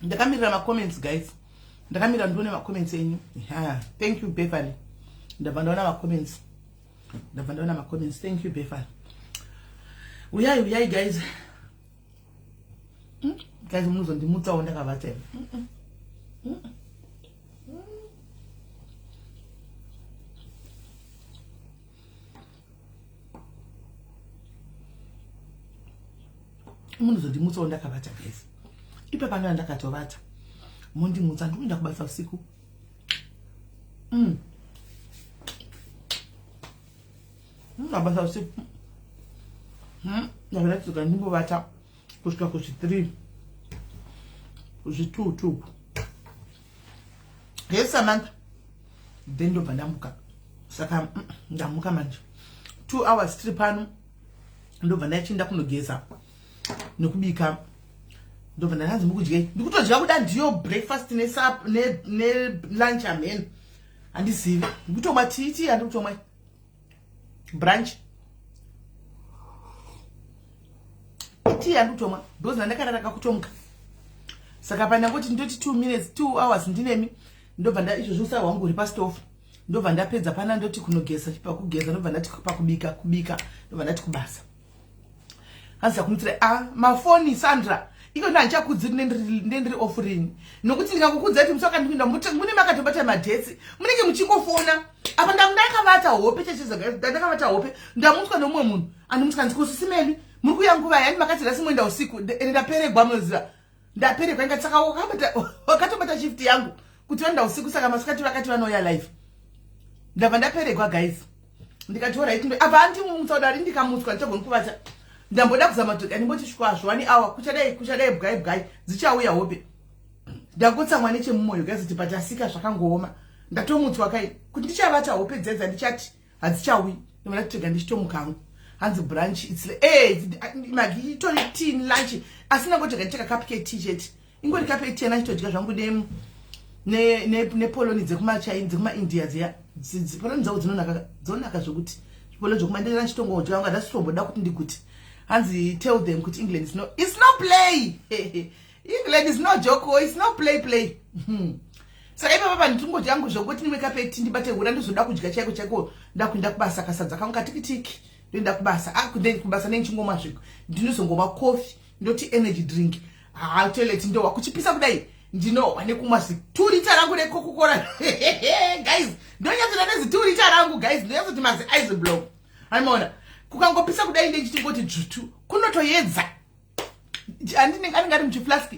Ndakamirira macomments, guys. Ndakamirira ndione macomments enyu. Ha, thank you, Beverly. Ndabva ndaona macomments, ndabva ndaona macomments. Thank you, Beverly. Uyai, uyai, guys. Guys, munozondimutsawo ndakavata. Munozondimutsawo ndakavata, guys. Ipapa ndana ndakatovata, mondimutsa. Ndikuenda kubasa usiku. Mabasa usiku. Ndakatidzoka ndimbovata kusvika kuzvi3, kuzvi2 tuku. Yes, Samantha. Then ndobva ndamuka. Saka ndamuka manje, 2 hours tiri pano. Ndobva ndachienda kunogeza nekubika. Ndobva ndanzi, "Mukudyei?" Ndikutodya kuda ndiyo breakfast nelunch amhen. Handizivi, ndikutomwa tea. Tea handiri kutomwa, brunch tea handiri kutomwa because ndandakarara kakutomuka. Saka pandangoti ndoti 2 minutes, 2 hours ndinemi, ndobva nda izvozvo usa hwangu huri pastofu. Ndobva ndapedza pana, ndoti kunogeza, pakugeza ndobva ndati pakubika, kubika ndobva ndati kubasa. Hanzi akumutsira a mafoni, Sandra. Iko ndo handichakudziri, ndendiri off rini, nokuti ndikangokudza kuti musi wakandikuinda mune makatobata madates, munenge muchingofona. Apa ndakavata hope checheza, ndakavata hope, ndamutswa nomumwe munhu andimutswa. Ndikusisimeli, muri kuya nguva yani? Makati rasi moenda usiku. Ende ndaperegwa, munoziva, ndaperegwa. Inga saka wakatobata shift yangu kuti vanoenda usiku, saka masikati vakati vanouya live. Ndabva ndaperegwa, guys. Ndikati, "Alright." Apa andimutsa kudari, ndikamutswa ndichagoni kuvata. Ndamboda kuzama kuti andimboti shwazvo 1 hour, kuchadai kuchadai, bwai bwai, dzichauya hope. Ndangotsamwa nechemumwoyo, guys, kuti patasika zvakangooma. Ndatomutswa kai kuti ndichavata hope dzedza, ndichati hadzichauyi. Ndobva tega ndichitomukangu. Hanzi brunch, it's eh magi, itori tea, lunch, asi ndangotega ndicheka cup ketea chete, ingori cup yetea. Nachitodya zvangu nepoloni dzekumaChina, dzekumaIndia dziya. Poloni dzavo dzinonaka, dzonaka zvokuti poloni dzokumandira. Ndichitongodya vangu, handasitomboda kuti ndiguti. Hanzi, "Tell them kuti England is no, it's no play. England is no joke. Oh, it's no play play." Saka ipapa panditingodya yangu zvokuti nimwe cup yetea, ndibate hura, ndizoda kudya chaiko chaiko ndakuenda kubasa. Kasadza kangu katikitiki, ndoenda kubasa. Ah, kubasa nenchingomwa zviko, ndinozongomwa coffee, ndoti energy drink. Ha, toilet ndowa kuchipisa kudai, ndinohwa nekumwa zi2 litre rangu reCoca-Cola, guys. Ndonyatsoda nezi2 litre rangu, guys. Ndonyatsoti mazi ice block aimaona. Kukangopisa kudai, ndechitingoti dzvutu, kunotoedza. Anenge ari muchiflask,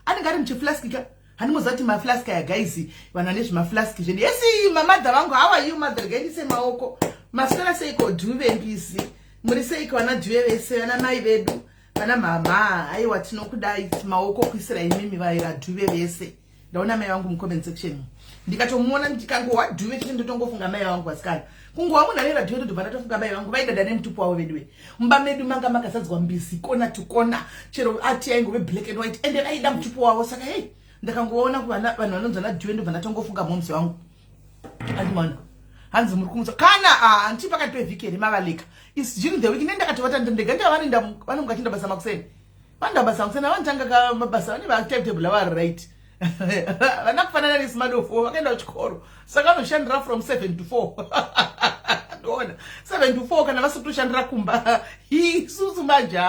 anenge ari muchiflask ka. Handimoziva kuti maflask aya, guys, vanhu vane zvimaflask zvedu. Yesi, mamadha vangu, how are you, mother? Gaindise maoko. Maswera seiko, Dhuve mbisi? Muri seiko, vana Dhuve vese, vana mai vedu, vana mhamha? Aiwa, tinokudai. Maoko kuisira imimi vaira Dhuve vese. Ndaona mai vangu mucomment section. Ndikatomuona, ndikangohwa Dhuve chete, ndotongofunga mai vangu. Vasikana, kungohwa munhu anoera Dhuve, ndotobva ndatofunga mai vangu. Vaidada nemutupo wavo veduwe. Mumba medu manga makazadzwa mbisi kona to kona, chero ati yaingove black and white, ende vaida mutupo wavo. Saka hei, ndakangoona vanhu vanonzi vana Dhuve, ndobva ndatongofunga moms vangu. Andimaona. Hanzi muri kumutsa kana hanti pakati pevhiki here, mavaleka? Is during the week. Ne ndakatovata ndega. Ndavanoenda, vanonge vachienda basa makuseni, vanoenda basa makuseni, vanotanga kamabasa, vane vatimetable vari right. Vana kufanana nesimadofo, vakaenda kuchikoro, saka vanoshandira from 7 to 4. Ndoona 7 to 4 kana vasi kutoshandira kumba. Isusu manje,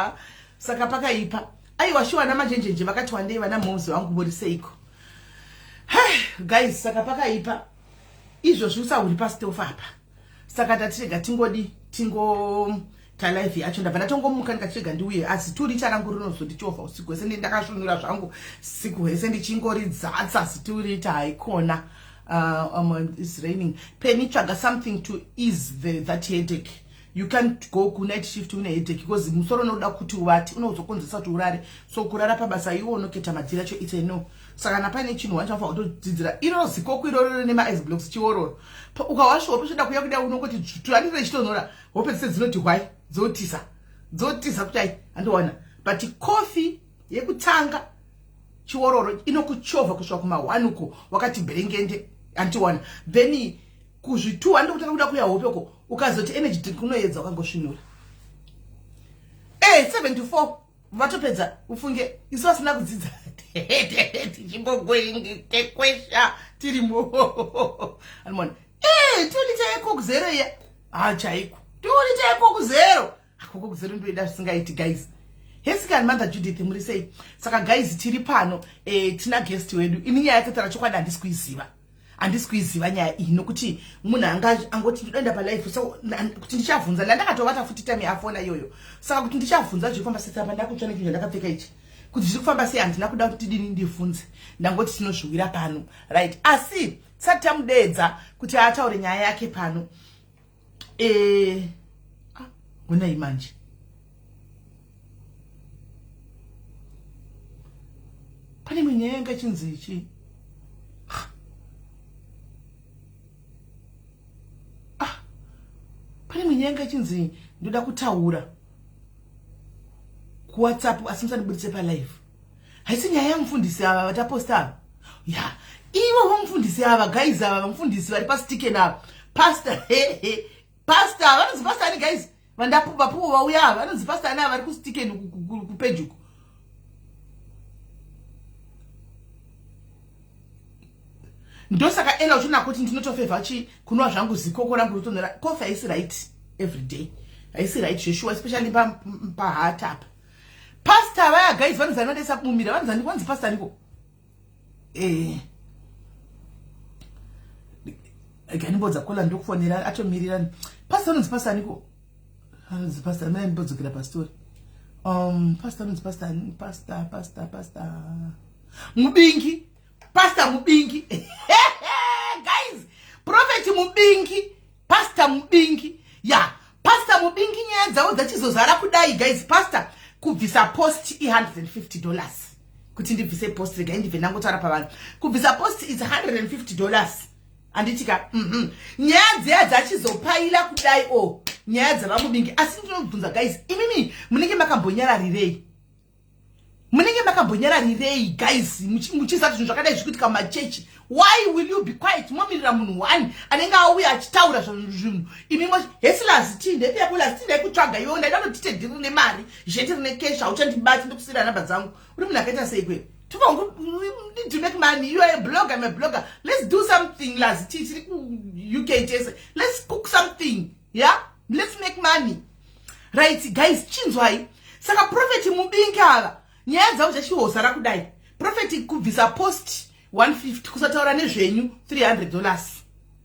saka pakaipa. Aiwa, shuwa, namajenjenje vakati wandei. Vana moms vangu, muri seiko, guys? Saka pakaipa izvozvi, usahuri pasitofu apa. Saka tatirega tingodi tingo talive yacho. Ndabva ndatongomuka, ndikatirega ndiuye, asi 2 litre rangu rinozondichovha usiku hwese. Ndi ndakasvunura zvangu siku hwese ndichingoridzatsa zi2 litre. Haikona. Is raining. Penny, tsvaga something to ease that headache. You can't go kunight shift une headache because musoro unoda kuti uvati, unozokonzesa kuti urare. So kurara pabasa iwo unoketa madhiri acho, it's a no. Saka kana paine chinhu wachafanira kutodzidzira, iro zikoko iroro nemaice blocks, chiororo. Ukawasha hope zvoda kuya kuda, unongoti dzvutu andire chitonhora. Hope dzese dzinoti hwai, dzotisa, dzotisa kuti ai, handiwana. But coffee yekutanga. Chiororo inokuchovha kusvika kuma1 uko wakati bherengende, antiwana. Then kuzvi2 handikutanga kuda kuya hope uko, ukazoti energy drink unoedza wakangosvinura. E 7 to 4 vatopedza. Ufunge isu vasina kudzidza tichimbokwesha tirimo, animona e 2 litre yeCoke Zero iya. Ha, chaiko, 2 litre yeCoke Zero. Coke Zero ndoida zvisingaiti, guys. Hesikani, Mother Judith, muri sei? Saka guys, tiri pano, tina guest wedu. Ini nyaya yatetara chokwadi handisi kuiziva, handisi kuiziva nyaya iyi, nokuti munhu anga angoti ndodaenda palive. So kuti ndichavhunza, ndandakatovata futi time yafona iyoyo. Saka kuti ndichavhunza zviri kufamba sei, apa ndakutsva nechinhu chandakapfeka ichi, kuti zviri kufamba sei, handina kuda kuti tidini ndivhunze. Ndangoti tinozviwira pano, right? Asi tisati tamudeedza kuti ataure nyaya yake pano, honai manje, pane imwe nyaya yanga ichinzi ichi. Ah, pane imwe nyaya yanga ichinzi ndoda kutaura kuWhatsApp, asi musandibudise palive. Haisi nyaya yamufundisi ava vataposta ava? Ya, ivo vamufundisi ava, guys, ava vamufundisi vari paStiken ava, pastor, hehe, pastor vanonzi pastor ani, guys? Vandapuvapuvo vauya ava vanonzi pastor ani ava vari kuStiken kupeji uko? Ndosaka ela uchiona kuti ndinotofevha chi kunwa zvangu zikoko rangu rotonhora. Coffee haisi right every day, haisi right zveshuwa, especially pahat apa. Pastor vaya, guys, vanonzi ani? Vandaisa kumumira, vanonzi ani? Vanonzi pastor aniko? Ganimbodza kola, ndokufonera atomirira. Pastor anonzi pastor aniko? Anonzi pastor mina, ndimbodzokera pastori. Pastor anonzi pastor, pastor, pastor, pastor Mubingi, Pastor Mubingi, guys, Prophet Mubingi, Pastor Mubingi. Ya, Pastor Mubingi, nyaya dzavo dzachizozara kudai, guys. Pastor, kubvisa post i$150. Kuti ndibvise post, regai ndibve ndangotaura pavanhu, kubvisa post is $150, handitika? Nyaya dziya dzachizopaila kudai o nyaya dzavaMubingi. Asi ndinobvunza, guys, imimi munenge makambonyararirei? Munenge makambonyararirei, guys, muchizati zvinhu zvakadai zviri kuitika mumachechi? Why will you be quiet? Momirira munhu one anenge auya achitaura zvinhu, imi hesilazi tii ndepiyakulazi tii ndaikutsvaga iwe, ndaida kutite dhiri rine mari zheti rine cash. Hauchandibati, ndokusiyira namba dzangu. Uri munhu akaita sei kwe? Need to make money. You are a blogger, I'm a blogger. Let's do something. Lazi tii tiri kuUK tese, let's cook something. Yeah, let's make money, right? Guys, chinzwai. Saka Prophet Mubingi ava, nyaya dzavo dzachihozara kudai. Prophet, kubvisa post 150, kusataura nezvenyu $300.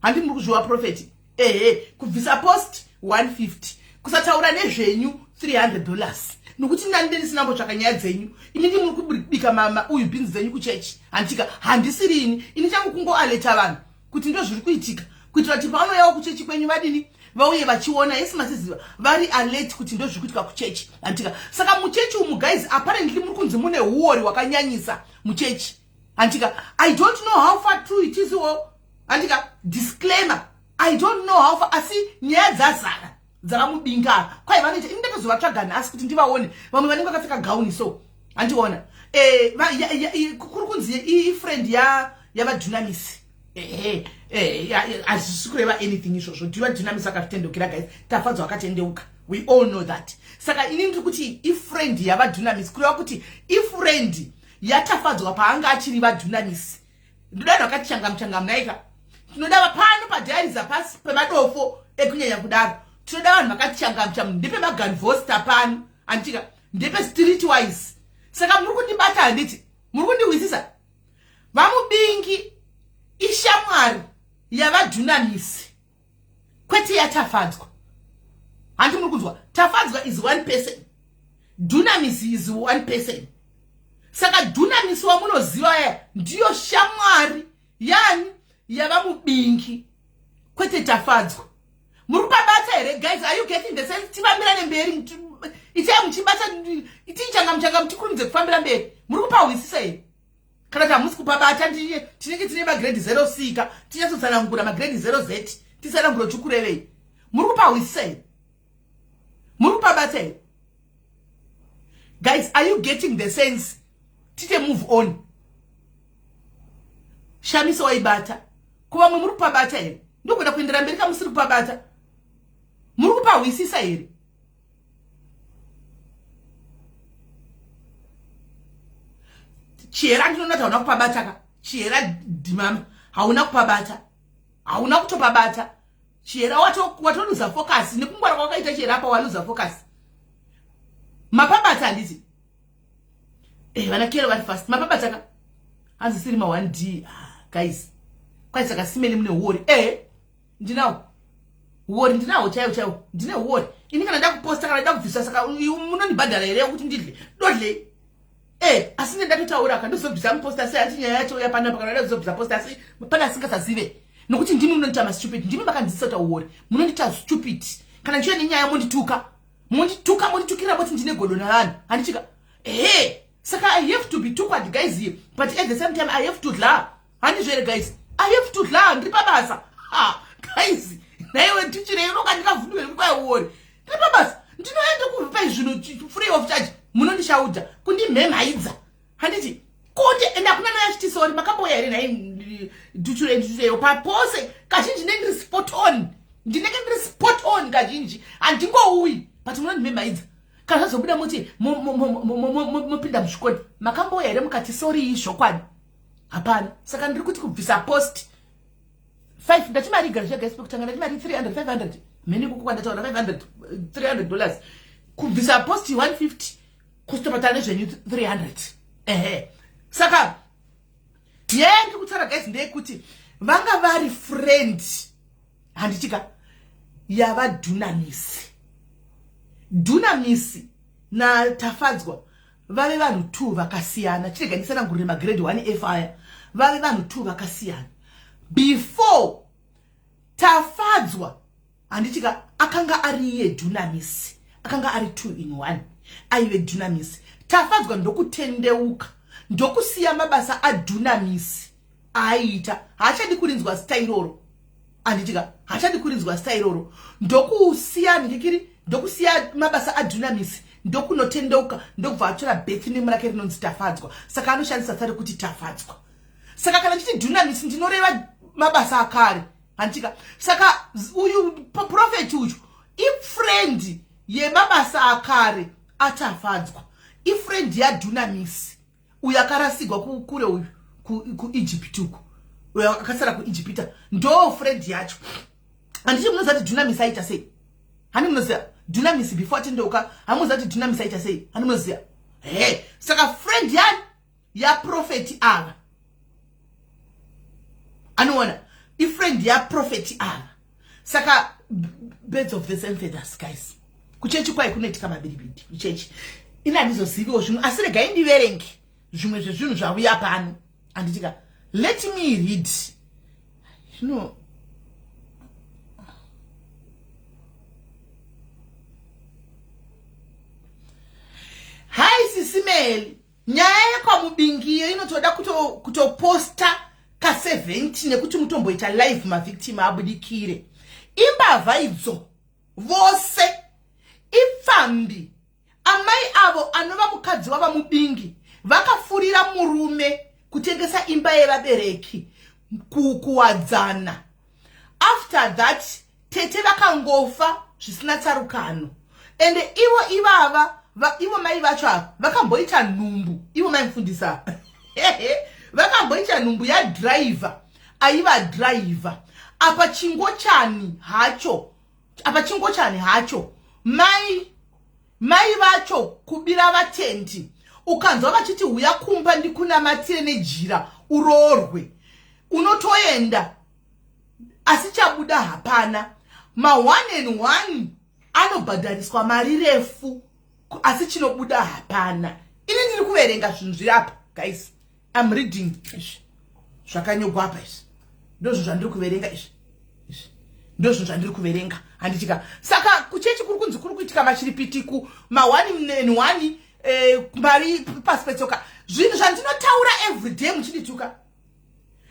Handi muri kuzviwa, Prophet? Ehe, kubvisa post 150, kusataura nezvenyu $300, nokuti nani ndendisina mbotsvaka nyaya dzenyu. Imi ndi muri kubika mama uyu bhinzi dzenyu kuchechi, handitika? Handisirini ini, changu kungoaleta vanhu kuti ndo zviri kuitika, kuitira kuti pavanouyawo kuchechi kwenyu vadini, vauye vachiona yesi masiziva, vari alert kuti ndo zviri kuitika kuchechi, handitika? Saka muchechi umu, guys, apparently muri kunzi mune uori hwakanyanyisa muchechi, handitika? I don't know how far true it is wo, handika? Disclaimer, I don't know how far, asi nyaya dzazara dzavaMubinga. Kwai vanoita, ini ndatozovatsvaga nhasi kuti ndivaone. Vamwe vanenge vakapfeka gauni, so handiona. Kuri kunzi ifriend yavaDunamis. Ehe, hazvisi kureva anything izvozvo. DivaDunamis akatendukira, guys. Tafadzwa akatendeuka, we all know that. Saka ini ndiri kuti ifriend yavaDunamis, kureva kuti ifriend yaTafadzwa paanga achiri vaDunamis. Ndoda vanhu vakati changamu naika. Tinoda pano padhairiza pasi pemadofo ekunyanya kudaro. Tinoda vanhu vakati changamu, ndepemaganvosta pano, handitika? Ndepe street wise. Saka muri kundibata, handiti? Muri kundiwisisa? VaMubingi ishamwari yavaDunamisi, kwete yaTafadzwa. Handi muri kunzwa? Tafadzwa is one person, Dunamis is one person. Saka Dunamis wamunoziva ya ndiyo shamwari yani yavaMubingi, kwete Tafadzwa. Muri kupabata here, guys? Are you getting the sense? Tifambirane mberi, itai muchibata, itii changamu changamu, tikurumidze kufambira mberi. Muri kupahwisisa here, kana kuti hamusi kupabata? Tinenge tine magrade 0 c ka, tinyatsotsanangura magrade 0 z, titsanangura chikurevei. Muri kupahwisisa here? Muri kupabata here, guys? Are you getting the sense? Tite move on. Shamiso waibata. Ko vamwe muri kupabata here? Ndogona kuendera mberi kamusiri kupabata. Muri kupahwisisa here? Chihera ndinoona kuti hauna kupabata ka. Chihera dhimama hauna kupabata. Hauna kutopabata. Chihera watoluza focus nekungwara kwakaita Chihera apa waluza focus. Mapabata handiti? Eh, vana kero vari fast. Mapabata ka. Hanzi siri ma 1D. Ah, guys. Kwai saka simeli mune huori. Eh, ndinawo. Huori ndinawo chaiwo chaiwo. Ndine huori. Ini kana ndakuposta kana ndakubvisa saka munondibhadhara here kuti ndidle. Dodle. Eh, asi ne ndatotaura ka ndozobvisa muposta sei ati nyaya yacho yapanapa kana ndazobvisa posta asi pane asingasazive. Nokuti ndimi munondiita ma stupid. Ndimi makandidzidzisa kuti huori. Munondiita stupid. Kana ndichiuya nenyaya mondituka. Mondituka monditukirira moti ndine godo navanhu. Handichika. Ehe. Saka I have to be tukwad guys here. But at the same time I have to dla. Handizvo here guys? I have to dla ndiri pabasa. Ha, guys. Naiwe tichirei unoka ndikavhunduke nekuti kwai uori. Ndiri pabasa. Ndinoenda kupai zvinhu free of charge. Munondishaudha kundimhemhaidza. Handiti kuti ende hakuna naye achiti sorry makambouya here nhai duture ndutureyo papose kazhinji ndinenge ndiri spot on. Ndinenge ndiri spot on kazhinji. Handingouyi but munondimhemhaidza. Kana zvazobuda moti mopinda muzvikoni makambouya here mukati sorry zvokwadi. Hapana. Saka ndiri kuti kubvisa post 5 ndati mari igara zvega pekutanga ndati mari 300 500 mhene kuko kwandataura 500 300 dollars kubvisa post 150 kuzotopatana nezvenyu 300 ehe. Saka nyaya ndiri kutaura guys ndeyekuti vanga vari friend handitika yava Dunamisi. Dunamisi naTafadzwa vave vanhu 2 vakasiyana. Chirega ndisanangurire magrade 1 F aya. Vave vanhu 2 vakasiyana. Before Tafadzwa handitika akanga ari iye Dunamisi, akanga ari 2 in 1, aive Dunamisi. Tafadzwa ndokutendeuka ndokusiya mabasa aDunamisi aiita, haachadi kurinzwa zita iroro. Handitika haachadi kurinzwa zita iroro, ndokusiya ndikiri ndokusiya mabasa aDunamisi ndokunotendeuka ndokubva atora birth name rake rinonzi Tafadzwa. Saka anoshandisa zita rekuti Tafadzwa. Saka kana ndichiti Dunamisi ndinoreva mabasa akare. Handitika saka uyu prophet uyu ifriend yemabasa akare aTafadzwa, ifriend yaDunamisi uyu akarasigwa kure uyu kuEgypt uku, uyu akasara kuEgypta ndo friend yacho. Handiti munoziva kuti Dunamisi aita sei? Hani munoziva Dunamisi before atendeuka? Hamuziva kuti Dunamisi aita sei? Hani munoziva? He, saka friend yani yaprofeti ava anoona ifriend yaprofeti ava. Saka birds of the same feathers guys. Kuchechi kwai kunoitika mabiribidi kuchechi. Ini handizoziviwo zvimwe, asi regai ndiverenge zvimwe zvezvinhu zvauya pano. Handitika let me read zvino. Hi Sisimeli, nyaya yekwamubingiyo inotoda kutoposta ka 70 nekuti mutomboita live mavictim abudikire. Imbavha idzo vose ipfambi. Amai avo anova mukadzi wavaMubingi vakafurira murume kutengesa imba yevabereki kuwadzana. After that tete vakangofa zvisina tsarukano. Ende ivo ivava ivo mai vacho ava vakamboita nhumbu, ivo mai mufundisa vakamboita nhumbu yadriver aiva driver. Apa chingochani hacho, apa chingochani hacho mai vacho kubira vatendi. Ukanzwa vachiti huya kumba ndikunamatire nejira uroorwe, unotoenda asi chabuda hapana. Ma 1 and 1 anobhadhariswa mari refu asi chinobuda hapana. Ini ndiri kuverenga zvinhu zviri apa guys. I'm reading izvi zvakanyogwa apa izvi ndozvo zvandiri kuverenga izvi ndozvo zvandiri kuverenga. Handitika saka kuchechi kuri kunzi kuri kuitika machiripitiku ma 1 and 1 mari pasi petsoka. Zvinhu zvandinotaura everyday muchindituka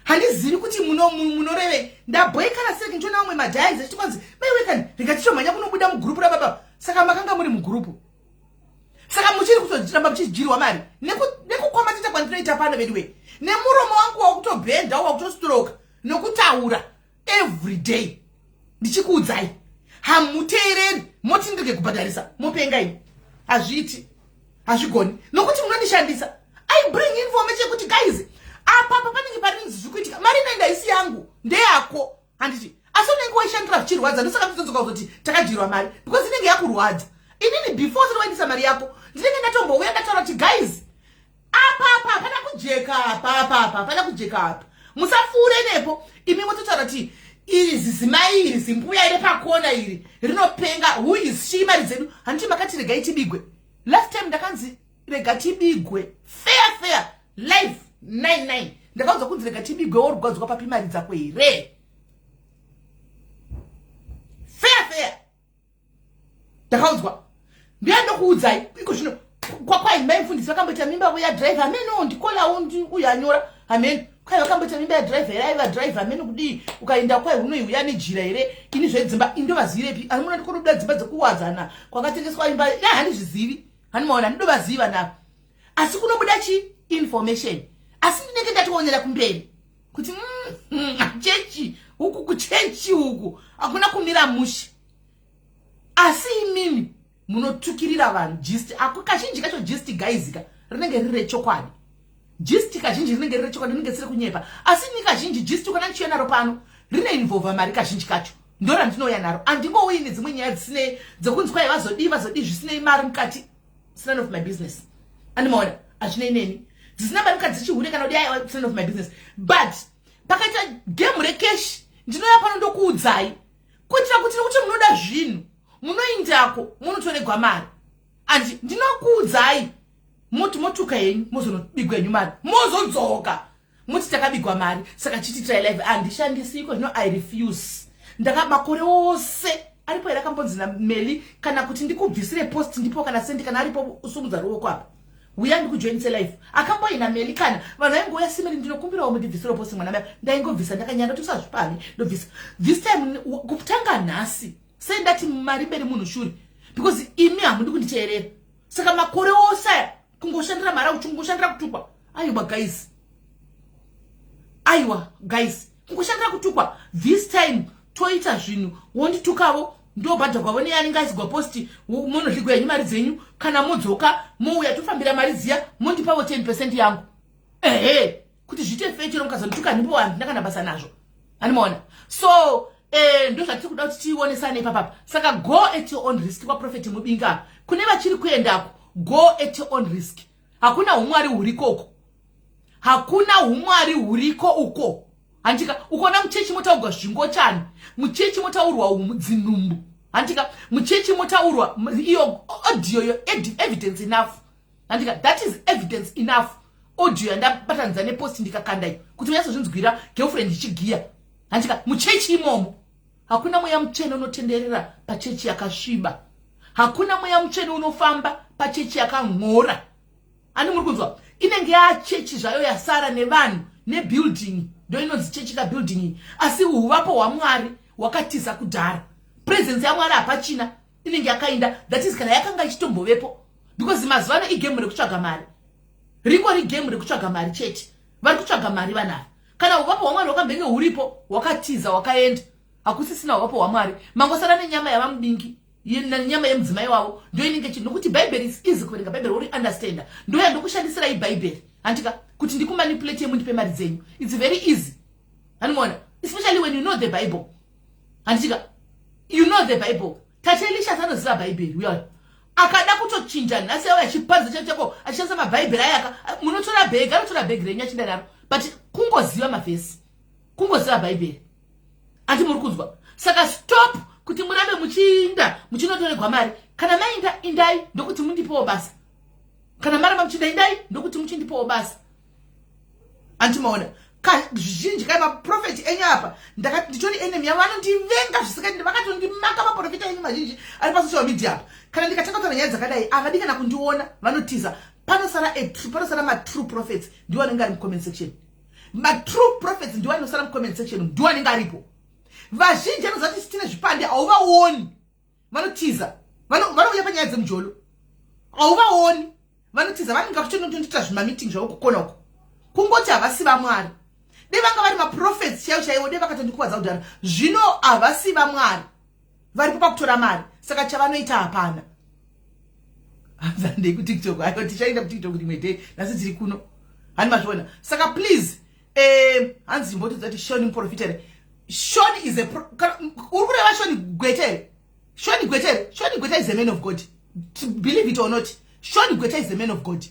handizivi kuti munorevei. Ndabhoikana seki ndichiona vamwe madhaidzi achiti kwanzi maiwe kani rega tichomhanya kunobuda mugurupu rababa. Saka makanga muri mugurupu, saka muchiri kutoramba muchidyirwa mari nekukwama tita kwandinoita pano veduwe. Nemuromo wangu wakutobhenda, wakutostroka nokutaura every day ndichikuudzai, hamuteereri. Moti ndirege kubhadharisa, mopenga ini. Hazviiti, hazvigoni, nokuti munondishandisa. I bring information kuti, guys, apapa panenge parinzi zviri kuitika. Mari inoenda isi yangu, ndeyako, handiti? Asi unenge waishandira zvichirwadza. Ndosaka ndizodzoka kuzoti takadyirwa mari, because inenge yakurwadza. Inini before usati waindisa mari yako, ndinenge ndatombouya ndataura kuti, guys, apapa hapana kujeka, apa apapa hapana kujeka, apa musapfuure nepo. Imi mototaura kuti iri zizimai, iri zimbuya iri pakona iri rinopenga. Who is she? Mari dzedu, handiti makati regai tibigwe? Last time ndakanzi rega tibigwe fair fair live 99. Ndakaudza kunzi rega tibigwe. Worugwadzwa papi mari dzako here? Fair fair ndakaudzwa. Ndiya ndokuudzai iko zvino, kwakwai mai mufundisi vakamboita mimba yadriver. Hameno, ndikolawo uyo anyora. Hameno kwai vakamboita mimba yadriver here, aiva driver, hameno kudii. Ukaenda kwai unoiuya nejira here? Ini zvedzimba indovazivirepi? Ani muna ndikonobuda dzimba dzekuwadzana kwakatengeswa imba ya, handizvizivi. Hanimaona, handidovaziva navo, asi kunobuda chi information. Asi ndinenge ndatoonera kumberi kuti chechi uku, kuchechi uku hakuna kumira mushe. Asi imimi munotukirira vanhu gist. Ako kazhinji kacho gist, guys, ka rinenge riri rechokwadi. Gist kazhinji rinenge riri rechokwadi, rinenge risiri kunyepa. Asi ini kazhinji gist kana ndichiuya naro pano, rine involva mari kazhinji kacho. Ndo randinouya naro. Handingouyi nedzimwe nyaya dzisinei, dzekunzi kwai vazodii, vazodii, zvisinei mari mukati. It's none of my business. Andimaona, hazvinei neni. Dzisina mari mukati, dzichihure kana kudii, aiwa, it's none of my business. But pakaita game recash, ndinouya pano ndokuudzai, kuitira kuti, nekuti munoda zvinhu, munoindako munotoregwa mari. Andi ndinokuudzai, moti motuka henyu, mozonobigwa henyu mari, mozodzoka muti takabigwa mari. Saka chiti live handishandisiko zvino. I refuse. Ndaka makore ose aripo here akambonzi nameli kana kuti ndikubvisire post ndipo kana sendi? Kana aripo, usumudza ruoko apa, uya ndikujoinise live. Akamboina meli kana vanhu vaingouya, simeri, ndinokumbirawo mundibvisire post, mwana mai. Ndaingobvisa ndakanyanda kuti usazvipani, ndobvisa. This time, kutanga nhasi, sei ndati mari mberi munhu shure, because imi hamudi kunditeerera. Saka makore ose aya kungoshandira mari, uchingoshandira kutukwa. Aiwa guys, aiwa guys, kungoshandira kutukwa. This time toita zvinhu. Wonditukavo, ndobhadhagwavo neanenge aisigwa post. Munodligwa henyu mari dzenyu. Kana modzoka, mouya tofambira mari dziya, mondipavo 10% yangu. Ehe, kuti zviite fair. Chero mukazondituka ndipo, handina kana basa nazvo. Handimaona. So ndo zvatiri kuda kuti tionesane ipapapa. Saka go at your own risk kwaProphet Mubinga. Kune vachiri kuendako, go at your own risk. Hakuna umwari hurikoko, hakuna umwari huriko uko. Handika ukaona muchechi motaurwa zvingochani, muchechi motaurwa dzinhumbu, handika muchechi motaurwa iyo audio yo, evidence enough. Handika that is evidence enough, audio yandabatanidza nepost ndikakandai kuti unyatsozvinzwira, girlfriend ichigiya. Handika muchechi imomo hakuna mweya mutsvene unotenderera pachechi yakasviba. Hakuna mweya mutsvene unofamba pachechi yakan'ora. Ani muri kunzwa? Inenge yachechi zvayo yasara nevanhu nebuilding, ndo inonzi chechi kabuilding, asi uvapo hwaMwari hwakatiza kudhara. Presence yaMwari hapachina, inenge yakainda. That is kana yakanga ichitombovepo, because mazuva ano igame rekutsvaga mari, ringori game rekutsvaga mari chete. Vari kutsvaga mari vanava. Kana uvapo hwaMwari hwakambenge huripo, hwakatiza, hwakaenda. Hakusisina uvapo hwaMwari. Mangosara nenyama yavaMubingi nenyama yemudzimai wavo, ndo inenge chi. Nokuti Bhaibheri is easy kuverenga, Bhaibheri uri understanda. Ndoya ndokushandisirai Bhaibheri, handika, kuti ndikumanipulate mundipe mari dzenyu. It's very easy, handimaona, especially when you know the Bible. Handitika you know the Bible. Tate Elisha anoziva Bhaibheri uyayo, akada kutochinja nhasi auya achiparidza chako chako achishandisa mabhaibheri ayaka. Munotora bhegi, anotora bhegi renyu achinda naro. But kungoziva mavhesi, kungoziva Bhaibheri, andi muri kunzwa? Saka stop kuti murambe muchiinda muchinotoregwa mari. Kana mainda, indai, ndokuti mundipowo basa. Kana maramba muchiinda, indai, ndokuti muchindipowo basa. Andimaona zvizhinji kai maprofeti enyu apa. Ndakati nditori enemy yavo, vanondivenga zvisikaiti, vakatondimaka. Maprofita enyu mazhinji ari pasocial media apa, kana ndikatanga kutaura nyaya dzakadai, havadi kana kundiona, vanotiza. Panosara matrue prophets, ndiwo anenge ari mucomment section. Matrue prophets ndiwo anosara mucomment section, ndiwo anenge aripo. Vazhinji anoziva kuti tine zvipande, hauvaoni, vanotiza. Vanouya panyaya dzemujolo, hauvaoni, vanotiza. Vanenge vachitondoita zvimameeting zvavo kukona uko. Kungoti havasi vaMwari. Dei vanga vari maprofets chaivo chaivo, dei vakatondikuvadza kudhara. Zvino havasi vaMwari, varipo pakutora mari, saka chavanoita hapana. Handei kuTikTok, ayo tichaenda kuTikTok rimwe day, nhasi tiri kuno, hani mazviona. Saka please, hanzi imbotidza kuti Shoni muprofita here? Shoni is a, uri kureva Shoni Gwete here? Shoni Gwete here? Shoni Gwete is a man of God, believe it or not. Shoni Gwete is a man of God,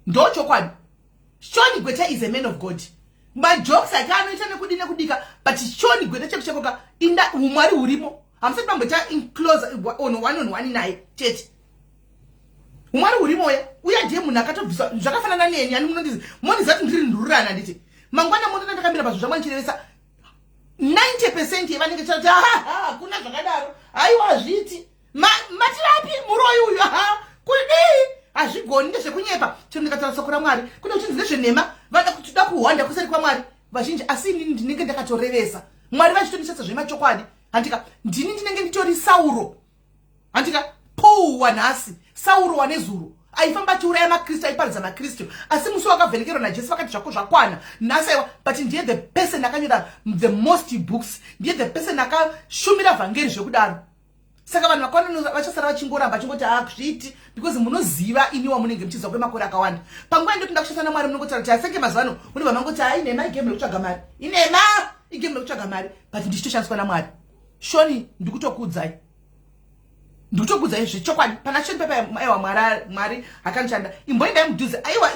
ndo chokwadi. Shoni Gwete is a man of God. Majokes ake anoita nekudi nekudika, but Shoni Gwete cheko chekoka inda umwari hurimo. Hamusati mamboita in close on one on one naye chete. Umwari hurimo ya uya ndiye munhu akatobviswa zvakafanana neni. Ani munondizi moniziva kuti ndiri ndururana, handiti mangwana mondoda ndakamira pazvo zvamwanichirevesa 90% yevanenge chati hakuna zvakadaro, haiwa hazviiti, matirapi muroyi uyu, ha kudii, hazvigoni, ndezvekunyepa. Chero ndikataura soko raMwari kune kuchinzi ndezvenhema, vada kutoda kuhwanda kuseri kwaMwari vazhinji, asi inini ndinenge ndakatorevesa Mwari vachitondishatsa zvemachokwadi, handika? Ndini ndinenge nditori Sauro, handika? Paul wanhasi, Sauro wanezuro aifamba achiuraya maKristu, aiparidza maKristu, asi musi wakavhenekerwa naJesu vakati zvako zvakwana nhasi aiwa. But ndiye the person akanyora the most books, ndiye the person akashumira vhangeri zvekudaro. Saka vanhu vakawanda vachasara vachingoramba vachingoti hazviiti, because munoziva ini wamunenge muchiziva kwemakore akawanda. Panguva yandoti ndakushandisa naMwari, munongotaura kuti asenge mazuva ano munobva mangoti hai, inhema, igame rekutsvaga mari, inhema, igame rekutsvaga mari, but ndichitoshandiswa naMwari. Shoni, ndikutokuudzai, ndikutokuudzai zvechokwadi, pana Shoni pepa, aiwa, Mwari akandishanda. Imboendai mudhuze, aiwa,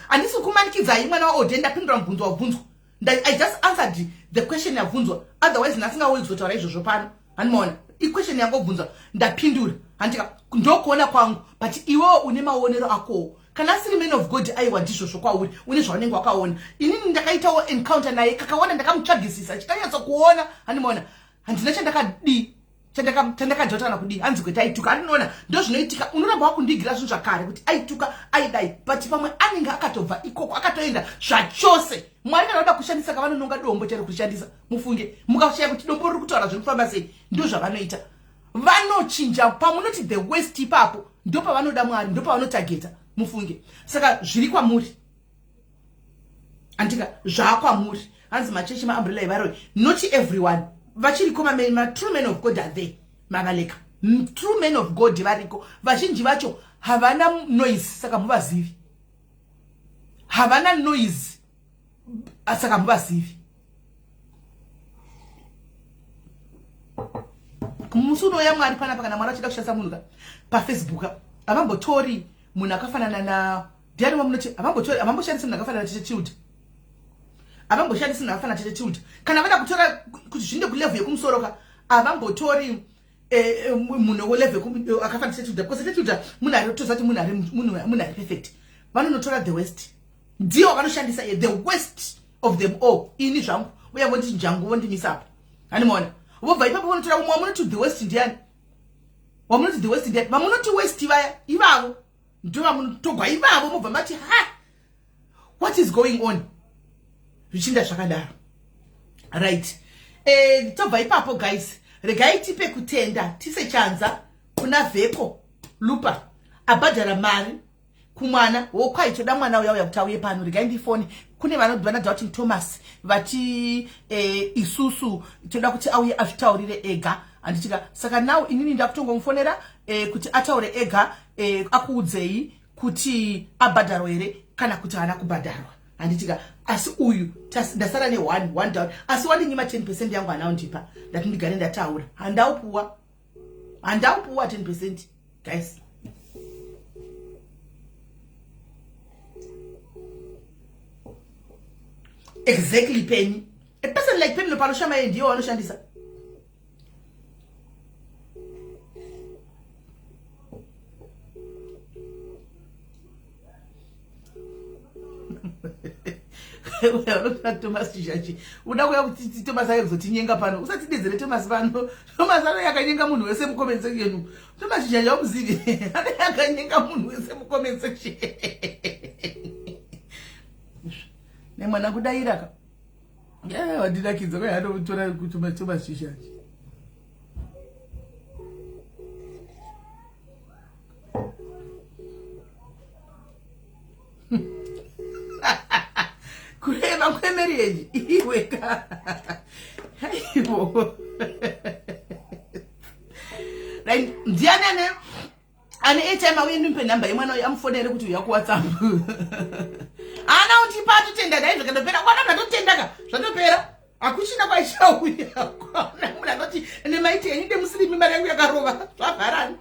handisi kumanikidzai mwana waode. Ndapindura mubvunzo wabvunzwa. I just answered the question yabvunzwa, otherwise ndasingauyi kuzotaura izvozvo pano, handimaona? Iquestion yangobvunzwa, ndapindura, handika? Ndokuona kwangu, but iwewo une maonero akowo. Kana asiri man of God, aiwa, ndizvozvo kwauri, une zvaunenge wakaona. Inini ndakaitawo encounter naye kakawanda, ndakamutsvagisisa chikanyatsokuona, handimaona? Handina chandakadii, chandakadhota kana kudii. Hanzi Gwete aituka, andinoona ndo zvinoitika, unoramba wakundigira zvinhu zvakare kuti aituka, aidai, but pamwe anenge akatobva ikoko, akatoenda zvachose. Mwari kana vada kushandisa kavanononga dombo chero kushandisa, mufunge. Mukashaya kuti dombo riri kutaura zviri kufamba sei, ndo zvavanoita, vanochinja. Pamunoti the west ipapo ndo pavanoda Mwari, ndo pavanotageta, mufunge. Saka zviri kwamuri, andika? Zvaakwamuri. Hanzi machechi maumbrella evaroi. Not everyone, vachiriko matrue men of God are there, mavaleka. True men of God variko, vazhinji vacho havana noise, saka muvazivi. Havana noise, saka muvazivi. Musi unouya Mwari panapa, kana Mwari achida kushandisa munhu ka paFacebook, havambotori munhu akafanana na ndiani wamunoti, havambotori, havamboshandisi munhu akafanana Tete Tilda, havamboshandisi munhu akafanana Tete Tilda. Kana vada kutora kuti zviinde kulevel yekumusoro ka, havambotori munhu welevel akafanana Tete Tilda, because Tete Tilda munhu ari toziva kuti munhu ari perfect. Vanonotora the west, ndiyo vanoshandisa, the worst of them all. Ini zvangu uya vonditi njangu, vondimisa apo, handimaona? Vobva ipapo vonotora umwe wamunoti the west. Ndiani wamunoti the west? Ndiani vamunoti west vaya? Ivavo ndo vamunotogwa ivavo, mobva mati ha, what is going on? Zvichinda zvakadaro, right? Tobva ipapo guys, regai tipe kutenda, tise chanza kuna Vheko Lupa abhadhara mari kumwana wokwaitoda mwana uya uya kuti auye pano. Regai ndifoni kune vana Doubting Thomas vati isusu toda kuti auye azvitaurire ega, handitika? Saka now inini ndakutongomufonera kuti ataure ega, akuudzei kuti abhadharwa here kana kuti haana kubhadharwa, handitika? Asi uyu ndasara ne1 one down, asi wandinyima 10% yangu, hanaundipa. Ndati ndigare ndataura, handaupuwa, handaupuwa 10%, guys. Exactly, Penny, a person like Penny panoshama iye ndiyo vanoshandisa. Unotora Thomas Chishachi, uda kuya kuti Thomas aye kuzotinyenga pano. Usatidedzere Thomas pano. Thomas ano yakanyenga munhu wese mucomment section. Thomas Chishachi amuzivi, ano yakanyenga munhu wese mucomment section. Nemwana kudaira ka, wandinakidza kwai anotora Thomas Chishachi. vangu emarriage iweka aivo. Right, ndiani ane ane airtime auye ndimupe nhamba yemwana uyu amufonere kuti uya kuwhatsapp. Ana undipa atotenda dai zvikatopera kwana ndatotenda ka zvatopera hakuchina kwaichauya kwana munhu anoti ende maiti henyu ndemusirimi mari yangu yakarova zvavharani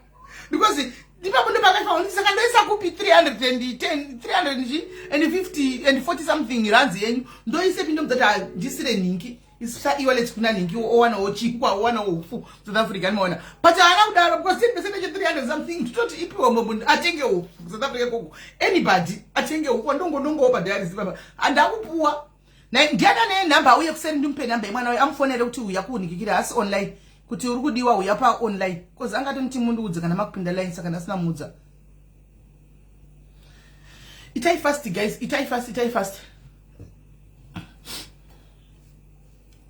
because ndipapo ndopakafa saka ndoisa kupi 310 350 and 40 something rands yenyu ndoisepi ndomudza kuti handisire nhingi isa e-wallet kuna nhingi owanawo chingwa owanawo upfu South Africa anoona but haana kudaro because 10 percent yeche 300 something tototi ipiwa mumwe munhu atenge upfu South Africa koko anybody atenge upfu andongonongowo padiaris papa handakupuwa ndiani ane nhamba auye kuseri ndimupe nhamba yemwana uyo amufonere kuti uya kuunikikira asi online kuti uri kudiwa uya paonline bcause angatoniti mundiudze kana makupinda line saka ndasina muudza. Itai fast guys, itai fast, itai fast,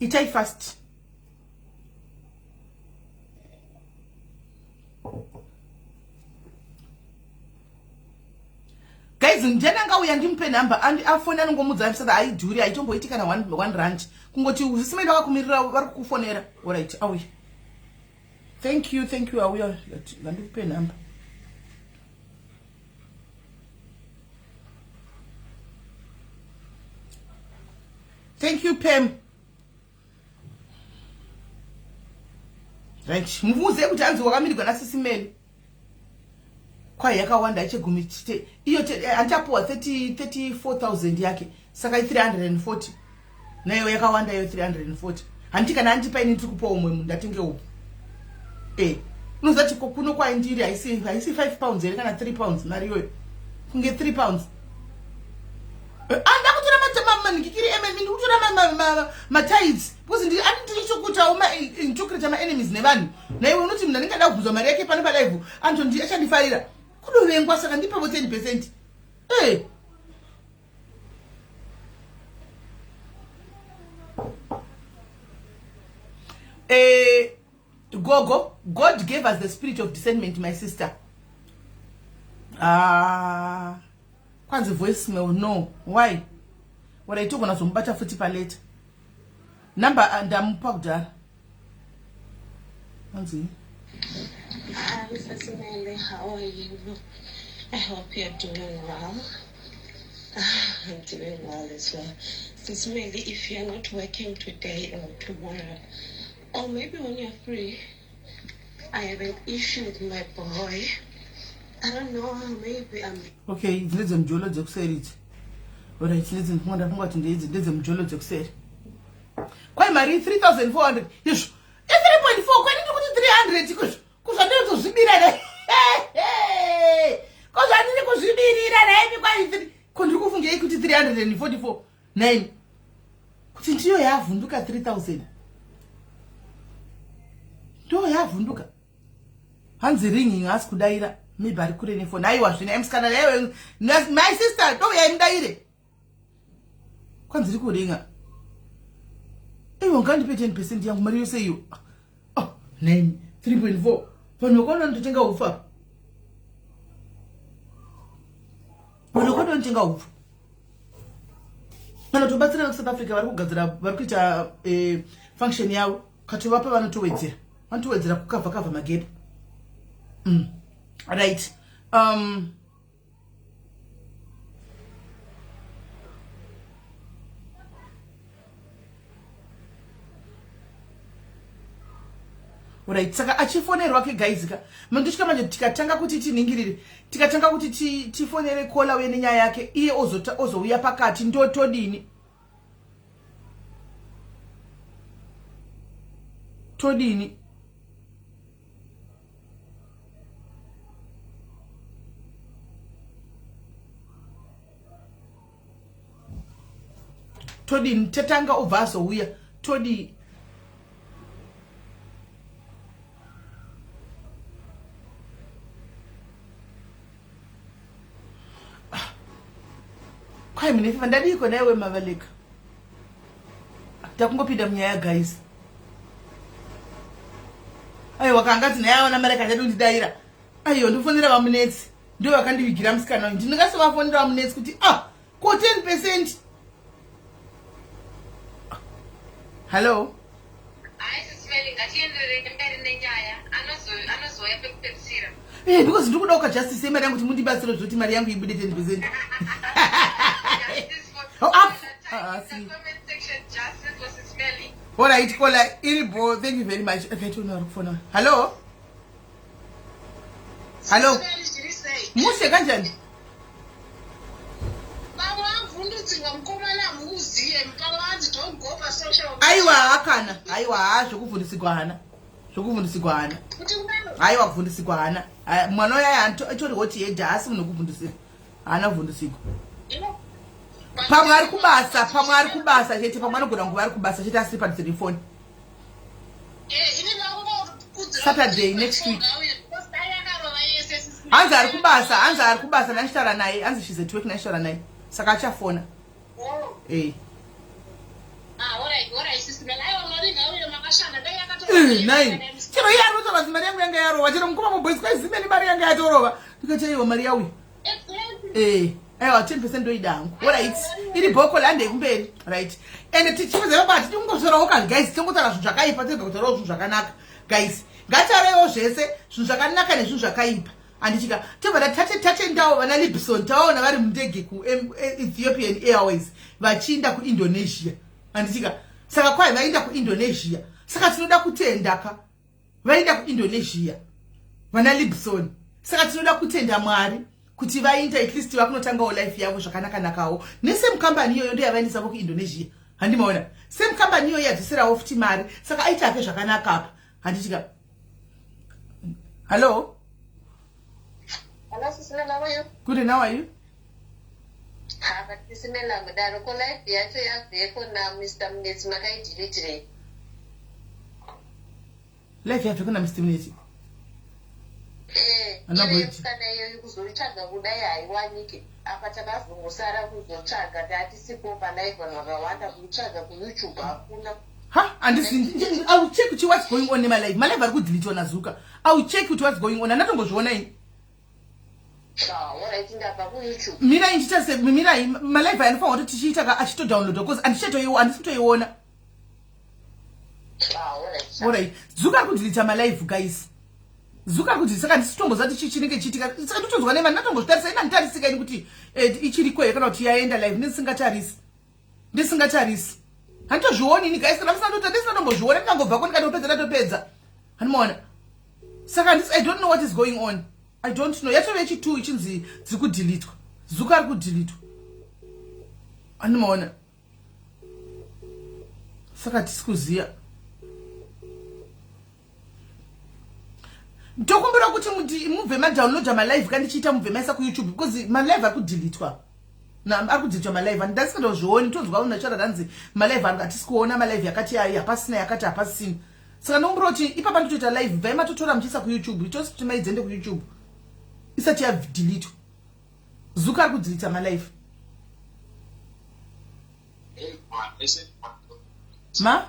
itai fast. Guys, ndiani angauya ndimupe nhamba afone anongomudza saka haidhuri haitomboiti kana one rand kungoti zvisimai vakakumirira vari kukufonera. Alright, auya. Thank you, thank you. Auya ngandikupe nhamba. Thank you Pam. Right, muudze kuti hanzi wakamirirwa nasisi Meli. Kwai yakawanda ichegumi chite iyo handichapuwa 34000 yake saka i340 nayo yakawanda iyo 340 handiti kana andipa ini ndiri kupa umwe munhu ndatenge upu e unoziva kuti kuno kwaindiri haisi haisi 5 pounds here kana 3 pounds mari iyoyo kunge 3 pounds anda kutora manhikikiri emeni ndiri kutora matides because anditirichokutawo nditokureta maenemies nevanhu naiwe unoti munhu anenge ada kubvunzwa mari yake pano palive antondi achandifarira kudovengwa saka ndipavo 10 percent e eh, Gogo, God gave us the spirit of discernment, my sister. Ah, kwanzi voice mail, no. Why? What togona zomubata futi paleta. Number ndamupa kudhara. Kwanzi. Hi, Mrs. Mele, how are you? I hope you're doing well. I'm doing well as well. Sis Mele, if you're not working today or tomorrow, or maybe when you're free, I have an issue with my boy. I don't know, maybe I'm... Okay, ndedzemujolo dzekuseri idzi. Alright, ndedze ndafunga kuti ndeidzi ndedzemujolo dzekuseri. Kwai mari 3400 izvo. I3.4 kwani ndiri kuti 300 kuzvo. Kuzvandinozozvibira here? Kozvandiri kuzvibirira naimi kwai ko ndiri kufungei kuti 344 9 kuti ndiyo yavhunduka 3000 ndo yavhunduka hanzi ringing haasi kudaira maybe ari kure nefoni aiwa zvino musikana aiwa my sister ndo yaimudaire kwanzi ri kuringa iwo ngandipe 10 percent yangu mari yose iyo. Oh, 9 3.4 vanhu vakaona ndotenga upfu apa vanhu vakaona ndotenga upfu kana tobatsira vekuSouth Africa vari kugadzira vari kuita function yavo katovapa vanotowedzera vanotowedzera kukavha kavha magepu. Right, right, saka achifonerwa ke guys ka mandosvika manje tikatanga kuti tiningirire tikatanga kuti tifonere kola uye nenyaya yake iye ozouya pakati ndotodini todini. Todini tatanga obva azouya todii. Kwai mune fifa ndadiko naiwe mavaleka takungopinda munyaya guys. Aiwa kangati naye aona mari kachadi kundidaira aiwa ndofonera vamunetsi ndo vakandivigira musikana uyu ndinongasovafonera vamunetsi kuti ah ko 10 percent. Hallo. Eh, because ndiri kuda kuka justice yemari yangu kuti mundibatsire zvekuti mari yangu ibude 10%. Oh, up. Ah, see. All right, caller, iribo. Thank you very much. Okay, toona vari kufona. Hello. Hello. Mushe kanjani? Pamwe avhundutsirwa mukomana hamukuziye, pamwe anzi don't go pasocial. Aiwa, hakana. Aiwa, ha zvokuvhundusigwa hana. Zvokuvhundusigwa hana. Kuti kudaro. Aiwa, kuvhundusigwa hana. Aya, mwana uya itori hot head, haasi munhu wekuvhundusira. Haana kuvhundusigwa. Ino- Pamwe ari kubasa, pamwe ari kubasa chete, pamwe anogona kunge ari kubasa chete asiri padhuze nefoni. Eh, ini ndakungokudzira Saturday kuti next week. auye, because dai akarova yese sisi. Hanzi ari kubasa, hanzi ari kubasa, ndachitaura naye, hanzi she's at work, ndachitaura naye. Saka achafona. Oh. Eh. Ah, alright, alright, sisi Mel. Aiwa, Mwari ngauye makashanda, dai akatorova Eh, yese nai kana misi- chero iye ari kutaura kuti mari yangu yanga yarova, chero mukoma muboys kwaizimeni mari yanga yatorova, ndikati aiwa, mari yauya. Exactly. Eh, aiwa, 10% ndoida hangu. Alright, iri bhoko landei kumberi. Right, and tichipedza pa hatidi kungotorawo ka guys, tingotaura zvinhu zvakaipa, tega kutaurawo zvinhu zvakanaka. Guys, ngataureiwo zvese, zvinhu zvakanaka nezvinhu zvakaipa, handichika? Tobva tatendawo vana Libson, tavaona vari mundege kuEthiopian Airways vachiinda kuIndonesia, handichika? Saka kwai vaenda kuIndonesia, saka tinoda kutenda ka. Vaenda kuIndonesia vana Libson, saka tinoda kutenda Mwari kuti vaenda, at least vakunotangawo life yavo zvakanakanakawo. Nesame company iyoyo ndo yavaendesavo kuIndonesia, handimaona? Same company iyoyo yadzoserawo futi mari, saka aita ake zvakanaka apa, handitika? Hallo. Hello, Sisi Mel, how are you? Good, and how are you? Ha, but Sisi Mel, mudaro ko live yacho yabveko naMr Munetsi makaidilitirei? Live yabveko naMr Munetsi? Eh, Handina iyo kuiti. yemusikana iyoyo kuzoitsvaga kudai haiwanike. Apa takazongosara kuzotsvaga tatisipo palive, vanhu vakawanda kuitsvaga kuYouTube hakuna. Ha, handisi, I will check kuti what's going on nemalive. Malive ari kudilitwa naZuka. I will check kuti what's going on, handatombozviona ini. Ah, alright, ndabva kuYouTube. Mirai, ndichase, mirai. Malive aya anofanira kuti tichiita ka achitodownloada because handichatoiona, handisi kutoiona. Ah, alright. Alright, Zuka ari kudilita malive, guys. Zuka ari kudilita, saka handisi kutomboziva kuti chii chinenge chiitika. Saka ndotonzwa nema ndatombozvitarisa ini, handitarisika ini kuti ichiriko here kana kuti yaenda live. Ndisingatarisi, ndisingatarisi, handitozvioni ini, guys. Kana musina ndota, ndisina tombozviona, ndikangobvako ndikatopedza, ndatopedza, handimaona? Saka i don't know what is going on, I don't know. Yatove yechi2 ichinzi dziri kudhilitwa, Zuka ari kudhilitwa, handimaona? Saka tisi kuziya. Tokumbira kuti mubve madownloada malive kandichiita, mubve maisa kuYouTube because malive ari kudhilitwa, ari kudhilitwa malive. Handasingandozvioni, tonzwa unachara ranzi malive hatisi kuona malive, yakati ai hapasina, yakati hapasina. Saka ndokumbira kuti ipapa nditoita live, bvai matotora muchiisa kuYouTube, tosi kuti maidzende kuYouTube isati yadhilitwa. Zuka ari kudhilita malive ma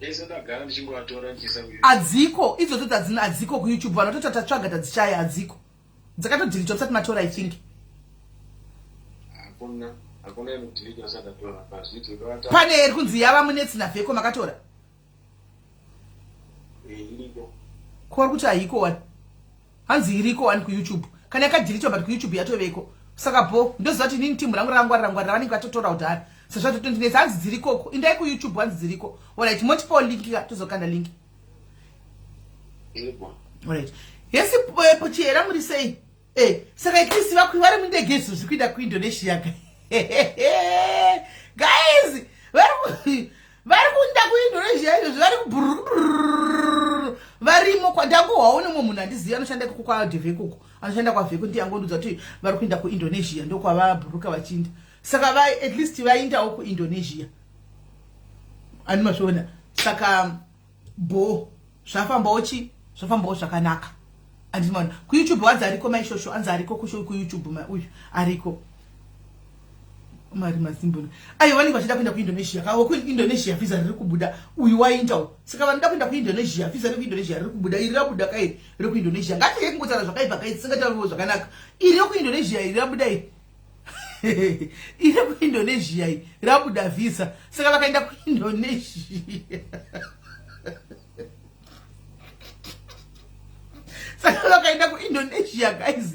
Ese ndagara ndichingoatora ndichiisa kuYouTube. Adziko idzodzo dzadzina, adziko kuYouTube. Vanhu vatoti tatsvaga tadzichaya, hadziko, dzakatodhilitwa musati matora, I think. Hakuna, hakuna inodhilitwa asati atora pazviti. Pane iri kunzi yava Munetsi naVheko, makatora? Iriko. Ko kuti haiko wani? Hanzi iriko wani kuYouTube kana yakadhilitwa, but kuYouTube yatoveko. Saka bo, ndoziva kuti inini timu rangu rakangwarira ngwarira, vanenge vatotora kudhara sezvatotondinetsa. Hanzi dzirikoko, indai kuYouTube, hanzi dziriko. Alright, motipawo link ka, tozokanda link. Iriko. Alright, yesi Chihera, muri sei? Saka at least vari mundege izvo zviri kuenda kuIndonesia. Guys, vari kuenda kuIndonesia izvozvi, vari kubrrr, varimo. Ndangohwawo nemumwe munhu handizivi anoshanda ikoko kwaDhevhekoko, anoshanda kwaVheko, ndiyangondudza kuti vari kuenda kuIndonesia, ndokwavabhuruka vachiinda. Saka at least vaindawo kuIndonesia, andimazviona? Saka bo, zvafambawo chi, zvafambawo zvakanaka, andimaona? KuYouTube wanzi ariko maishosho, anzi ariko kuYouTube uyu ariko mari mazimboni. Aiwa, vanenge vachida kuenda kuIndonesia kavo, kuIndonesia visa riri kubuda, uyu waendawo. Saka vanoda kuenda kuIndonesia, visa rekuIndonesia riri kubuda, iri rabuda kai rekuIndonesia. Ngatirege kungotaura zvakaipa kai, tisingatauriwo zvakanaka. Iri rekuIndonesia iri rabuda iri. Iri kuIndonesia iyi rabuda visa, saka vakaenda kuIndonesia, saka vakaenda kuIndonesia guys,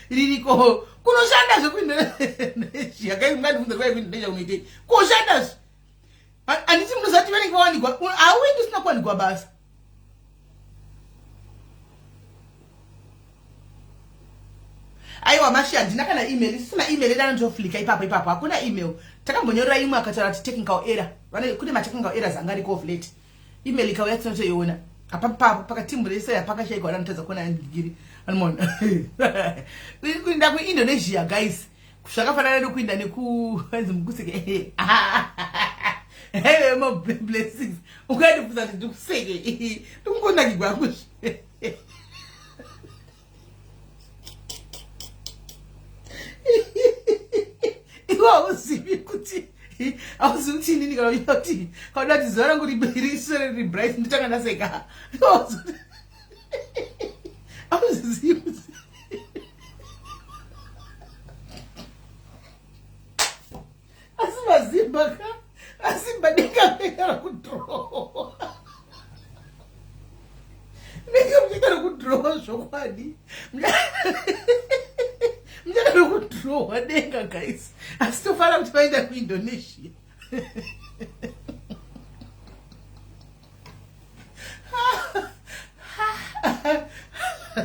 ririko kunoshanda zvekuIndonesia guys. Mungandibvunza kwai kuIndonesia kunoitei? Koshandazve, handiti munozati vanenge vawanikwa? Hauendi usina kuwanikwa basa. Aiwa mashi, handina kana email. Isusu maemail edu anotoflika ipapo ipapo, hakuna email. Takambonyorera imwe akataura kuti technical error. Kune matechnical errors anga ariko of late. Email ikauya tinotoiona apapapo. Pakatimburesa yapakashaikwa, anotadza kuona ngiri anomona. Kuenda kuIndonesia guys zvakafanana nekuenda neku, anzi mukuseke blessings. Ukandibvunza kuti ndikuseke, ndikungonakigwa hangu. Iwe hauzivi kuti inini kana uida kuti kauda kuti zuva rangu riswere riri bright, ndotanga ndaseka. Hauzivi kuti asi mazimba ka asimba denga rakudhirowa, nenge muchaita rekudhirowa zvokwadi, muchaita rekudhirowa denga guys. Asi tofanira kuti vaenda kuIndonesia.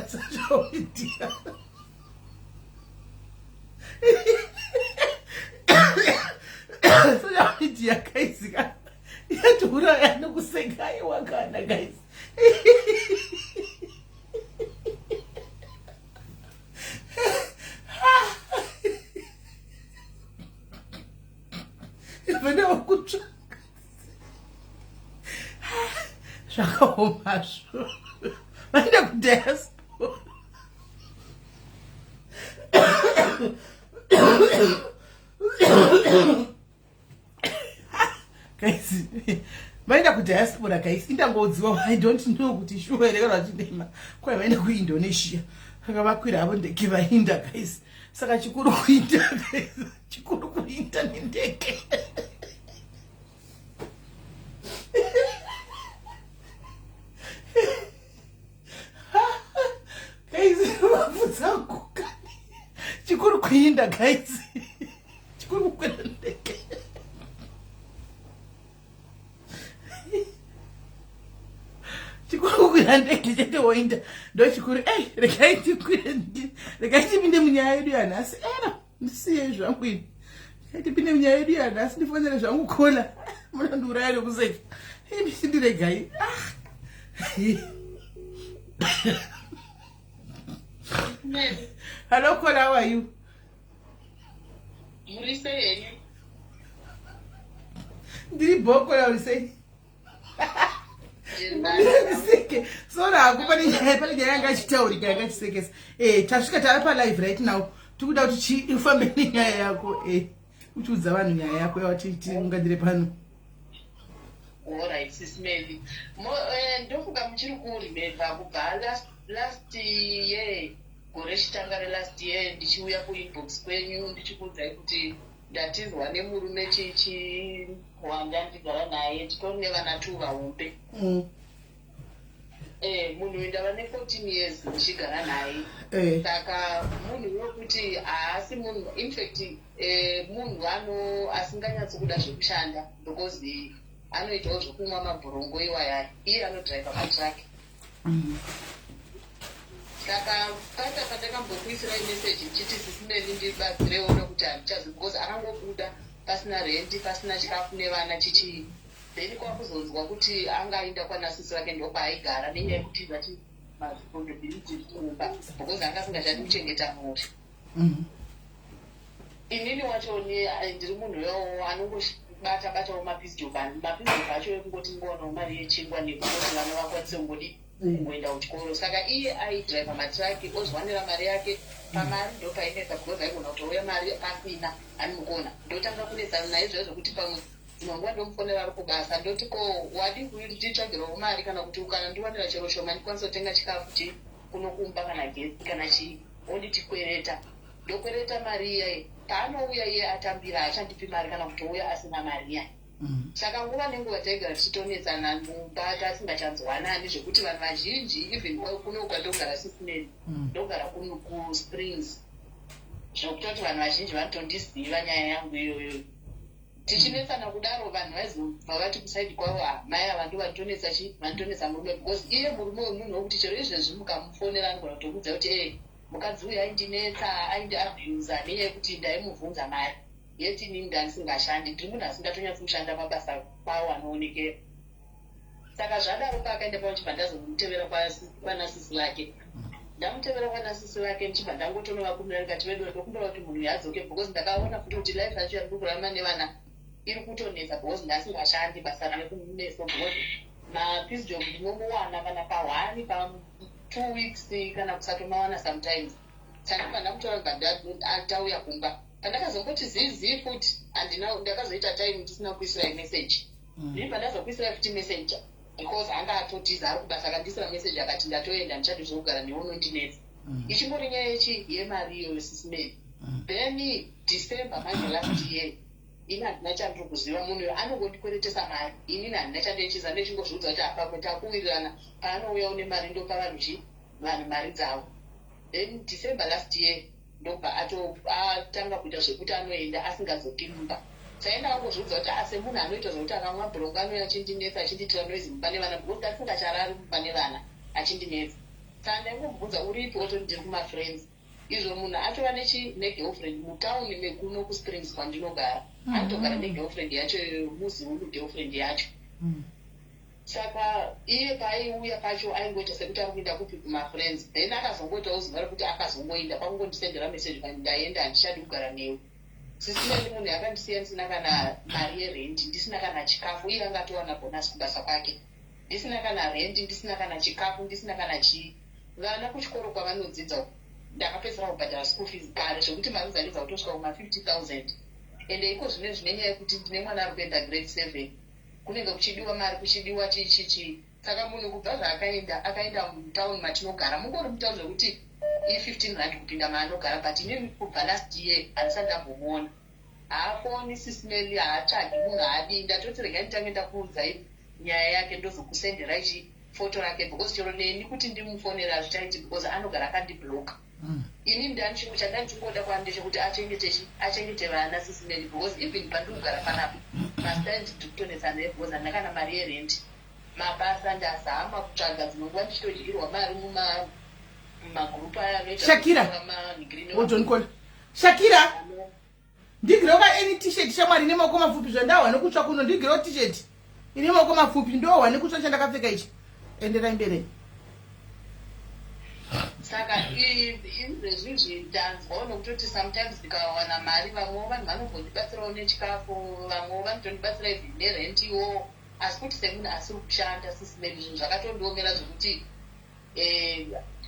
Social media, social media guys ka yatiuraya nokuseka. Aiwa kana guys, ibva zvakaomazvo, vaenda kudiaspora guys, vaenda kudiaspora guys. Indangodziwa, I don't know kuti shuwa here kana vachidema kwai vaenda kuIndonesia. Saka vakwira havo ndege vainda guys. Saka chikuru kuinda guys, chikuru kuinda nendege. Guys, vabvudza kukani, chikuru kuinda guys, chikuru kukwira ndege, chikuru kukwira ndege chete woinda, ndo chikuru. Ei, regai tikwire, regai tipinde munyaya yedu yanhasi. Era ndisiyei zvangu ini, regai tipinde munyaya yedu yanhasi. Ndifonere zvangu kola, munondiuraya nekuseka imi. Sindiregai. Ah. Hello caller, how are you? Muri sei henyu? Ndiri bhokola, uri sei? Ndiseke sora hako. Pane nyaya yanga ichitaurika yanga ichisekesa. Tasvika, tava palive right now. Tikuda kuti ufambe nenyaya yako, uchiudza vanhu nyaya yako yawati tiunganire pano. Alright, Sis Melly. Ndofunga muchiri kuremember kubva last year, gore chitanga relast year, ndichiuya kuinbox kwenyu ndichikuudzai kuti ndatizwa nemurume chichi wanda ndigara naye, titori nevana two vahombe. Munhu uyu ndava ne14 years ndichigara naye. Saka munhu wekuti haasi munhu, infact munhu ano asinganyatsi kuda zvekushanda because anoitawo zvokumwa mabhorongo iwayaya. Iye anodhiraivha matraki. Saka pata pandakambokuisirai meseji ndichiti, "Sis Melly, ndibatsirewo nekuti handichazi," because akangobuda pasina rendi, pasina chikafu nevana chichii. Then kwakuzonzwa kuti anga aenda kwanasisi vake, ndokwaaigara nenyaya yekuti vati maresponsibilities kumba because anga asingachadi kuchengeta mhuri. Inini wacho ndiri munhu iwowo anongobata batawo mapiece job, mapiece job acho ekungoti ngowanawo mari yechingwa nekungoti vana vakwanise kungodi kungoenda kuchikoro. Saka iye aidhiraivha matraki ozwanira mari yake. Pamari ndo painetsa because aigona kutouya mari pasina animukona. Ndotanga kunetsana naye zviya zvokuti pamwe dzimwe nguva ndomufonera ari kubasa, ndoti, "Ko wadi nditsvagirawo mari kana kuti kana ndiwanira chero shoma ndikwanise kutenga chikafu chi kuno kumba kana gesi kana chii?" Onditi kwereta. Ndokwereta mari iyayi. Paanouya iye atambira, haachandipi mari kana kutouya asina mari iyai. Saka nguva nenguva taigara tichitonetsana mumba, tasingachanzwanani, zvekuti vanhu vazhinji, even kuno kwandogara, Sis Melly, ndogara kuno kuSprings, zvokutoti vanhu vazhinji vanotondiziva nyaya yangu iyoyo. Tichinetsana kudaro, vanhu vaizobva vati kuside kwavo, "Ah, mai ava ndo vanotonetsa chi, vanotonetsa murume," because iye murume wemunhu wekuti chero izvezvi mukamufonera anogona kutokuudza kuti, "E, mukadzi uyu aindinetsa, aindiabusa nenyaya yekuti ndaimubvunza mari yeti inini ndandisingashandi, ndiri munhu asingatonyatsi kushanda mabasa kwawo anoonekera." Saka zvadaro, paakaenda pavo, chibva ndazomutevera kwanasisi vake. Ndamutevera kwanasisi vake, ndichibva ndangotonovakumbira, ndikati, "Vedu, ndokumbira kuti munhu uyu adzoke, because ndakaona futi kuti life yacho yandiri kurarama nevana iri kutonetsa, because ndasingashandi basa rine kumeso, because mapiece job ndinongowana kana pa1 pa2 weeks, kana kusatomawana sometimes." Saka ndibva ndamutora, ndibva tauya kumba. Pandakazongoti zii futi, handina, ndakazoita time ndisina kuisirai message. Ndibva ndazokuisirai futi message, because anga atotiza, ari kubasa. Akandisira message akati, "Ndatoenda, ndichadi zvokugara newe, unondinetsa." Ichingori nyaya yechi yemari iyoyo, Sis Melly. Then December manje last year, ini handina chandiri kuziva. Munhu uyo anongondikweretesa mari, inini handina chandichiza. Ndechingozviudza kuti apamwe takuwirirana, paanouya une mari ndopa vanhu chi vanhu mari dzavo. Then December last year ndobva atanga kuita zvekuti anoenda asingadzoki mumba. Saenda angozviudza kuti ase munhu anoita zvokuti akamwa bhurongo, anouya achindinetsa, achinditira noise mumba nevana, because asingacharari mumba nevana, achindinetsa. Saka ndaingomubvunza, "Uripi?" Ototi, "Ndiri kumafriends." Izvo munhu atova negirlfriend mutauni mekuno kuSprings kwandinogara. Anotogara negirlfriend yacho, muZulu girlfriend yacho. Saka iye paaiuya pacho aingoita sekuti ari kuenda kupi, kumafriends. Then akazongoitawo zuva rekuti akazongoenda, kwakungondisendera message pani, "Ndaenda, handichadi kugara newe." Sis Melly, munhu akandisiya ndisina kana mari yerendi, ndisina kana chikafu. Iye anga atowana bonus kubasa kwake. Ndisina kana rendi, ndisina kana chikafu, ndisina kana chii. Vana kuchikoro kwavanodzidza, ndakapedzisira kubhadhara school fees kare, zvekuti mari dzange kutosvika kuma50 000. Ende iko zvine zvine nyaya yekuti ndine mwana ari kuenda grade 7, kunenge kuchidiwa mari, kuchidiwa chii chii chii. Saka munhu kubva zvaakaenda, akaenda mutauni matinogara, mungori mutauni zvekuti i15 rand kupinda maanogara, but inini kubva last year handisati ndambomuona. Haafoni, Sis Melly, haatsvagi munhu, haadii. Ndatoti regai nditange ndakuudzai nyaya yake, ndozokusenderai chifoto rake, because chero neni kuti ndimufonera hazvichaiti, because anogara akandibloka. Ini ndani chandandichingoda kwani ndechekuti achengete chi achengete vana, Sis Melly, because even pandikugara panapa mastand ndikutonetsa naye, because handina kana mari yerendi. Mabasa ndazama kutsvaga, dzimwe nguva ndichitodyirwa mari mumagurupu aya anoita Shakira. manigrini. Oh, John Cole. Shakira, ndigirewo ka any T-shirt, shamwari, ine maoko mafupi. Zvandahwa nekutsva kuno, ndigirewo T-shirt ine maoko mafupi. Ndohwa nekutsva chandakapfeka ichi. Enderai mberi. Saka izvezvizvi ndanzwawo nokutoti sometimes ndikawana mari, vamwewo vanhu vanombondibatsirawo nechikafu, vamwewo vanotondibatsira even nerentiwo. Asi kuti semunhu asiri kushanda, Sis Melly, zvinhu zvakatondiomera zvekuti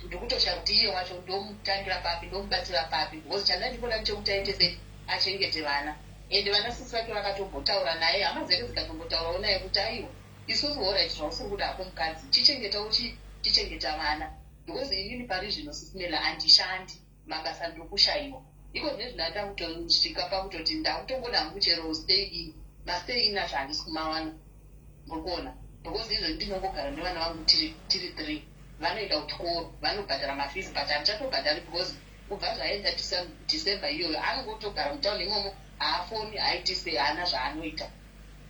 ndikutoshaya kuti iye wacho ndomutangira papi, ndomubatsira papi, because chandandikoda ndechekuti aite sei, achengete vana. Ende vana sisi vake vakatombotaura naye, hama dzake dzikatombotaurawo naye kuti, "Aiwa, isusu alright, zvausiri kuda hako mukadzi, chichengetawo chichengeta vana," because inini pari zvino, Sis Melly, handishandi mabasa, ndokushayiwa. Iko zvine zvinoda kutosvika pakutoti ndakutongoda hangu chero stay in, mastay in acho handisi kumawana, muri kuona, because izvo ndinongogara nevana vangu tiri three. Vanoenda kuchikoro, vanobhadhara mafees, but handichatobhadhari because kubva zvaenda December iyoyo, anongotogara mutauni imomo, haafoni, haaiti sei, haana zvaanoita.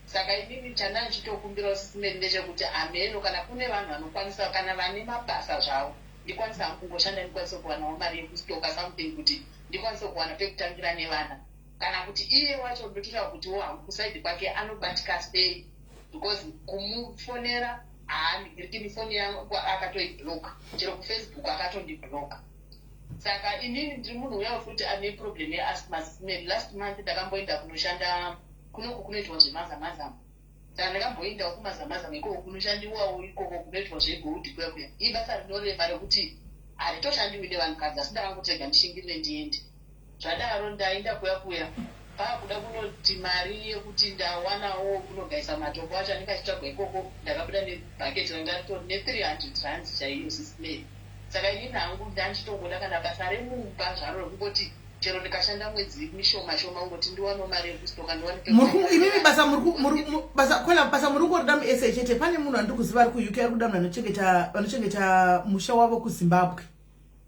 Saka inini chanda ndichitokumbirawo, Sis Melly, ndechekuti ameno kana kune vanhu vanokwanisa, kana vane mabasa zvavo, ndikwanisa hangu kungoshanda, ndikwanise kuwanawo mari yekustoka something, kuti ndikwanise kuwana pekutangira nevana. Kana kuti iye wacho ndototaura kutiwo hangu kuside kwake anobatika sei, because kumufonera haandigirikini, foni yangu akatoibloka, chero kuFacebook akatondibloka. Saka inini ndiri munhu uyawo futi ane problem yeasthma. Last month ndakamboenda kunoshanda kunoku kunoitwa zvemazamazama. Saka ndakamboendawo kumazamazama ikoko, kunoshandiwawo ikoko kunoitwa zvegold kuya kuya. Ibasa rinorema rekuti haritoshandiwi nevanhukadzi, asi ndakangotega ndishingirire ndiende. Zvadaro ndaenda kuya kuya, paakuda kunoti mari yekuti ndawanawo kunogaisa matombo acho anenge achitsvagwa ikoko, ndakabuda nebhaketi ranga ritori ne300 rands chaiyo, Sis Melly. Saka inini hangu ndandichitongoda kana basa remumba zvaro rekungoti chero. Chero ndikashanda mwedzi mishoma shoma kungoti ndiwanewo mari yekustoka ndiwane imimi basa basa kola basa muri kungorida musa chete. Pane munhu andiri kuziva ari kuUK ari kuda munhu anochengeta vanochengeta musha wavo kuZimbabwe.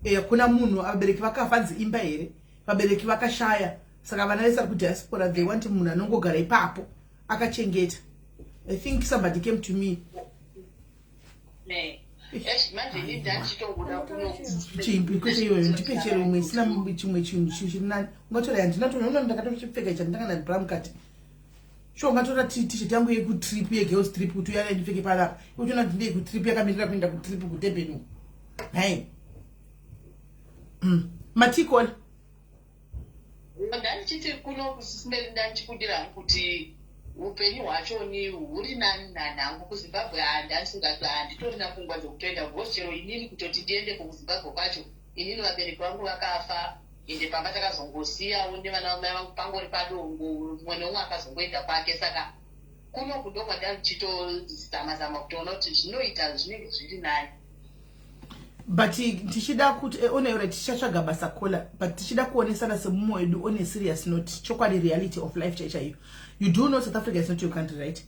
E, kuna munhu vabereki vakafa nzi imba here vabereki vakashaya saka vana vese vari kudiaspora they want munhu anongogara ipapo akachengeta. I think somebody came to me. Chimbi kwete iyoyo ndipe chero imwe isina chimwe chinhu chiri nani ungatora handina toona ndakatochipfeka ichi handina kana bra mukati. Sure ungatora t-shirt yangu yekutrip yegirls trip kuti uyane ndipfeke panapa uchiona kuti ndeyekutrip yakamirira kuenda kutrip kuDurban uko nhai matikoli. Ndandichiti kuno kusisimeri ndandichikudira hangu kuti upenyu hwacho ni huri nani nani hangu kuZimbabwe handandisingati handitorina pfungwa dzekutoenda because chero inini kutoti ndiendeko kuZimbabwe kwacho inini vabereki vangu vakafa ende pamba takazongosiyawo nevana vamai vangu pangori padongo mumwe neumwe akazongoenda kwake saka kuno kundo kwandanga zama kutoona kuti zvinoita zvinenge zviri nani. But tichida kuti oneura tichatsvaga basa kola but tichida kuonesana semumwe wedu on a serious note chokwadi reality of life chaichaiyo. You do know South Africa is not your country, right?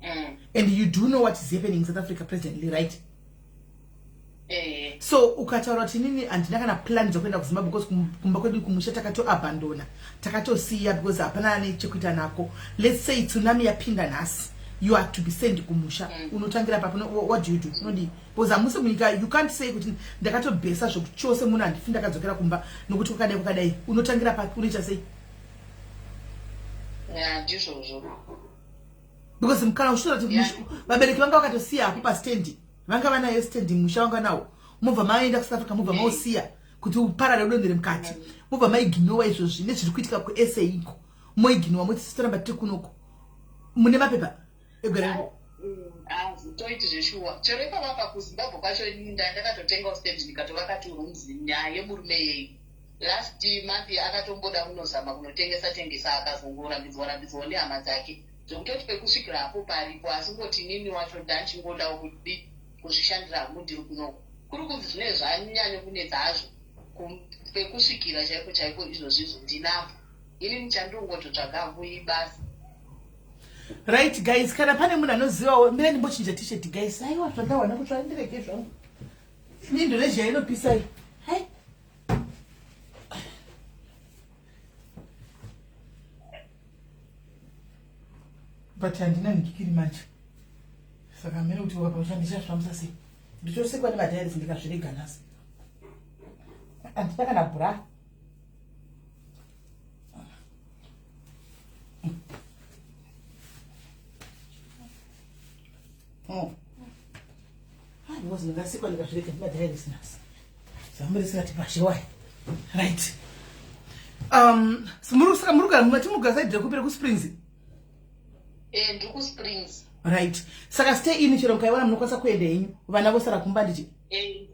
Mm. And you do know what is happening in South Africa presently, right? Eh. So ukataura kuti inini handina kana plan dzekuenda kuZimbabwe because kumba kwedu kumusha takatoabandona takatosiya because hapana ane chekuita nako. Let's say tsunami yapinda nhasi, you are to be sent kumusha. Unotangira papo what do you do? Unodii? Because hamusi munyika you can't say kuti ndakatobhesa zvokuchose munhu handifi ndakadzokera kumba nokuti kwakadai kwakadai. Unotangira papi unoita sei? Yeah, ndizvozvo. Because kana uchitora kuti vabereki vanga vakatosiya hapo pastendi vanga vanayo stendi musha vanga nawo mobva maenda kuSouth Africa mobva mausiya kuti uparare udondere mukati mobva maiginowa izvozvi nezviri kuitika kuSA iko moiginowa moti sitoramba tiri kunoko mune mapepa egwere. Toiti zveshuwa chero ipapapa kuZimbabwe kwacho ndakatotengawo stand ndikatovaka two rooms nyaya yemurume yei last month akatomboda kunozama kunotengesa tengesa akazongorambidzwa rambidzwawo nehama dzake zvekutoti pekusvikira hapo paripo asi ngoti inini wacho ndandichingodawo kuti kuzvishandira hangu ndiri kunoko kuri kunzi zvinenge zvanyanya kunetsa hazvo pekusvikira chaiko chaiko izvozvizvo ndinapo inini chandinongototsvaga hangu ibasa. Right guys, kana pane munhu anozivawo mira ndimbochinja t-shirt guys. Aiwa zvandawana kutsva ndirege zvangu Indonesia inopisa iyi. Hai but handina ndikiri manje saka mene kuti wakapa uchandichazvifambisa sei ndichosekwa nemadhairisi ndikazvirega nhasi handina kana bra. Oh. Ah, because ndingasikwa ndikazvirega nemadhairisi nhasi zamu risingati pashe wai. Right, so muri saka muri kugara mati mugara side rekupi rekuSprings? Eh, ndiri kuSprings. Right, saka stay in chero mukaiwana munokwanisa kuenda henyu vana vosara kumba nditi? Eh,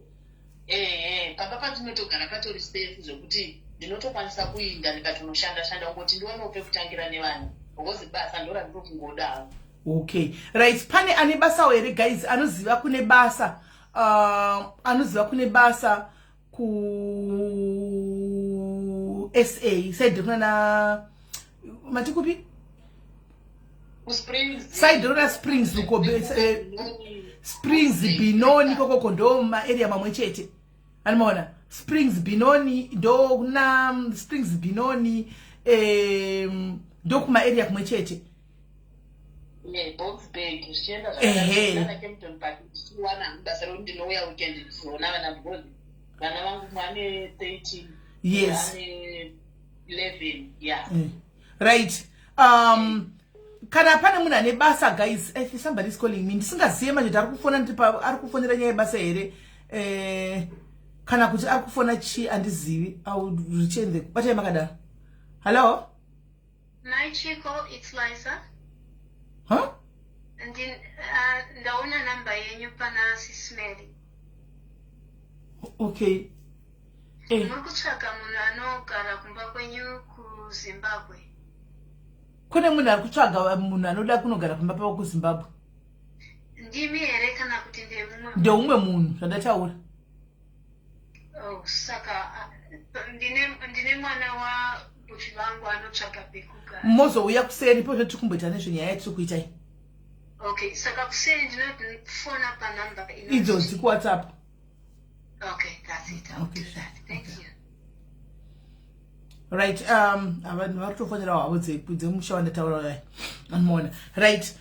eh, pamba pandinotogara patori safe zvekuti ndinotokwanisa kuinda ndikatonoshanda shanda kungoti ndiwanewo pekutangira nevana because basa ndo randinokungodawo. Okay, right, pane ane basawo here guys anoziva kune basa anoziva kune basa ku SA side kuna na mati kupi? KuSprings. Side rona Springs uko Springs Benoni kokoko ndo maarea mamwe chete animaona Springs Benoni ndo kuna Springs Benoni ndo kumaarea kumwe chete. Boksburg zvichienda zvakana Kempton Park ndichiwana basa rekuti ndinouya weekend ndichizoona vana because vana vangu mumwe ane 13 ane 11, yeah. Right, kana pane munhu ane basa guys, if somebody is calling me ndisingazive manje kuti ari kufona ari kufonera nyaya yebasa here kana kuti ari kufona chii handizivi. I will return the batai makadaro. Hello? Hi Chico, it's Liza. Huh? Ndaona namba yenyu pana Sismeli. Okay. Muri kutsvaga munhu anogara kumba kwenyu kuZimbabwe. Kune munhu ari kutsvaga munhu anoda kunogara kumba pavo kuZimbabwe. Ndimi here kana kuti ndemumwe? Ndeumwe munhu zvandataura. Oh, saka Ndine ndine mwana wabhuti vangu anotsvaga pekugara. Mozouya kuseri po zvetiri kumboita nezvenyaya yatiri kuita iyi. Okay, saka kuseri ndinofona panumber idzodzi kuWhatsApp. Okay, that's it. I'll do that. Thank you. Right, vanhu vari kutofonerawo havo dzemusha wandataura vai anomaona. Right,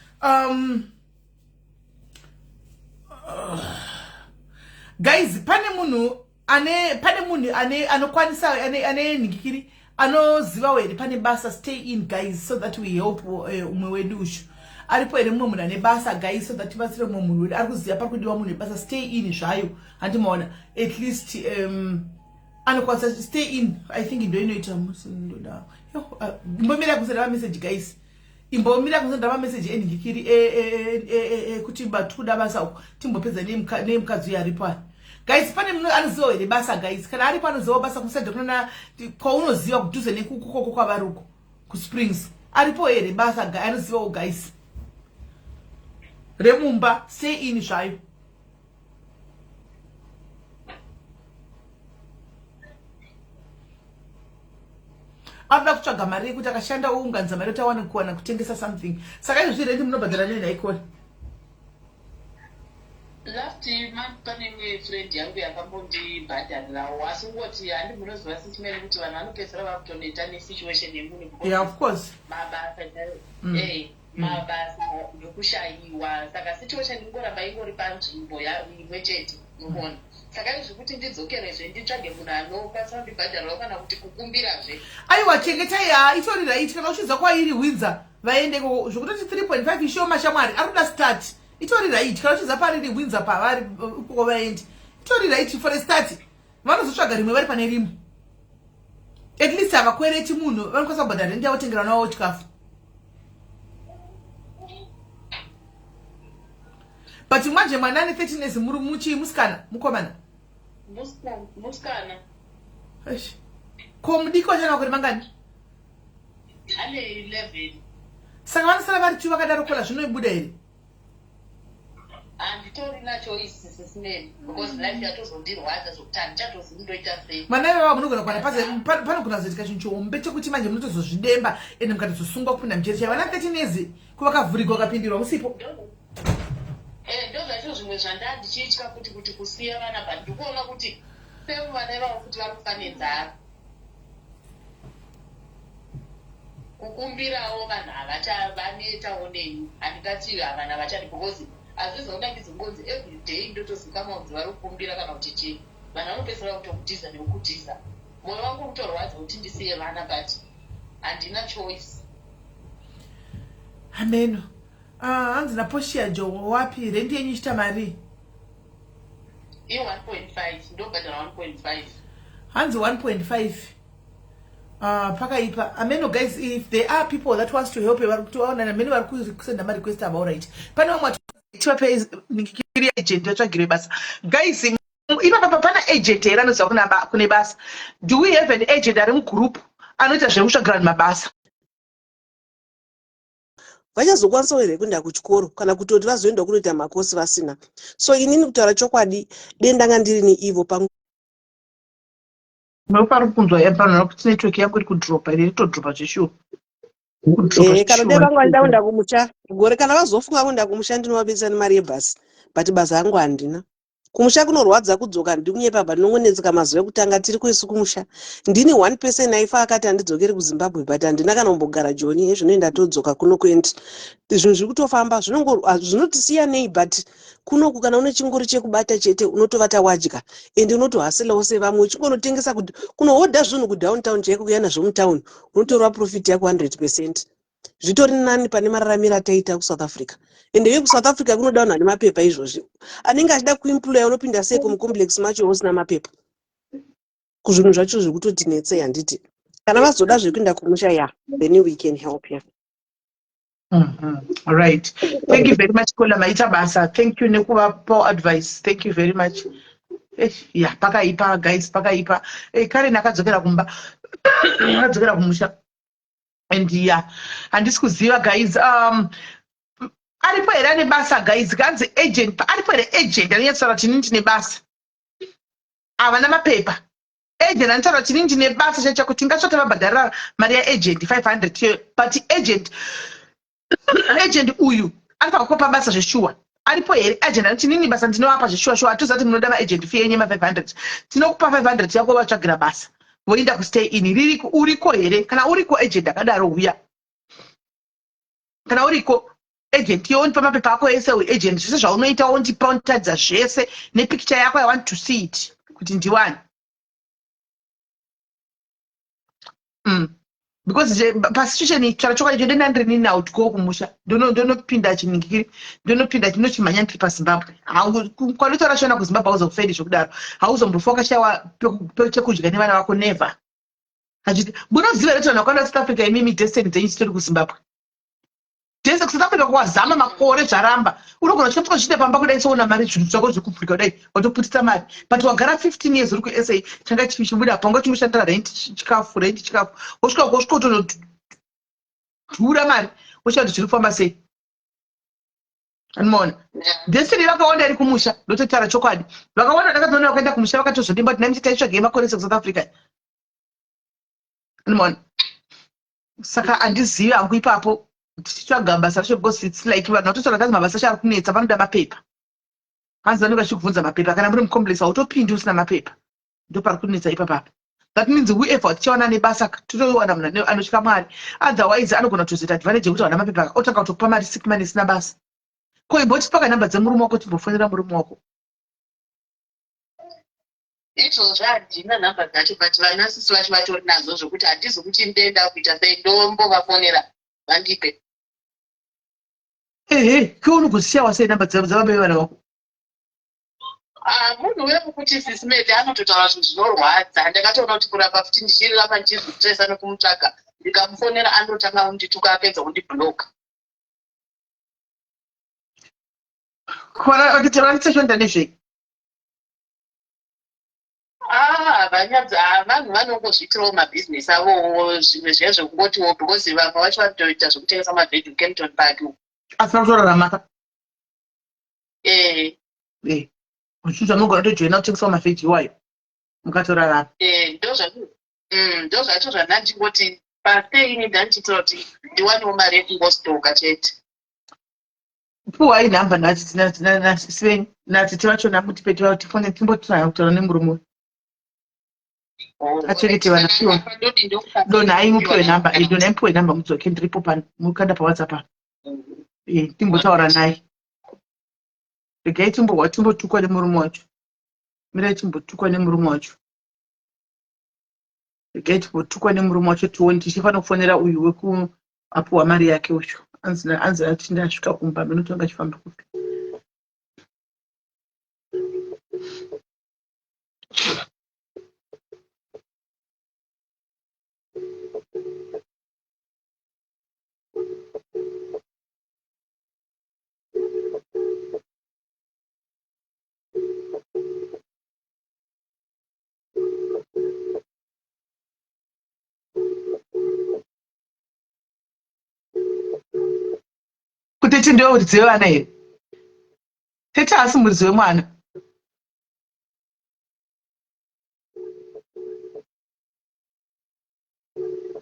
guys, pane munhu ane anokwanisa ane nhingikiri anozivawo here pane basa stay in, guys, so that we help umwe wedu ushu aripo here? Mumwe munhu ane basa, guys, so that tibatsire mumwe munhu wedu ari kuziva pari kudiwa munhu webasa stay in zvayo, handimaona? At least anokwanisa stay in. I think ndo inoita ndoda imbomira kusenda mameseji, guys, imbomira kusenda mameseji enhingikiri ekuti tikuda basa uku. Timbopedza nemukadzi uyo aripo ari. Guys, pane munhu anozivawo here basa, guys? Kana aripo anozivawo basa kusenda kunana kwaunoziva kudhuze nekukoko kwavari uko kuSprings, aripo here basa anozivawo, guys, remumba stay in zvayo? Anoda kutsvaga mari yekuti akashanda ounganidza mari yekuti awane kuwana kutengesa something. Saka izvozvi rendi munobhadhara nei naikoni? Last month pane imwe friend yangu yakambondibhadharirawo, asi kungoti handi munoziva, Sis Meli, kuti vanhu vanopedzisira vakutoneta nesituation yemunhu because Yeah, of course. Mabasa mabasa nokushayiwa, saka situation ingoramba ingori panzvimbo imwe chete, unoona? Saka izvi kuti ndidzokerezve nditsvage munhu anokwanisa kundibhadharirawo kana kuti kukumbirazve. Aiwa, chengetai. Ha, itori right. Kana uchinzwa kwairi Windsor, vaende ikoko. Zvokutoti 3.5 ishoma, shamwari, ari kuda start. Itori right. Kana uchinzwa pariri Windsor, pavari ikoko, vaende. Itori right for a start. Vanozotsvaga rimwe vari pane rimwe. At least havakwereti munhu, vanokwanisa kubhadhara rendi yavo, tengera vana vavo chikafu. But manje mwana ane 13 years, muri muchii, musikana, mukomana? Musikana. Eish. Ko mudiki wacho ana makore mangani? Ane 11. Saka vanosara vari two vakadaro kola, zvinoibuda here? Handitorina choice, Sis Meli, because life yatozondirwadza zvokuti handichatozivi ndoita sei. Vana ivava munogona kuwana panogona kuzoitika chinhu chihombe chekuti manje munotozozvidemba, ende mukatozosungwa kupinda mujeri chaivo. Vana 13 years kuvakavhurigwa vakapindirwa musipo. Ndo zvacho zvimwe zvanda ndichitya kuti kusiya vana, but ndikuona kuti semu vana ivavo kuti vari kufa nenzara. Kukumbirawo vanhu havachavanetawo neni, handingati havana havachadi, because hazvizonakidzi kungonzi every day ndotozikanwa kunzi vari kukumbira kana kuti chii. Vanhu vanopedzisira kutokutiza nekukutiza. Mwoyo wangu kutorwadza kuti ndisiye vana, but handina choice. Ameno. Ah, hanzi naPoshia Jo wapi, rendi yenyu ichita mari? I1.5, ndobhadhara 1.5. Hanzi 1.5. Pakaipa. Ameno, guys, if there are people that wants to help, vari kutoona namene vari kusenda marequest ava. Alright, pane vamwe tivape nikikiri agent vatsvagire basa. Guys, ipapa pana agent here anoziva kune basa? Do we have an agent ari mugroup anoita zvekutsvagira vanhu mabasa? Vachazokwanisawo here kuenda kuchikoro kana kutoti vazoenda kunoita makosi vasina? So inini, kutaura chokwadi, dendanga ndiri neivo pangu. Pari kunzwa pano kuti network yako iri kudropa, iri ritodropa zveshuwa. Kana dai vanga vachida kuenda kumusha gore, kana vazofunga kuenda kumusha, ndinovabetsera nemari yebhasi, but basa yangu handina. Kumusha kunorwadza kudzoka, ndikunyepa, but ndinongonetseka mazuva ekutanga tiri kuisu kumusha. Ndini one person aifa akati handidzokeri kuZimbabwe, but handina kana kumbogara Joni. Hezvino ndatodzoka kuno kuendi zvinhu zviri kutofamba, zvinotisiyanei, but kunoku kana une chingori chekubata chete, unotovata wadya, ende unotohasilawo sevamwe uchingonotengesa, kunohodha zvinhu kudowntown chaiko, kuya nazvo mutown, unotorwa profit yako 100%. Zvitori nani pane mararamiro ataita kuSouth Africa. Ende uye kuSouth Africa kunoda vanhu vane mapepa. Izvozvi anenge achida kuemploya, unopinda sei kumucomplex macho usina mapepa? Kuzvinhu zvacho zviri kutotinetsei. Handiti kana vazoda zvekuenda kumusha, ya, then we can help you. Right, thank you very much, Kola. Maita basa. Thank you nekuvapo advice. Thank you very much. Ya, pakaipa, guys, pakaipa. Karen akadzokera kumba, akadzokera kumusha, and ya, handisi kuziva, guys, aripo here ane basa, guys? Kanzi agent, aripo here agent anonyatsotaura kuti inini ndine basa, havana mapepa? Agent anotaura kuti ini ndine basa chaicho kuti tingatsvata vabhadharira mari yaagent 500 iyoyo but agent agent uyu anofanira kupa basa zveshuwa aripo here agent anoti inini basa ndinovapa zveshuwa shuwa hatiziva kuti munoda maagent fee yenyu yema 500 tinokupa 500 yako vatsvagira basa voenda kustay in ririko uriko here kana uriko agent akadaro huya kana uriko agent iyo ondipa mapepa ako ese uagent zvese zvaunoita ondipa onditaridza zvese nepicture yako i want to see it kuti ndiwani mm. because pasituation tsvara chokwadi chode ndandiri nini out go kumusha ndonopinda chiningiri ndonopinda chinochimhanya ndiri pazimbabwe kwanotaura shona kuzimbabwe hauzofendi zvekudaro hauzombofa wakashaiwa chekudya nevana vako never hazviti munoziva here kuti vanhu vakawanda south africa imimi destiny dzenyu dzitori kuzimbabwe Jese kuSouth Africa kwazama makore zvaramba. Unogona kuchitopfuka zvichiita pamba kudai soona mari zvinhu zvako zvekuvhurika kudai watoputitsa mari. But wagara 15 years uri kuSA changa chichibuda apa wanga uchingoshandira rent chikafu rent chikafu. Wosvika wosvika wotodhura mari woshaya kuti zviri kufamba sei. Anomaona. Destiny vakawanda iri kumusha ndototaura chokwadi. Vakawanda ndakatoona vakaenda kumusha vakatozodimba kuti nami taitsvagei makore sekuSouth Africa. Anomaona. Saka handizivi hangu ipapo tichitsvaga basa racho because its like vanhu vatotaura kazi mabasa acho ari kunetsa vanoda mapepa hanzi vanenge vachikubvunza mapepa kana muri mucomplex hautopindi usina mapepa ndopari kunetsa ipapapa that means whoever tichawana nebasa totowana munhu anotya mwari otherwise anogona kutozoita advantage yekuti hauna mapepa otanga kutokupa mari sick money isina basa ko imbotipa ka nhamba dzemurume wako timbofonera murume wako Izvozvo handina number dzacho but vana sisi vacho vatori nadzo zvekuti handizi kuti ndenda kuita sei ndombovafonera vandipe. Ehe, ko unogosiyawa sei number dzababa vevana vako? Ah, munhu wekuti sisi Medi anototaura zvinhu zvinorwadza. Ndakatoona kuti kuramba futi ndichiramba ndichizvistressa nekumutsvaga ndikamufonera anotanga kundituka apedza kundibloka. Kona vakati nezvei? Ah, vanyadzi ah, vanhu vanongozviitirawo mabhizinesi avowo zvimwe zviya zvekungotiwo because vamwe vacho vanotoita zvekutengesa mavhegi kucampton park uko. Asi vanotorarama ka? Eh. Eh. Zvinhu zvamunogona kutojoina kutengesawo mavhegi iwayo mukatorarama. Eh, ndozvacho ndozvacho zvandandingoti pasei ndandichitira kuti ndiwanewo mari yekungostoka chete. Puwai nhamba nasisi venyu natete vacho namutipe tifone timbotiraya kutaura nemurume uyu. Achengete vana piwa. Donhai mupiwe nhamba, eh, donhai mupiwe nhamba mudzoke ndiripo pano mukanda paWhatsApp apa. Eh, timbotaura naye. Regai timbohwa timbotukwa nemurume wacho. Mirai timbotukwa nemurume wacho. Regai timbotukwa nemurume wacho tione tichifanira kufonera uyu weku apuwa mari yake uyu anzi anzi ati ndasvika kumba minoto anga achifamba kupi Kutete ndiwe muridzi wevana here? Tete haasi muridzi wemwana.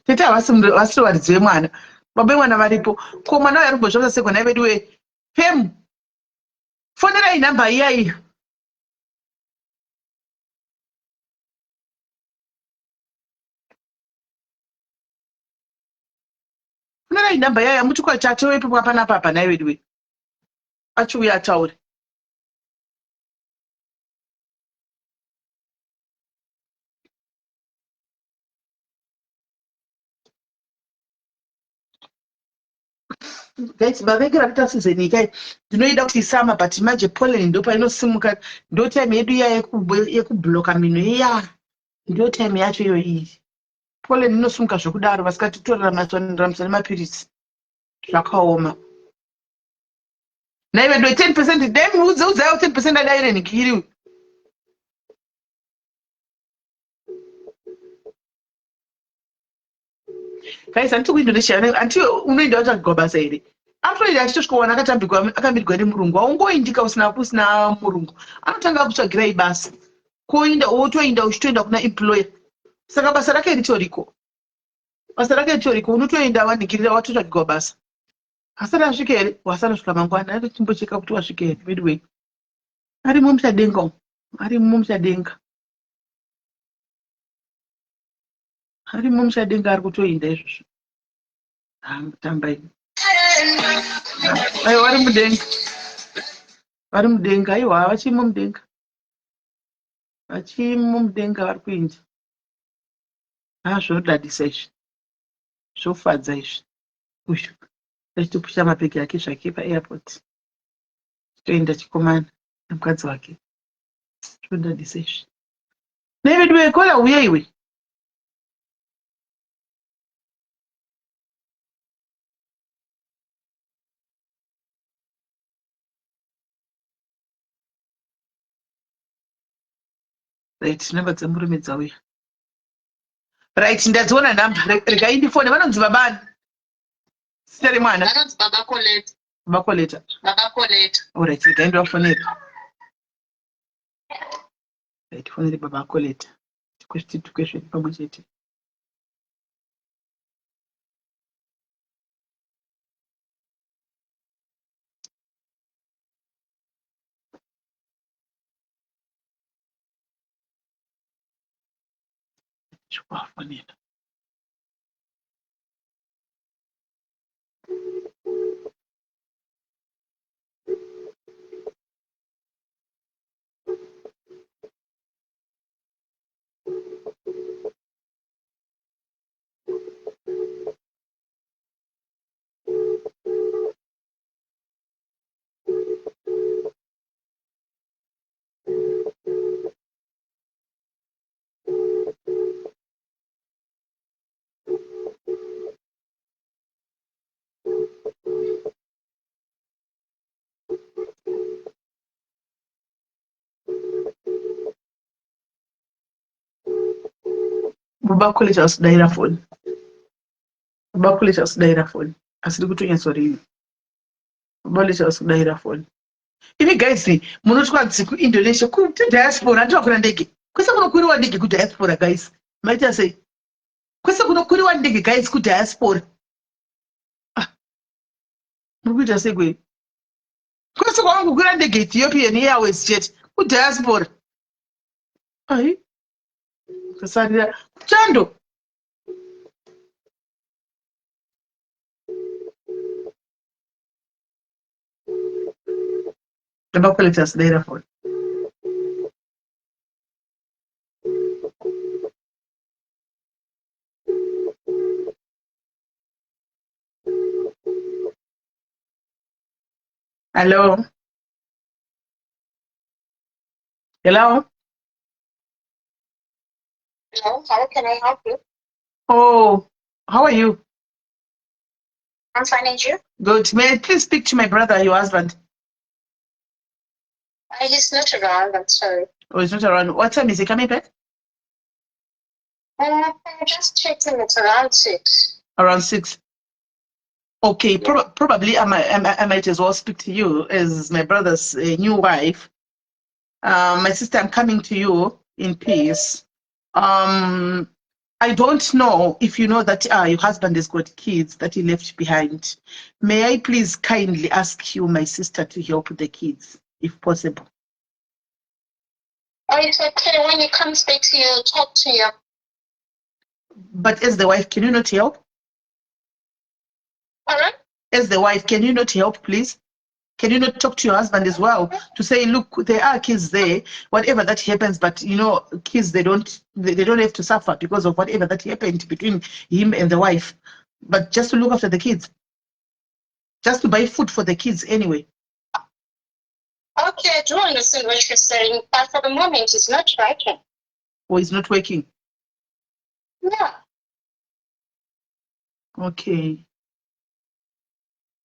Tete havasi vasiri varidzi vemwana. Baba vemwana varipo. Ko mwana uyo ari kumbozvavisa seko nhai veduwe. Pem. Fonerai nhamba iya iyo. Fonerai nhamba iya muti kwa chatowepo panapa apa nhai veduwe. Achiuya ataure. Guys, mavengero anoita season iyi kai ndinoida kuti isama but manje pollen ndo painosimuka ndo time yedu iya yekubloka mhino iya ndo time yacho iyo iyi pollen inosimuka zvekudaro vasikatitorera nemapiritsi zvakaoma nhai vedu 10 percent dai muudze udzaiwo 10 percent adaire nhikiri Guys, handiti kuIndonesia, handiti unoenda watsvagirwa basa here? Anotoenda achitosvikowana akatambirwa akamirigwa nemurungu. Haungoindika usina usina murungu. Anotanga akutsvagirai basa. Koinda wotoinda uchitoenda kuna employer. Saka basa rake ritoriko. Basa rake ritoriko unotoenda wanhikirira watotsvagirwa basa. Asati asvika here? Wasati asvika mangwana. Ari timbocheka kuti wasvika here anyway. Arimo muchadenga umu. Arimo muchadenga. Arimo muchadenga ari kutoinda izvozvo. Tamba ini. Aiwa vari mudenga. Vari mudenga aiwa vachimo mudenga. Vachimo mudenga vari kuinda. Ah zvodadisa izvi. Zvofadza izvi. Uyu achitopusha mabhegi ake zvake paairport. Chitoenda chikomana nemukadzi wake. Zvodadisa izvi. Nei vedu vekola uye iwe. Right, number dzemurume dzauya. Right, ndadziona number. Regai ndifone. Vanonzi babani? Zita remwana? Vanonzi baba Coletta. Baba Coletta. Baba Coletta. Alright, regai ndivafonere. Right, fonere baba Coletta. Tituke zvedu pamwe chete. Chikuvafonera. Baba College asidaira foni. Baba College asidaira foni. Asiri kutonyatsorini. Baba College asidaira foni. Imi guys munotwa dziku Indonesia ku diaspora handiti vakwira ndege. Kwese kunokwiriwa ndege ku diaspora guys. Maita sei? Kwese kunokwiriwa ndege guys ku diaspora. Ah. Muri kuita sei kwe? Kwese kwavangu kukwira ndege Ethiopian Airways chete ku diaspora. Ai. Kusarira chando. Baba Colette asidaira phone. Hello. Hello. Hello, how can I help you? Oh, how are you? I'm fine, and you? Good. May I please speak to my brother, your husband? He's not around, I'm sorry. Oh, he's not around. What time is he coming back? I'm just checking. It's around 6. Around 6. Okay, yeah. Probably I might as well speak to you as my brother's new wife. My sister, I'm coming to you in peace. I don't know if you know that your husband has got kids that he left behind. May I please kindly ask you, my sister, to help the kids, if possible? Oh, it's okay. When he comes back to you, talk to you. But as the wife, can you not help? All right. As the wife, can you not help, please? Can you not talk to your husband as well to say, look, there are kids there, whatever that happens, but you know, kids, they don't have to suffer because of whatever that happened between him and the wife. But just to look after the kids, just to buy food for the kids anyway. Okay, I do understand what you're saying, but for the moment, it's not working. Oh, it's not working? Yeah. Okay.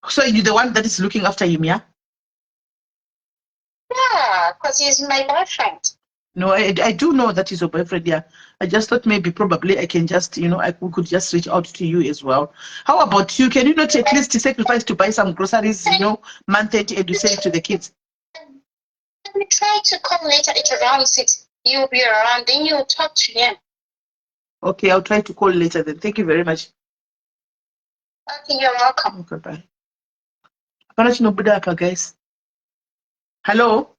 So you're the one that is looking after him, yeah? Yeah, because he's my boyfriend. No, I do know that he's your boyfriend, yeah. I just thought maybe probably I can just, you know, we could just reach out to you as well. How about you? Can you not at least sacrifice to buy some groceries, you know, month end and you send it to the kids? Let me try to call later at around 6. He'll be around. Then you'll talk to him. Okay, I'll try to call later then. Thank you very much. Okay, you're welcome. Okay, bye. Hapana chinobuda apa, guys. Hello,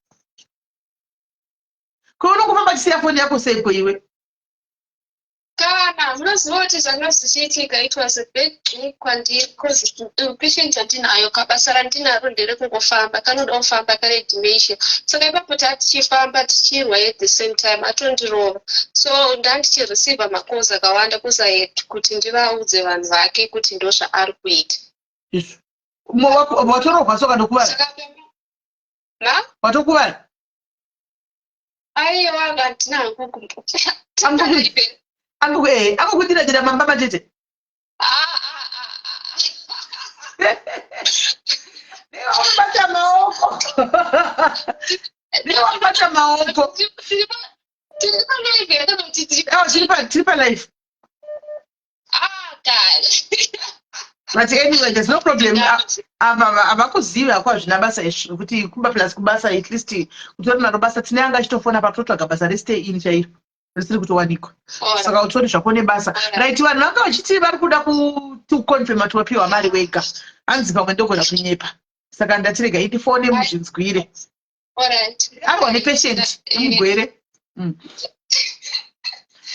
ko unongofamba chisiya foni yako seiko iwe? Kana munoziva kuti zvanga zvichiitika, it was a bad day kwandiri because patient yandinayo, kabasa randinaro nderekungofamba, kanoda kufamba, kane dementia. Saka ipapo tatichifamba, tichirwa, at the same time atondirova. So ndandichireceiva macalls akawanda kusaid kuti ndivaudze vanhu vake kuti ndo zvaari kuita. Izvo watorohwa soka, ndokuvara? Saka ma Watokuvara? Aiwa, handina hangu. Angokudira dira mambama chete. Ah, ah, ah, Ndewakubata maoko, ndewakubata maoko. Tiri palive here kana kuti tiri Awa, tiri palive. Ah, kare. But anyway, there's no problem. Ava havakuzivi hako, hazvina basa izvi kuti kumba plus kubasa, at least kutori naro basa. Tine anga achitofona pakutotsvaga basa restay in chairo risiri kutowanikwa, saka utori zvako nebasa. Right, vanhu vanga vachiti vari kuda kuconfirma kuti wapiwa mari wega. Hanzi pamwe ndogona kunyepa, saka ndatirega indifone muzvinzwire. Arwa nepatient, nemugwere.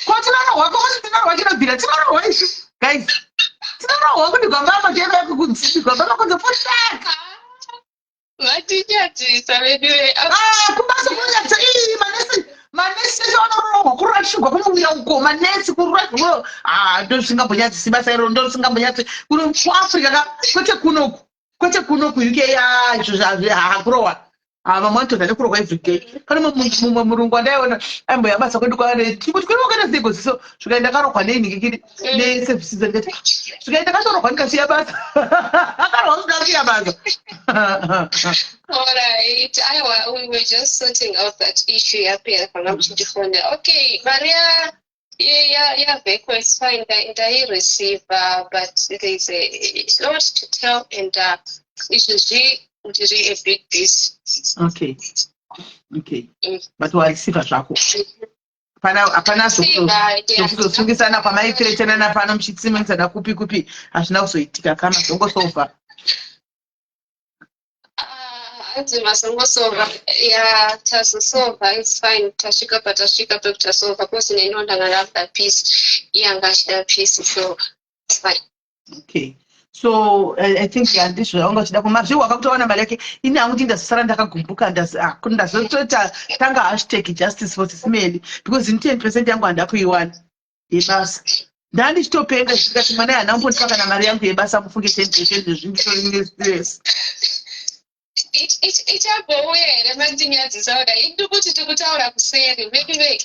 Ko tinorohwa, ko kuti tinorohwa, chinobvira tinorohwa isu, guys, tinorohwa kuti gwambama chaivakunzi gwambama kunze fushaka. Vatinyadzisa vedu. Ah, kubasa kunonyadzisa. Ii, manesi ese vanorohwa, kurashigwa kunouya uko manesi kurashigwa. Ah, ndozvisingambonyadzisi basa iro, ndozvisingambonyadzisi kuno kuAfrica ka, kwete kunoku, kwete kuno kuUK. Izvo hakurohwa. Vamwe vanotoda nekurohwa everyday. Pane mumwe murungu wandaiona aimboya basa kwedu kwaane chikuti kwenu wakaita sei goziso, zvikai ndakarohwa neinhikikiri neservices, ndikati zvikai ndakatorohwa ndikasiya basa. Akarohwa kusvika asiya basa. Alright, aiwa, we were just sorting out that issue yapera panga muchindifonera. Okay, mari yaVecco is fine, ndaireceive, but there is a lot to tell and izvezvi ndiri a bit busy. Okay, but wareceiva zvako, hapana zvokuzosungisana kwamaithreatenana pano muchitsimensana kupi kupi, hazvina kuzoitika kana zvongosova. Hanzi mazongosova ya, tazosova, it's fine. Tasvika patasvika pekutasova because neniwo ndanga ndakuda peace, iye anga achida peace, so it's fine. Okay, so I think handizvo zvawanga uchida kumazviwa akakutowana mari yake. Ini hangu kuti ndazosara ndakagumbuka, ndazotota tanga #JusticeForSisimeli because ini 10% yangu handida kuiwana yebasa. Ndandichitopenga zvikati mwana hana kumbondipa kana mari yangu yebasa, mufunge 10% zvinditori stress. Ichambouya here? Mandinyadzisa kuda indi kuti tikutaura kuseri vedu.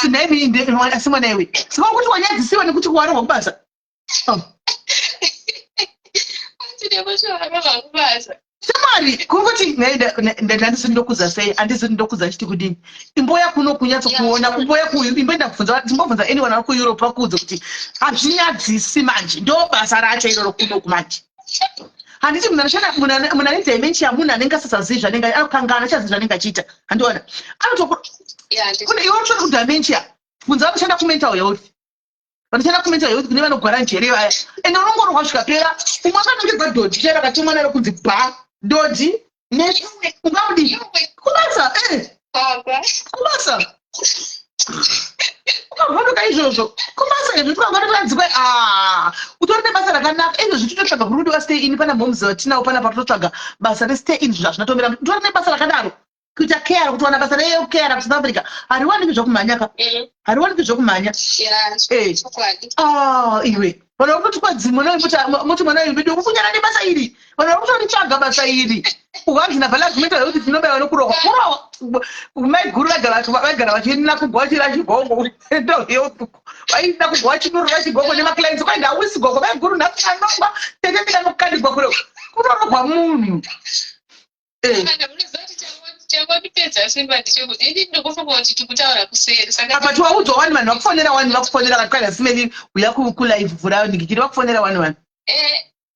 Sinaimi, asi mwana iwe, sika kuti wanyadzisiwa nekuti kuwarohwa kubasa. Oh. Andine kuti warohwa kubasa. Shamwari, kungoti ndandisi ndokuza sei, handisi ndokuza chiti kudini, imboya kuno kunyatsokuona, kumboya ku imboenda kubvunza, timbobvunza anyone ari kuEurope vakuudze kuti hazvinyadzisi. Manje ndo basa racho iroro kunoku. Manje handiti munhu anoshanda, munhu ane dementia, munhu anenge asasazivi zvanenge anokangana, achazivi zvanenge achiita, handiona anotokune iwe unotoda kudementia, bvunza vanoshanda kumental health, vanoshanda kumental health, kune vanogwara njere vaya, ende unongorohwa zvikapera. Umwe akanongedza dhodhi chairo, akatemwa naro kunzi bha dhodhi ungamudii kubasa? Kubasa ukavhunduka izvozvo, kubasa izvo tikangatotanzikwa utori nebasa rakanaka izvozvi. Titotsvaga kuri kudiwa stay in pana moms vatinawo pana, patotsvaga basa restay in, zvinhu hazvina tomira. Utori nebasa rakadaro kuita care, kuti wana basa recare kuSouth Africa hariwaniki zvokumhanya ka, hariwaniki zvokumhanya. Iwe, vanhu vari kuti kwadzimwe muti mwana uyu vedu kukunyana nebasa iri, vanhu vari kutoritsvaga basa iri. Ukanzi nabva mental health tinobayiwa nokurohwa, kurohwa. Maiguru vaigara vachienda kugwa vachira chigongo, mental health vaida kugwa vachinurura chigongo nemaclients, kwaenda hausi gogo maiguru nhasi anongwa tete ndikanokandigwa kure, kunorohwa munhu. Changondipedza simba ndechekuti ini ndikufunga kuti tikutaura kuseri, saka Apa tiwaudzwa wani, vanhu vakufonera wani, vakufonera kati kwaida simeli uya kulive, vhura ndikikiri, vakufonera wani vanhu.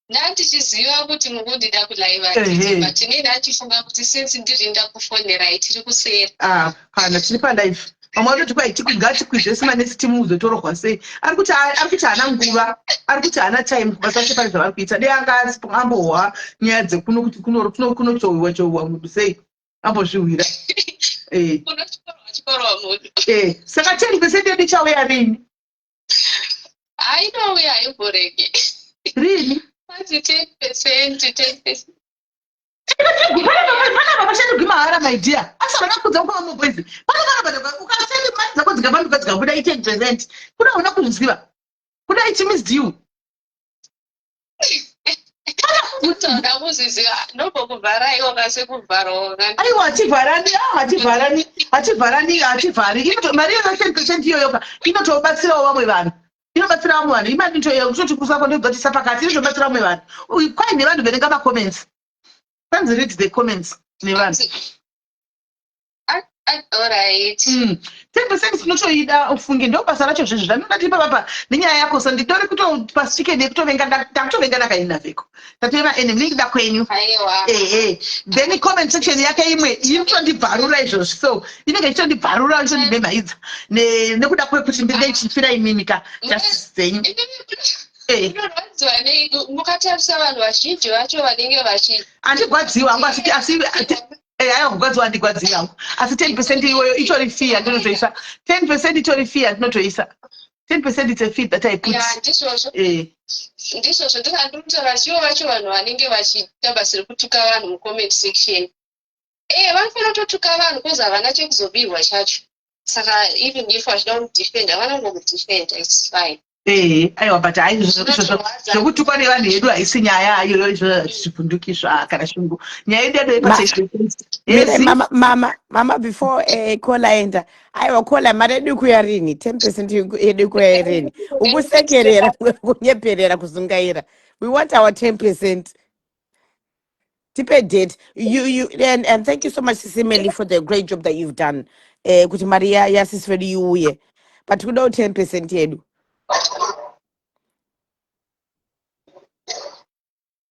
Ndandichiziva kuti mukundida kulive, handiti? But ini ndandichifunga kuti since ndiri ndakufonerai tiri kuseri. Ah, kana tiri palive. Vamwe vanoti kwai ngatikwizve semanesi timuudze torohwa sei. Ari kuti ari kuti haana nguva, ari kuti haana time kubasa kwacho pane zvavari kuita. Dei anga ambohwa nyaya dzekuno kuti kunochohwiwa chohwiwa munhu sei. Ambozvihwira. Eh. Kunotyorwa tyorwa munhu. Eh, saka 10% yedu ichauya rini? Hainouya haimboregi. Rini? Hanzi 10%, 10%. Panapa pashandogwi mahara my dear. Asi havana kudza kwa vamwe boys. Pano panapa ukasende mari dzako dzikapanduka dzikabuda i 10%. Kuda hauna kuzviziva. Kuda it missed you. Kutoda kuzviziva ndombokuvharai wakase kuvharawo. Aiwa hativharani, ah hativharani, hativharani, hativhari. Inoto mari iyoyo 10% iyoyo ka inotobatsirawo vamwe vanhu. Inobatsira vamwe vanhu. Imari inotoiya kutoti kusako ndozotisa pakati inotobatsira vamwe vanhu. Kwai nevanhu verenga macomments. Kwanzi read the comments nevanhu. Alright. 10% tinotoida ufunge ndo basa racho zvezvo zvandinoda tiri papapa nenyaya yako so nditori kutopasvike nekutovenga ndakutovengana kaini navheko tatove maenemy nekuda kwenyu. Aiwa. Ehe, then comment section yake imwe iri kutondibvarura izvozvi, so inenge ichitondibvarura ichitondimemhaidza nekuda kwekuti ndinenge ichifira imimi ka justice dzenyu. Eh. Unorwadziwa nei mukatarisa vanhu vazhinji vacho vanenge vachi Handigwadziwa hangu, asi aiwa, kugwadziwa handigwadziwi hangu, asi 10% iyoyo itori fee yandinotoisa. 10% itori fee yandinotoisa. 10%, it's a fee that I put. Ya, ndizvozvo. Ndizvozvo ndikandikutaura chivo vacho vanhu vanenge vachiita basa rekutuka vanhu mucomment section. Vanofanira kutotuka vanhu cause havana chekuzobirwa chacho, saka even if vachida kudefenda, vanongomudefenda, it's fine. Aiwa, but hai, Zvinotorwadza. zvekutukwa nevanhu yedu haisi nyaya iyoyo, izvo zvivhundukiswa kana shungu. Nyaya yedu yedu. Mire, Yes. Mama, mama, mama, before caller enda, aiwa, caller, mari yedu kuya rini? 10% yedu kuya rini? Ukusekerera, kunyeperera kuzungaira. We want our 10%. Tipe date. You and thank you so much, Sisi Meli, for the great job that you've done. Kuti mari ya sisi vedu iuye. But kudawo 10% yedu.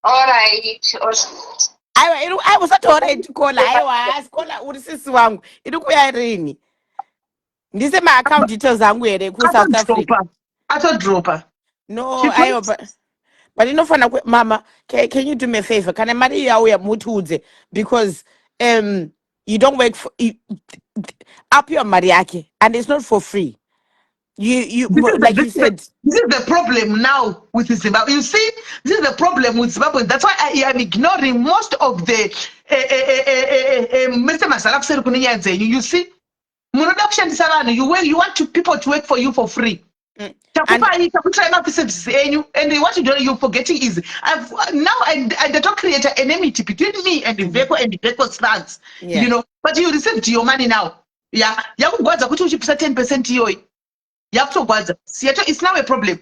Alright. Aiwa, iri, aiwa, usati alright, caller. Aiwa, asi caller uri sisi wangu. Iri kuya rini? Ndise ma-account details angu here kuSouth Africa? Atodropa, atodropa. No, She aiwa, but inofana mama, can you do me a favor? Kana mari yauya mutiudze, because you don't work for you, up your mari yake and it's not for free. You This is the, like you this is the, said. This is the problem now with Zimbabwe. You see, this is the problem with Zimbabwe. That's why I am ignoring most of the Mr. Masala kuseri kune nyaya dzenyu. You see, munoda kushandisa vanhu. You want people to work for you for free. Takupai, takuitira maservices enyu, and what you do, you forgetting is I've now I don't create an enmity between me and Veko and Veko's fans. But you received your money now. Yeah, yakugwadza kuti uchipisa 10% iyoyi. Yakutogwadza. It's now a problem.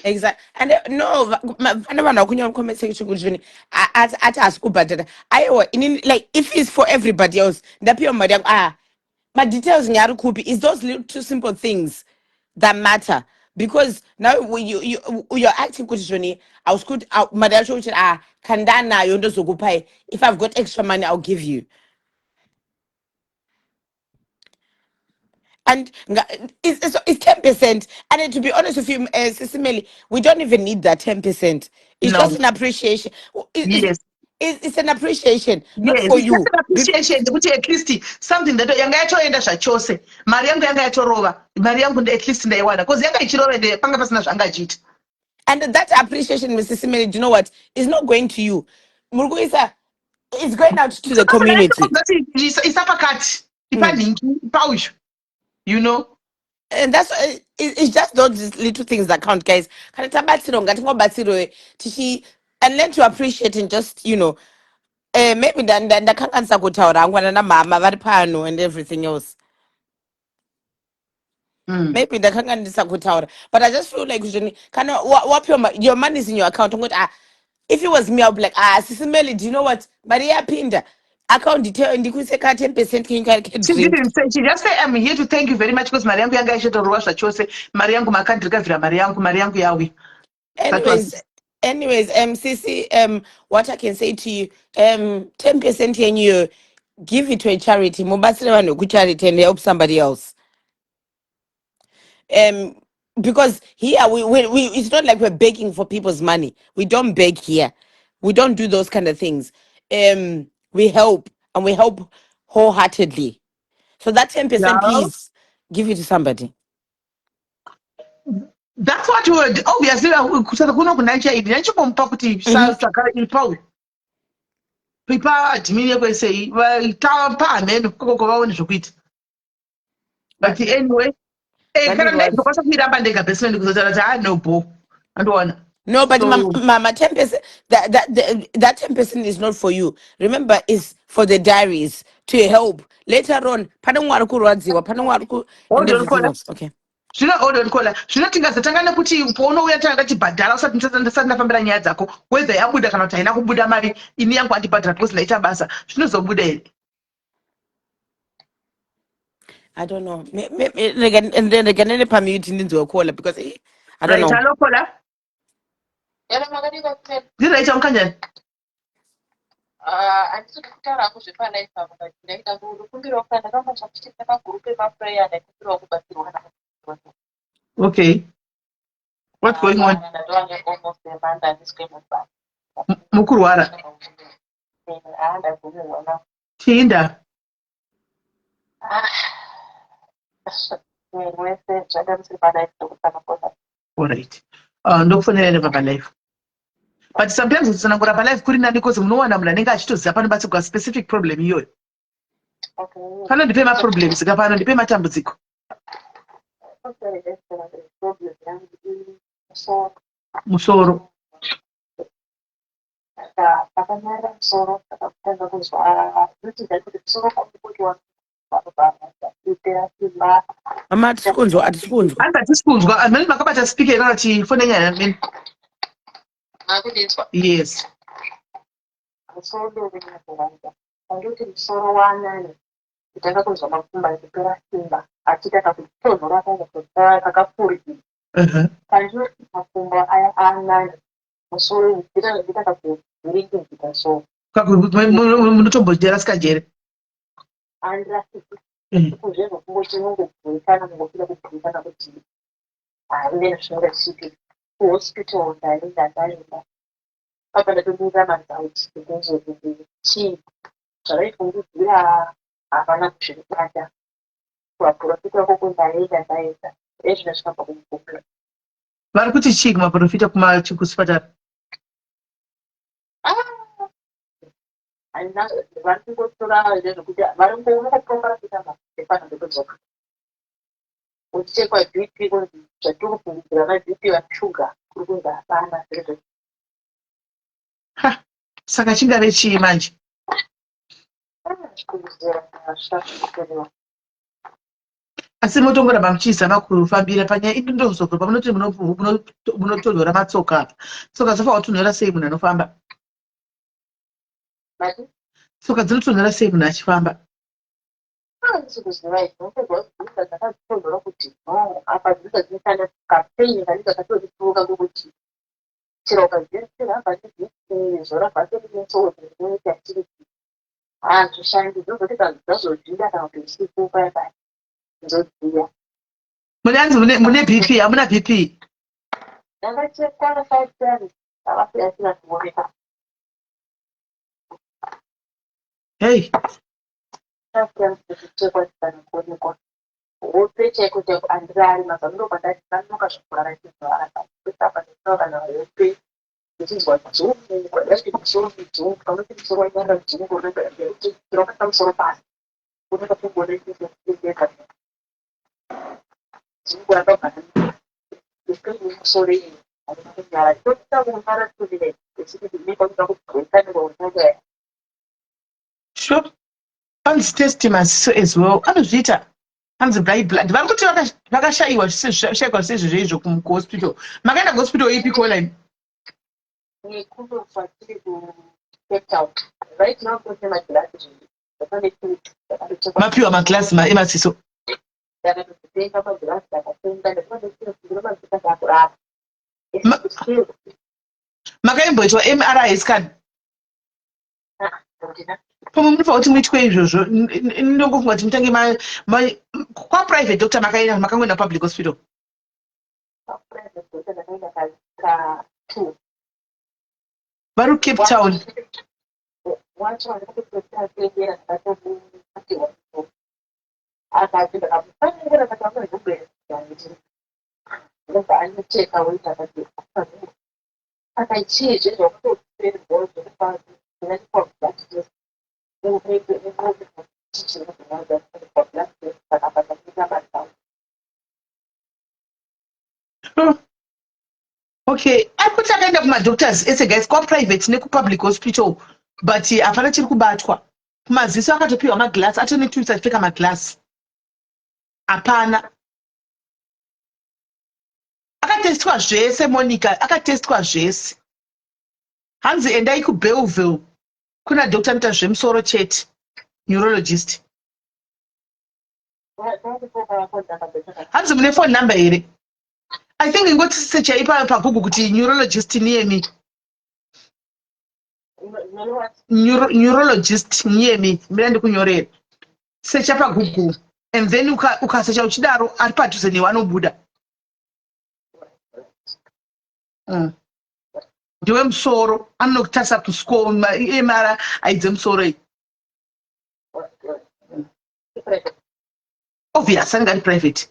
Exactly. And no, vana vanhu vakunyora comment section kuti zvini ati hasi kubhadhara. Aiwa, inini, like, if it's for everybody else, ndapiwa mari yangu, ah, madetails ngari kupi? Is those little two simple things that matter, because now you're acting kuti zvoni hausi kuti mari yacho uchiti, ah, kandanayo ndozokupai. If I've got extra money, I'll give you. And it's 10%. And then to be honest with you, Sisi Meli, we don't even need that 10%. It's No. just an appreciation. It's an appreciation, not Yes, for it's you. just an appreciation kuti at least something that yanga yatoenda zvachose, mari yangu yanga yatorova, mari yangu at least ndaiwana, because yanga ichirova ende panga pasina zvanga achiita. And that appreciation, Mrs. Meli, do you know what? It's not going to you. Muri kuisa, it's going out to the community. Isa pakati, ipa nhingi, ipa uyu. And that's it's just those little things that count, guys. Kana tabatsirwa, ngatingobatsirwe tichi and learn to appreciate and just maybe ndakanganisa kutaura hangu nana mama vari pano and everything else. Maybe ndakanganisa kutaura, but I just feel like zvoni kana wapiwa your money is in your account, ungoti, ah, if it was me, I'll be like, "Ah, Sisi Meli, do you know what? Mari yapinda, account detail, ndikuise ka 10% kenyu She kedrink." didn't say, she just say, "I'm here to thank you very much because mari yangu yanga ichitorova zvachose. Mari yangu makandirikavhira mari yangu, mari yangu yauya." That was Anyways, Sisi, what I can say to you, 10% yenyu, give it to a charity, mubatsire vanhu vekucharity and help somebody else. Because here we it's not like we're begging for people's money. We don't beg here. We don't do those kind of things. We help, and we help wholeheartedly. So that 10%, please give it to somebody. That's what we would obviously, kusaka kuno kuna HIV ndachimbomupa kuti saka ipa ipa admin yekwesei pahameno kokoko vaone zvokuita. But anyway, kana That is ndaizokwanisa kuiramba ndega personally, kuzotaura kuti, "Ah, no bo andowana." No, but So mama, 10%, that 10% is not for you. Remember, it's for the diaries to help. Later on, pane mumwe ari kurwadziwa, pane mumwe ari and Hold on, everything Kola. else. Okay. Zvino hold on, Kola. Zvino tingazotanga nekuti paunouya tanga tachibhadhara usati ndisati ndafambira nyaya dzako, whether yabuda kana kuti haina kubuda mari, ini yangu andibhadhara because ndaita basa, zvinozobuda here? I don't know. Rega nene pamute ndinzwe Kola because I don't Right. know. Hello, Kola. Yava makadii kumene? Ndiraita mukanjani? Handisi kutaura hangu zvepalife apo, but ndaida kukumbirawo kana ndakanga zvakuchita magurupu emaprayer, ndaikumbirawo kubatsirwa. Okay, what's going on? Ndatova nealmost a month handisi kuenda kubasa. Mukurwara? Haa, ndagumirwa na Chiinda? Wese zvada musiri palife ndokutsanangura. Alright, ndokufonera ndobva palife, but sometimes kutsanangura palife kuri nani because munowana munhu anenge achitoziva panobatsirwa specific problem iyoyo. Pano ndipe maproblems ka, pano ndipe matambudziko. Okay, problem yangu musoro. Musoro. Saka pakanyarira musoro, ndakatanga kunzwa kuti ndati musoro kwangu kuti wanobva simba. Mama, hatisi kunzwa, hatisi kunzwa. Hanzi hatisi kunzwa amene makabata speaker kana kuti fone nyaya amene. Makundinzwa? Yes. Musoro ndounyakurwadza, andoti musoro wanani, kutanga kunzwa makumbo achipera simba, achiita kakutonhora kanga kakapfurikidza. Pandinoti makumbo aya anani, musoro ndita kakuvhiringidzika so. Munotombojerasika jere. Andirasiki, kuzvezvo kungoti unongobhurikana, kungofira kubhurikana kuti haine zvinenge zvichiitika. Kuhospital ndaenda, ndaenda papa, ndatomirira maresults kuti kuti chii zvavaifungidzira, havana kuzvibata. Kuvaprofita koko ndaenda, ndaenda, ezvino zvikabva kumugumira. Vari kuti chii kumaprofita, kuchipatara? Handina, vari kungotora nezvekuti vari unongopiwa paracetamol epano, ndokudzoka uchichekwa BP, kunzi zvatiri kufungidzira maBP vashuga, kuri kunzi hapana zviro. Ha, saka chingave chii manje? Kufungidzira zvisati. Asi motongoramba muchizama kufambira panyaya ini, ndozoko pamunoti munotonhora matsoka apa, tsoka dzofanira kutonhora sei munhu anofamba? Mati? Tsoka dzinotonhora sei munhu achifamba? Handisi kuziva izvi, unopedza kudzidza dzakadzitonhora kuti no, apa dzidza dzinoshanda kapain kanenge kakatozvituka kwekuti chero ukazviramba nezora vaseline so zvinoita chiri hazvishandi, dzinozoti dzazozvida kana kuti usiku paya paya nzodziya. Mune anzi mune BP? Hamuna BP? Ndakachekwa five times, avasina kuoneka. Hei. Five times kuchekwa zvisana kuonekwa. Hope chaiko chaiko handirari mazuva ndo pandati ndanonoka zvekurara, chizorara apa ndinoa kana hope ndichinzwa dzungu, ndati musoro mudzungu, pamwe musoro wanyarira dzungu rinokaisa musoro pasi unenge kungone chitendeka dzungu rakabva musoro iyi harina kunyara, toita kunyara 2 minutes echiti ndinoda kubreaka newaunenge. Sure, anzi test maziso as well, anozviita anzi bright blood, vari kuti vakashayiwa shayikwa zvisezvo izvo kuhospital. Makaenda kuhospital ipi, Coline? Nekuno kwatiri kuCape Town right now kune magirasi. Mapiwa magirasi emaziso? Ndakatotenga magirasi, ndakatenga ndinomaziso, ndakurara. Makaimboitwa MRI scan? Ndina. Pamwe munofanira kuti muitwe izvozvo. Ndongofunga kuti mutange kwaprivate doctor makaenda, makangoenda public hospital? Vari kuCape Town. Okay, ari kuti akaenda kumadoctors ese guys, kwaprivate nekupublic hospital, but hapana chiri kubatwa. Kumaziso akatopiwa maglass, atone 2 weeks achipfeka maglass, hapana. Akatestwa zvese, Monica, akatestwa zvese. Hanzi endai kuBellville kuna doctor anoita zvemusoro chete, neurologist. Hanzi mune phone number here? I think ingoti sechai paGoogle kuti neurologist near me. Neurologist near me. Mira ndikunyorera. Secha paGoogle and then ukasecha uchidaro, ari padhuze newe anobuda. Ndiwe musoro anokutarisa kuscore MRI dzemusoro iyi. Obvious anenge ari private.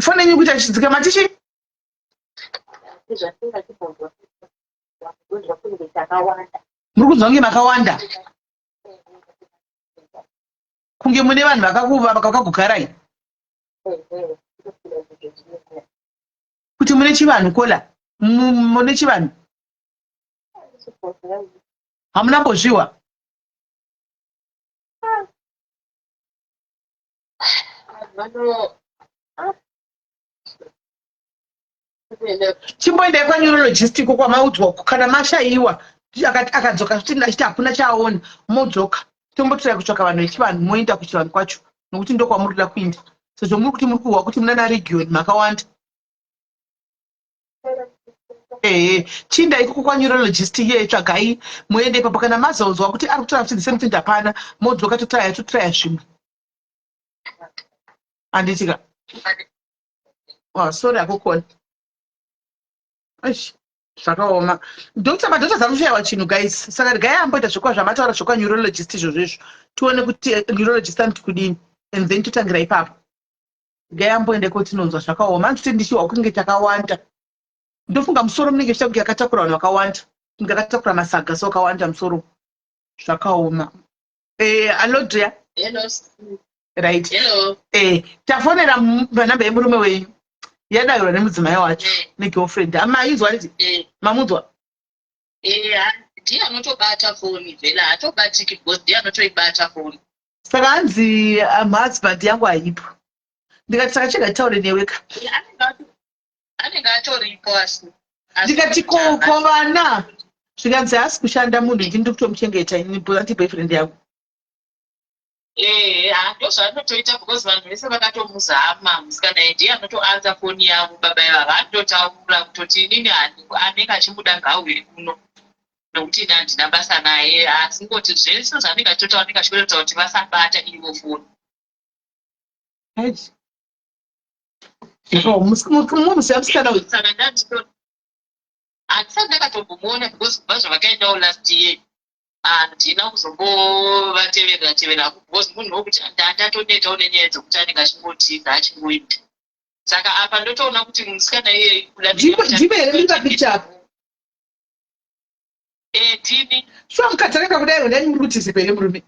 Foni yenyu kuita chidzika matichi. Muri kunzwa kunge makawanda, kunge mune vanhu vakakuva vakakugarai, kuti mune chivanhu kola, mune chivanhu hamuna mbozviwa. Chimboendai kwaneurologist iko kwamaudzwa kana mashayiwa. Akadzoka futi achiti hakuna chaaona, modzoka tombotirai kutsvaka vanhu vechivanhu, moenda kuchivanhu kwacho, nokuti ndokwamuri kuda kuinda, sezvo muri kuti muri kuhwa kuti muna naregion makawanda. Ehe, chienda ikoko kwaneurologist iye, tsvagai muende ipapo. Kana mazonzwa kuti ari kutaura kuti the same thing hapana, modzoka totraya, totraya zvimwe, handitika? Oh, sorry akukona. Eish, zvakaoma. Doctor, madoctors anoshayiwa chinhu guys. Saka regai amboita zvekwa zvamataura zvekwaneurologist izvozvo izvo, tione kuti neurologist anoti kudini and then totangira ipapo. Regai amboende kotinonzwa. Zvakaoma, anoti ndichihwa kunge takawanda. Ndofunga musoro munenge chiita kunge akatakura vanhu vakawanda, kunge akatakura masaga so akawanda musoro. Zvakaoma. Alodria. Hello. Right. Hello. Tafonera panhamba yemurume wenyu, yadayirwa nemudzimai wacho, negirlfriend. Amainzwa riti? Mamunzwa? Ndiye anotobata foni vhela, haatobatiki because ndiye anotoibata foni. Saka hanzi husband yangu haipo. Ndikati saka chega titaure neweka. Anenge atoripo asi. Ndikati ko vana? Zvikanzi haasi kushanda munhu, ndini ndiri kutomuchengeta ini, anti boyfriend yangu. Ehe, ndozvaanotoita because vanhu vese vakatomuzama. Musikana iyi ndiye anotoanza foni yavo baba ivava, anototaura kutoti inini anenge achimuda ngauye kuno nokuti ini handina basa naye, asi ngoti zvese zvaanenge achitotaura anenge achitotaura kuti vasabata ivo foni. Mumuziva musikana uyu? Saka ndandito handisati ndakatombomuona because kubva zvavakaendawo last year handina kuzombovateverera teverera because munhu wekuti ndatonetawo nenyaya dzekuti anenge achingotiza achingoita. Saka apa ndotoona kuti musikana iyeye kuda. Ndime here muri papicture apo? Eh, ndini. Shuwa mukadzi akaita kudai ndani muri kutizikwa here murume?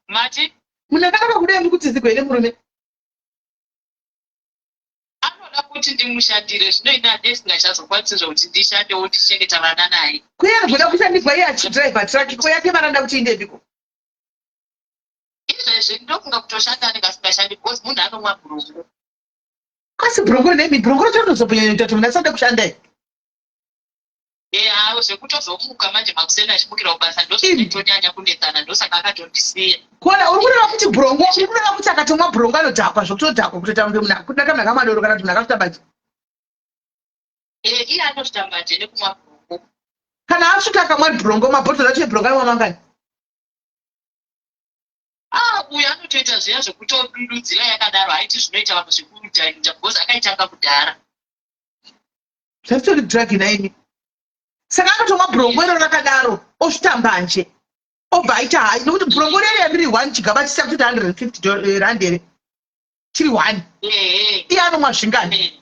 Mati? Munhu akanaka kudai muri kutizikwa here murume? Anoda kuti ndimushandire, zvino ini handisingachazokwanisi zvokuti ndishandewo ndichichengeta vana naye. Kuye anogoda kushandiswa iye achidriver truck, ko yake maranda kuti indepiko? Izvezvi ndofunga kutoshanda anenge asingashandi because munhu anomwa bhurungu. Kasi bhurungu rinemi, bhurungu racho rinozobonyanya kuti munhu asada kushanda here? Eya, zvekutozomuka manje makuseni achimukira kubasa ndozvinotonyanya kunetsana, ndosaka akatondisiya. Kona uri kureva kuti bhurongo, uri kureva kuti akatomwa bhurongo anodhakwa zvokutodhakwa, kutoita kunge munhu kudaka, munhu akamwa doro kana kuti munhu akasvita mbanje? Iye anosvita mbanje nekumwa bhurongo. Kana asvika akamwa brongo, mabhotoro acho ebrongo anomwa mangani? Ah, uyu anotoita zviya zvekutodududzira yakadaro, haiti zvinoita vamwe zvekudhainja because akaitanga kudhara. Zvatitori drug naimi. Saka anotomwa brongo iro rakadaro osvita mbanje obva aita hai nokuti brongo rere riri one chigaba chisa kutoita 150 eh, rand here chiri one iye anomwa zvingani? Eh.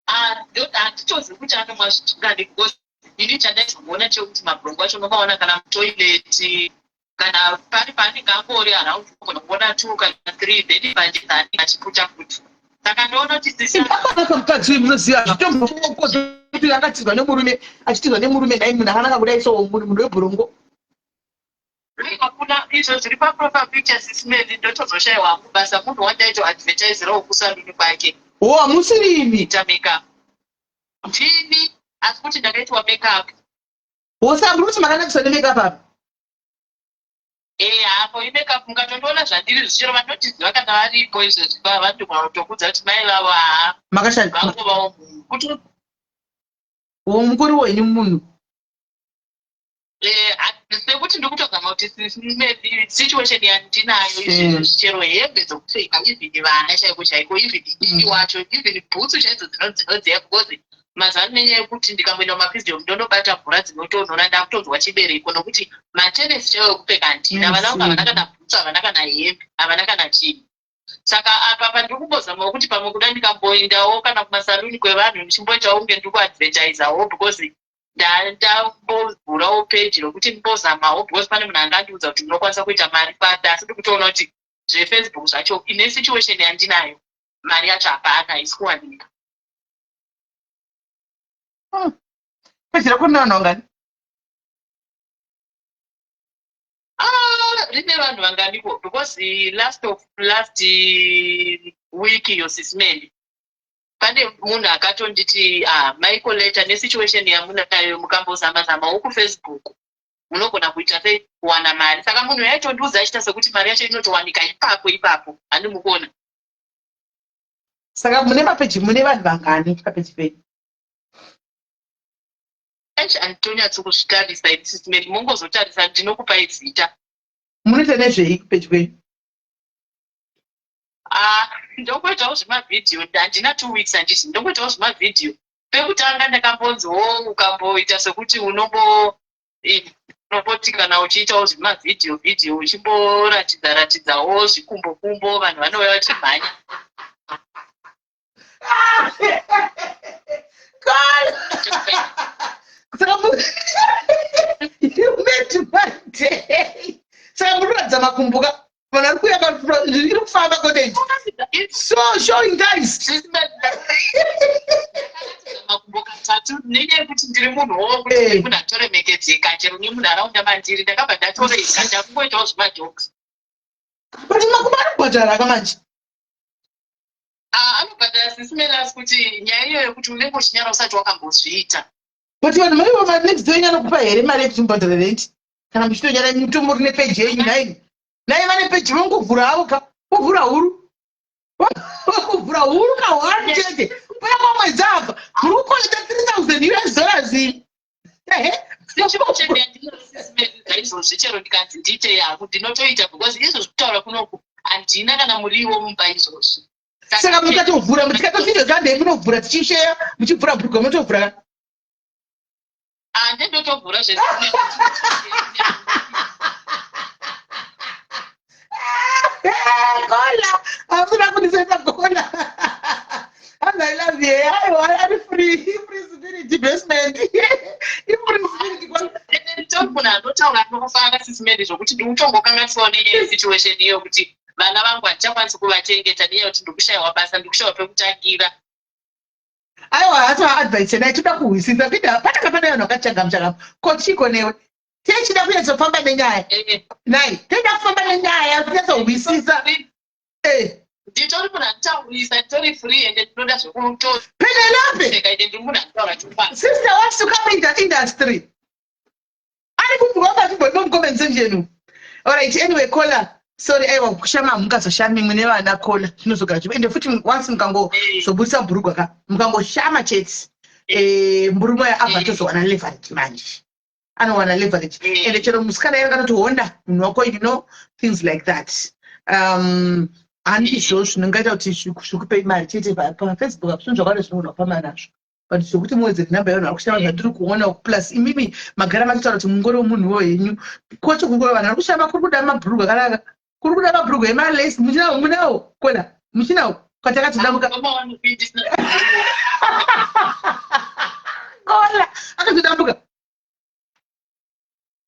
Ah, handitozivi kuti anomwa zvingani because ini chandaizomuona chekuti mabrongo acho unomaona kana mutoilet kana pari paanenge angori around unogona kuona two kana three then mbanje dzaanenge achiputa futi saka ndoona kuti sisi akanaka mukadzi uyu munoziva zvitombokuti akatizwa nemurume achitizwa nemurume nhai munhu akanaka kudai so munhu webhurongo Hakuna izvo zviri paprofile picture sis Melly ndotozoshaiwa hangu basa munhu wandaitoadvertiserawo kusaluni kwake. Wo hamusiri imi. Kuita makeup. Ndini asi kuti ndakaitwa makeup. Wo saka muri kuti makanakiswa nemakeup apa? Eh hapo imakeup mukatondiona zvandiri zvichero vanotiziva kana varipo izvezvi vanogona kutokudza kuti mai vavo haa. Makashanda. Vangovawo munhu. Kuti Wo mukuru wenyu munhu. Eh, sekuti ndikutozama kuti situation yandinayo izvezvi chero hembe dzokupfeka even vana chaiko chaiko even inini wacho even bhutsu chaidzo dzinodziya because mazuva ano nenyaya yekuti ndikamboenda kumaphysio ndonobata mvura dzinotonhora ndakutonzwa chibereko nokuti matenesi chaiwo ekupfeka handina vana vangu havana kana bhutsu havana kana hembe havana kana chinhu saka apa pandiri kumbozamawo kuti pamwe kuda ndikamboendawo kana kumasaluni kwevanhu ndichimboitawo kunge ndiri kuadvertisawo because ndambovhurawo page rokuti ndimbozamawo because pane munhu anga andiudza kuti ndinokwanisa kuita mari fast asi ndikutoona kuti zvefacebook zvacho ine situation yandinayo mari yacho hapana haisi kuwanika hmm. Page rako rine vanhu vangani? Ah, rine vanhu vanganiko because last of last week iyo sismeli Pane munhu akatonditi ah mai Coletta nesituation yamunayo mukambozama zamawo kufacebook munogona kuita sei kuwana mari saka munhu yaitondiudza achiita sekuti mari yacho inotowanika ipapo ipapo handi mukuona Saka mune mapeji mune vanhu vangani papeji penyu? Eish handitonyatsi kuzvitarisa ini Sis Melly mongozotarisa ndinokupai zita. Munoita nezvei kupeji kwenyu? Ah, ndongoitawo zvemavhidhiyo handina 2 weeks handiti ndongoitawo zvemavhidhiyo pekutanga ndakambonzi wo ukamboita sekuti unombo unomboti kana uchiitawo zvemavhidhiyo vhidhiyo uchimboratidza ratidzawo zvikumbo kumbo vanhu vanouya vachimhanya. Saka you made my day. Saka muri kuratidza makumbo ka vanhu vari kuuya iri kufamba content. So showing guys. Makumbo katatu nenyaya yekuti ndiri munhu wo kuti ndiri munhu atoremekedzeka chero nemunharaunda mandiri ndakabva ndatorega ndakungoitawo zvemajokes. But makumbo anobhadhara ka manje. Ah, anobhadhara sisi Melas kuti nyaya iyoyo yekuti unenge uchinyara usati wakambozviita. But vanhu maivo manext door yenyu anokupa here mari yekuti mubhadhare rent kana muchitonyara mutombo rine peji yenyu nhaimi nhaimi vane peji vongovhura havo ka vovhura huru vovhura huru ka one chete pana mamwedzi apa muri kukoleta 3000 us dollars ehe izvozvi chero ndikanzi ndiite yangu ndinotoita because izvozvi kutaura kunoku handina kana muriwo mumba izvozvi saka mukatovhura tikatopinda zandei munovhura tichisheya muchivhura bhurugwa munotovhura ka Hande ndotovhura zve Kola, hamuna kundiseta kola. Hanzi I love you. Aiwa, ari free, free spirit basement. Ifree spirit kola. Nditori munhu anotaura anofara Sis Melly zvokuti ndikutongokanganisiwawo nenyaya yesituation iyo kuti vana vangu handichakwanisi kuvachengeta nenyaya yekuti ndikushaiwa basa ndikushaiwa pekutangira. Aiwa, hati advice dai toda kuhwisisa kuita patanga pane vanhu vakachangamu changamu. Ko chiko newe? Tichida kunyatsofamba nenyaya. Nai, toda kufamba nenyaya kunyatsohwisisa. Eh. Nditori munhu anotaurisa, nditori free ende ndinoda zvekuto. Penelope. Ende ndiri munhu anotaura chokwadi. Sister wants to come in the industry. Ari kumbuka wakati mucomment section. Alright, anyway, caller. Sorry, aiwa kushama hamungazoshami mune vana caller. Zvinozogara chipo. Ende futi once mukangozobudisa bhurugwa ka, mukangoshama chete. Eh, murume uya abva atozowana leverage manje anowana leverage ende chero musikana iye akatoti honda munhu wako you know things like that handizvo zvinongaita kuti zvikupei mari chete pafacebook apo zvinhu zvakawanda zvinogona kufamba nazvo but zvekuti muwedzere number yevanhu vari kushama zvandiri kuona uku plus imimi magara matotaura kuti mungori wemunhuwo henyu kocho kuri kuva vanhu vari kushama kuri kuda mabhurugwa akanaka kuri kuda mabhurugwa emalesi muchinawo munawo kona muchinawo kwatakatodamuka kola akatodambuka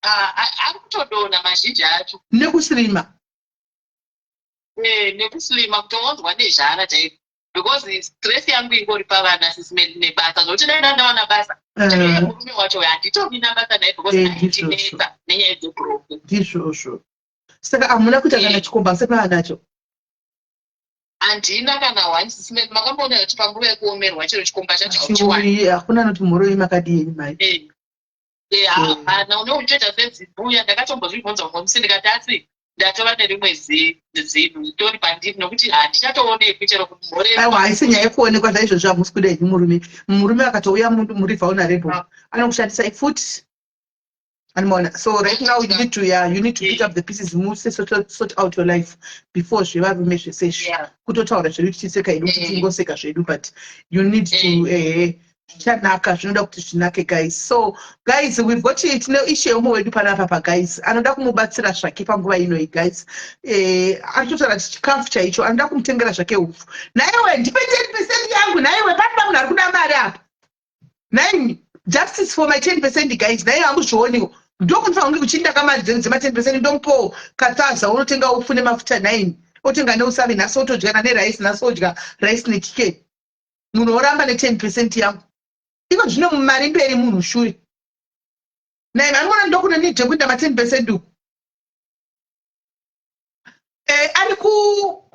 ah, ari kutodonha mazhinji acho nekusirima eh, nekuslima kutoonzwa nezhara chaiko because stress yangu ingori pavana sisi nebasa zvokuti dai ndandawana basa eh. murume wacho handitorina basa naye because eh, aitinetsa nenyaya dzebroke ndizvozvo saka hamuna kuita kana eh. chikomba musati mava nacho handina kana one sisi makamboona kuti panguva yekuomerwa chero chikomba chacho hauchiwani hakuna anoti mhoroi makadii mai hapana une uchoita sezimbuya ndakatombozvibvunza mumwe musi ndikati asi ndatova nerimwe zinhu ritori pandiri nokuti handichatoonekwi chero kumhoraiwa haisi nyaya yekuonekwa zvaizvozvo hamusi kuda henyu murume murume akatouya muri vulnerable ah. anokushandisai futi anomaona so right now you need to yeah, you need to pick up the pieces muse sort, sort out your life before zvevarume zvese izvi kutotaura zvedu tichiseka hedu kuti tingoseka zvedu but you need to eh, zvichanaka zvinoda kuti zvinake guys so guys we've got tine ishe umwe wedu panapa pa guys anoda kumubatsira zvake panguva inoyi guys eh, aritotaura kuti chikafu chaicho anoda kumutengera zvake hupfu naiwe ndipe 10 percent yangu naiwe panoda munhu ari kuda mari apa naimi justice for my 10 percent guys naiwe hamuzvioniwo ndokunofanira kunge kuchindaka mari dzenu dzema 10 percent ndomupowo kathaza unotenga upfu nemafuta naimi otenga neusavi nhasi otodya nane rice nhasi odya rice nechicken munhu oramba ne 10 percent yangu iko zvino mari mberi munhu shure naye anoona ndokune need yekuita ma 10 percent uku eh, ari ku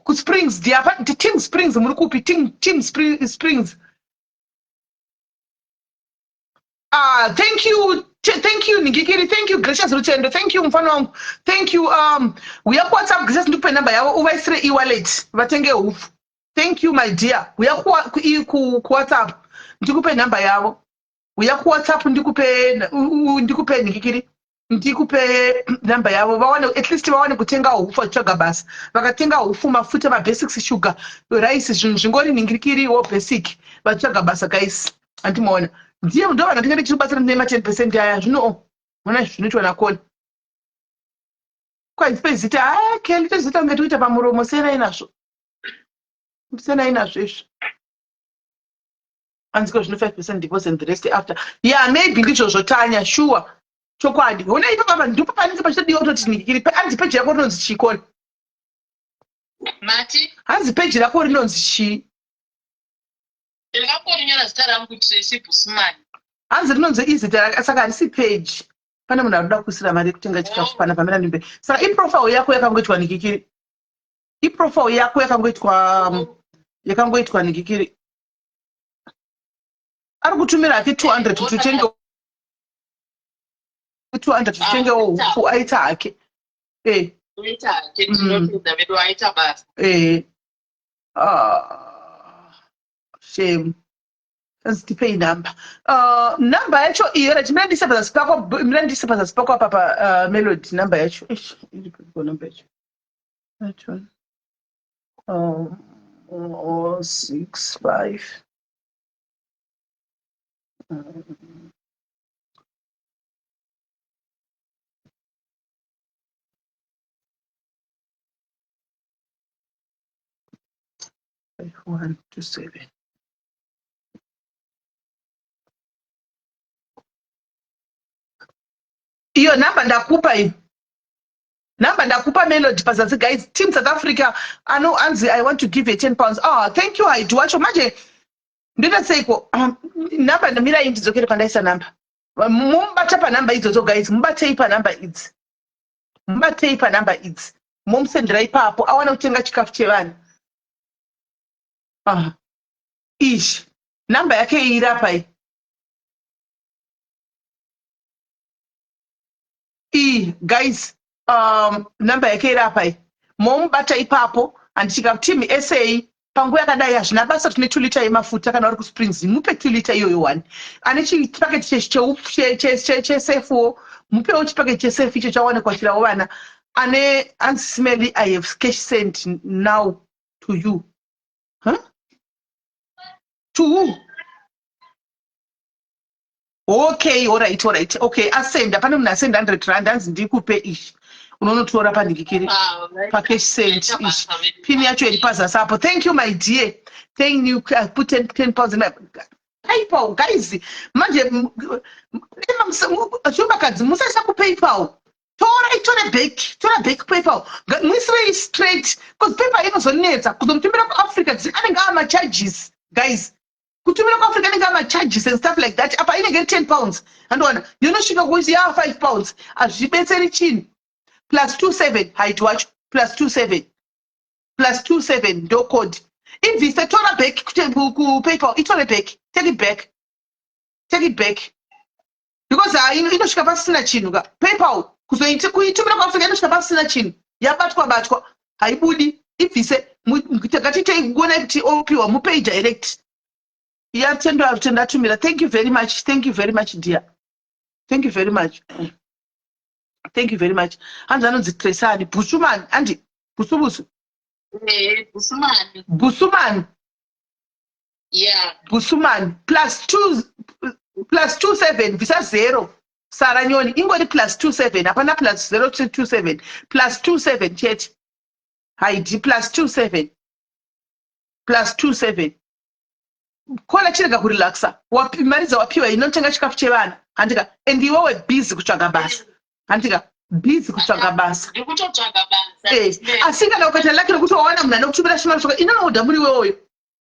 kusprings ndiapa team springs muri kupi team, team springs Ah, thank you thank you ningikiri thank you gracious rutendo thank you mufana wangu thank you um uya kuwhatsapp gracious ndikupe number yavo uvaisire ewallet vatenge hupfu thank you my dear uya kuwhatsapp ndikupe number yavo uya kuwhatsapp ndikupe ndikupe nhikikiri ndikupe number yavo vawane at least vawane kutenga hupfu vachitsvaga basa vakatenga hupfu mafuta mabasics sugar rice zvinhu zvingori nhingirikiriwo basic vachitsvaga basa guys andimaona ndiye ndo vanhu ndinge ndichibatsira nema 10 percent aya zvino ona zvinoitwa nakoni kwazipe zita aya keli tozita kunge tikuita pamuromo siyanai nazvo siyanai nazvo izvi anziko zvino 5 percent deposit and the rest after yeah maybe ndizvozvo tanya sure chokwadi hona ipa baba ndipo panenge pachitodiwa kutoti nikiri hanzi peji rako rinonzi chii koni mati hanzi peji rako rinonzi chii ndakangorinyora zita rangu Tracy Busman hanzi rinonzi izita saka harisi peji pane munhu arikuda kuisira mari yekutenga chikafu oh. pana pamira ndimbe saka iprofile yako yakangoitwa nikikiri iprofile yako yakangoitwa um, yakangoitwa nikikiri ari kutumira hake 200 kuti utenge 200 kuti utengewo huku aita hake eh. Eh. Ah, shame Hanzi tipei number. Uh, number yacho iyo right mira ndise pazasi pako mira ndise pazasi pako apa pa uh, melody number yacho. Eish, iri piko number yacho. That one. Oh, 6 5. 1 2 7. Iyo number ndakupa iyo number ndakupa melody pazasi guys team south africa ano anzi i want to give a 10 pounds ah thank you haidi wacho manje ndoita seiko um, number ndamirai ndidzokere pandaisa number mumubata panumber idzodzo guys mubatei panumber idzi mubatei panumber idzi momusendera ipapo awane kutenga chikafu chevanhu ah. Ish number yake iri apa iyi. Iyi guys um, number yake iri apa iyi. Momubata ipapo and chika team SA Panguva yakadai hazvina basa tine 2 liter yemafuta kana uri kuSprings, mupe 2 liter iyoyo one. Ane chipaketi chesefuwo, mupewo chipaketi chesefu icho chawanikwa chirawo vana. Ane hanzi Simeli, I have cash sent now to you. Huh? To who? Okay, alright, alright. Okay, asenda, pane munhu asenda 100 rand, hanzi ndikupe ichi, unonotora panhikikiri pacash send ichi, pin yacho iri pazasi apo. Thank you, my dear, thank you. I put 10 pounds in my PayPal. Guys, manje shumbakadzi, musaisa kuPayPal. Tora, itore back, tora back PayPal, muisirei straight, because PayPal inozonetsa kuzomutumira kuAfrica. Anenge ava macharges, guys. Kutumira kuAfrica anenge amacharges and stuff like that. Apa inenge iri £10, andowana yonosvika kuisi yaa £5, hazvibetseri chinhu. +27 haiti wacho, +27, +27 ndo code. Ibvise, tora back kuPayPal, itore back. Take it back, take it back, because inosvika pasina chinhu ka. PayPal kuitumira kuAfrica inosvika pasina chinhu, yabatwa batwa, haibudi. Ibvise. Ngatitei kuonai kuti opiwa, mupei direct. Yatendwa, tendatumira. Thank you very much, thank you very much, dear. Thank you very much, thank you very much. Hanzi anonzi Tresani Busumani, andi Busubusu. Busumani. Busumani. Yeah. Busumani, +2, +27, bvisa zero. Sara Nyoni, ingori +27, hapana +027, +27 chete. Haidi +27, +27. Kola, chirega kurelaxa. Mari dzawapiwa inotenga chikafu chevana, handika? And iwewe busy kutsvaga basa, handika? Busy kutsvaga basa. Ndikutotsvaga basa. Asi kana ukaita lucky rekuti wawana munhu anokutumira shimari soka, inonoda muriwoyo,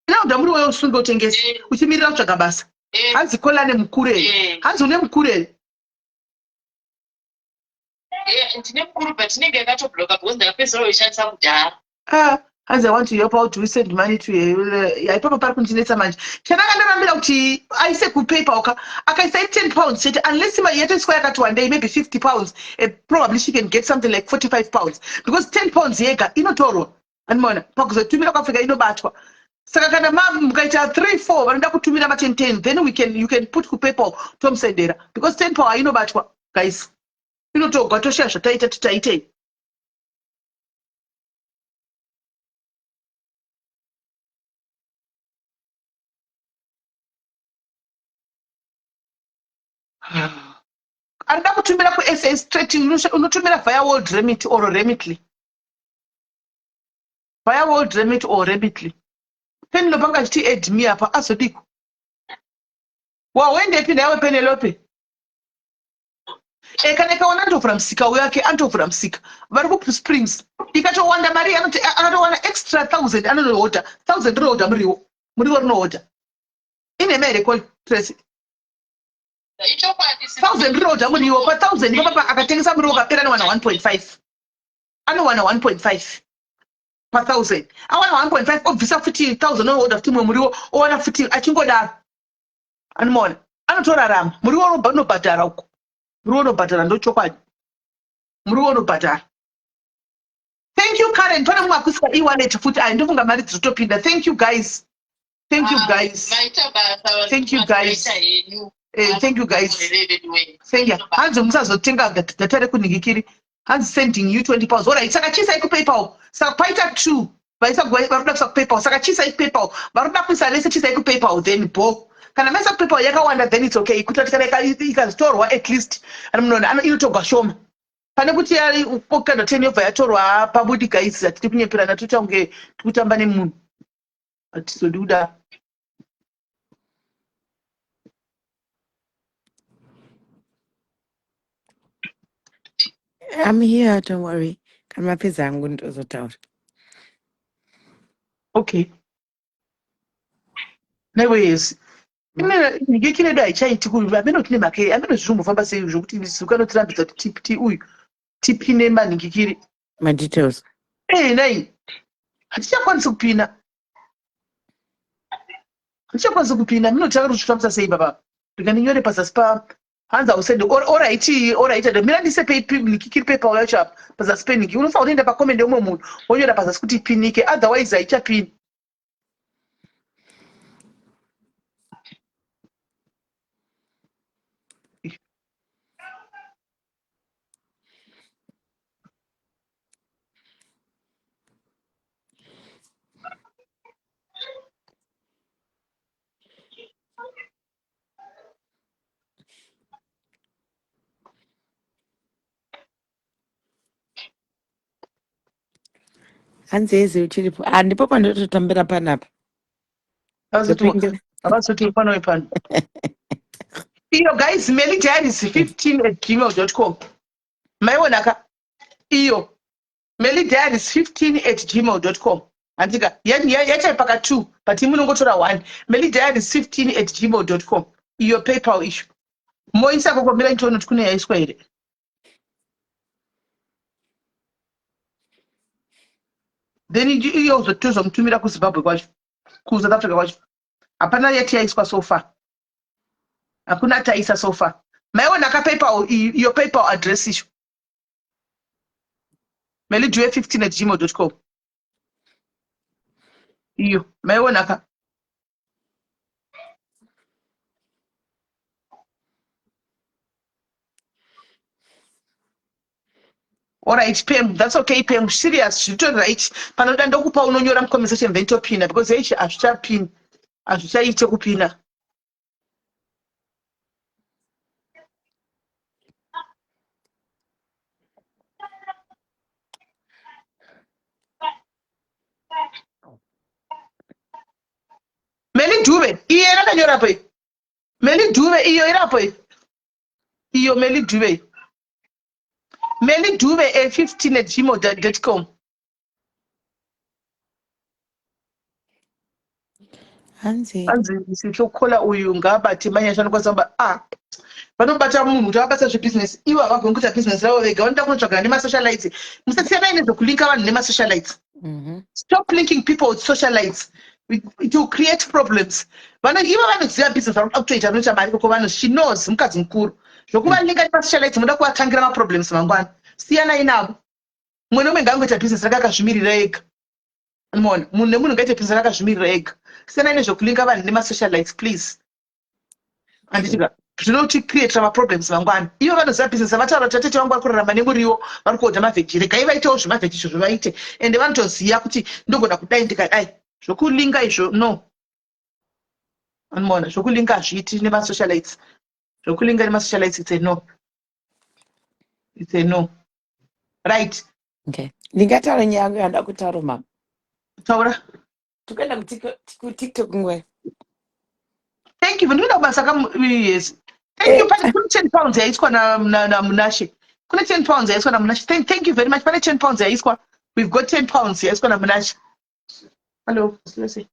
inonoda muriwoyo, usunge utengese uchimirira kutsvaga basa. Hanzi Kola nemukuru here? Hanzi une mukuru here? Ndine mukuru, but inenge yakatobloka because ndakapedzisira kuishandisa kudhara. Ah, hanzi I want to help out, we send money to her. Ipapo pari kundinetsa manje. Chanaka ndarambira kuti aise kuPayPal ka, akaisa £10 chete, unless yatoiswa yakati wandei, maybe £50, probably she can get something like £45, because £10 yega inotorwa, andimaona, pakuzotumira kuAfrica inobatwa. Saka kana mukaita 3 4 vanoda kutumira ma 10 10, then we can you can put kuPayPal, tomusendera, because 10 pound inobatwa, guys, inotogwa, toshaya zvataita, titaitei? Arida kutumira kuSA straight, unotumira via World Remit or Remitly, via World Remit or Remitly. Penelope anga achiti add me apa, azodiko? Wawendepi naiwe, Penelope? Kana ikaona antovhura musika uyake, antovhura musika vari kuSprings. Ikatowanda mari, anoti akatowana extra thousand, anonohodha thousand, rinohodha muriwo, muriwo rinohodha. Inhema here, call Tracy? Ichokwadi. Thousand rinohodha muriwo. Pathousand ipapapa akatengesa muriwo kapera, anowana 1.5, anowana 1.5 pathousand. Awana 1.5, obvisa futi thousand, onohodha futi mumwe muriwo, owana futi, achingodaro. Anomaona anotorarama. Muriwo unobhadhara uko, muriwo unobhadhara, ndochokwadi, muriwo unobhadhara. Thank you, Karen. Pane mumwe akuisa e-wallet futi. Ai, ndofunga mari dziri kutopinda. Thank you, guys, thank you, guys. Maita basa. Thank you, guys. Maita henyu. Thank you, guys, thank you. Hanzi musazotenga data rekunhingikiri. Hanzi sending you £20. Alright, saka chiisai kuPayPal. Saka paita two vaisa, vari kuda kuisa kuPayPal, saka chiisai kuPayPal. Vari kuda kuisa vese, chiisai kuPayPal. Then bo kana maisa kuPayPal yakawanda, then it's okay, kuitira kuti kana ikazotorwa, at least munoona inotogwa shoma pane kuti kana 10 yobva yatorwa pabudi. Guys, hatidi kunyeperana, toita kunge tikutamba nemunhu, hatizodi kudaro. I'm here, don't worry. Kana mapedza angu ndozotaura. Okay, naiwe, nhingiki redu haichaiti. Ameno tine make, ameno zvinombofamba sei zvokuti zukanotirambidza kuti ti uyu tipine manhingikiri. Madetails. Nai hatichakwanisi kupina, hatichakwanisi kupina. Minotanga kuchifambisa sei baba? Ndingandinyore pazasi pa hanzi ausende. Alright, alright, mira ndise nikikiri PayPal yacho apa pazasi peniki. Unofanira kutoenda pacomment yeumwe munhu wonyora pazasi kuti ipinike, otherwise haichapini. Hanzi eze uchiripo. Ah, ndipo pandototambira panapa. Ndopingira. Havazoti pano wepano. Iyo guys, Melly Diaries 15 at gmail.com. Maiona ka iyo Melly Diaries 15 at gmail.com. Handika yachaipaka 2 but imi munongotora 1. Melly Diaries 15 at gmail.com. Iyo PayPal ishu. Moisa koko mira nditoona kuti kune yaiswa here. Then iyo tozomutumira kuZimbabwe kwacho. KuSouth Africa kwacho. Hapana yati yaiswa so far. Hakuna taisa so far. Maiona ka PayPal iyo PayPal address ishu. melidue15 at gmail com iyo maiona ka. Alright, Pam, that's okay, Pam. Serious, zvito right. Panoda ndokupa unonyora mucomment section then topina because eichi hazvichapini. Hazvichaite kupina. Meli Dube, iye rakanyora apo iyi. Meli Dube iyo irapo iyi. Iyo Meli Dube. Meli Dube a 15 at gmail.com. Hanzi. Hanzi sitokhola uyu ngaabate manyasha anokwanisa kuba ah vanobata munhu kuti vabata zvebhizinesi ivo havagoni kuita bhizinesi ravo vega vanoda kunotsvagana nemasocialites musasiyanai nezvekulinka vanhu nemasocialites. Stop linking people with socialites, it will create problems. Vano ivo vanoziva business vanoda kutoita vanoita mari koko vano she knows mukadzi mukuru zvokuvalinka nemasocialites munoda kuvatangira maproblems mangwana. Siyanai navo, mumwe nemumwe ngaangoita business rake akazvimirira ega. Mona munhu nemunhu ngaite business rake akazvimirira ega. Siyanai nezvekulinka vanhu nemasocialites please. Handitika zvinoticreatira maproblems mangwana. Ivo vanoziva business vataura kuti vatete vangu vari kurarama nemuriwo vari kuodha mavheji, regai vaitewo zvemavheji izvozvo vaite ende vanotoziva kuti ndogona kudai ndikadai. Zvokulinga izvo no, anoona zvokulinga hazviiti nemasocialites. Zvokulinga nemasocialites it's a no, it's a no. Right. Okay. Ndingataura nyaya yangu yanda kutaura mama. Taura. Tikuenda kuTikTok nguva. Thank you. Ndinoda kubasa ka yes. Thank you. Pane kune 10 pounds yaiswa na na, na Munashe. Kune 10 pounds yaiswa na Munashe. Thank you very much. Pane 10 pounds yaiswa. We've got 10 pounds yaiswa na Munashe. Hello. Let's see.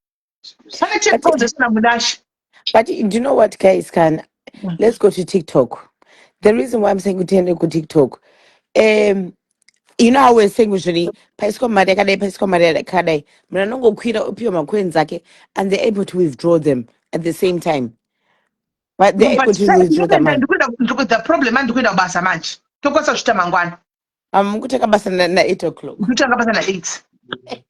Pane 10 pounds yaiswa na Munashe. But do you know what, guys? Can let's go to TikTok. The reason why I'm saying kutiende ku TikTok, you know how we're saying usually paiswa mari yakadai, paiswa mari yakadai, munhu anongokwira opiwa macoins ake and they're able to withdraw them at the same time, but they're able to withdraw the money. The problem andikuenda kubasa manje. Tokwanisa kusvita mangwana. Mukutanga basa na 8 o'clock. Kutanga basa na 8.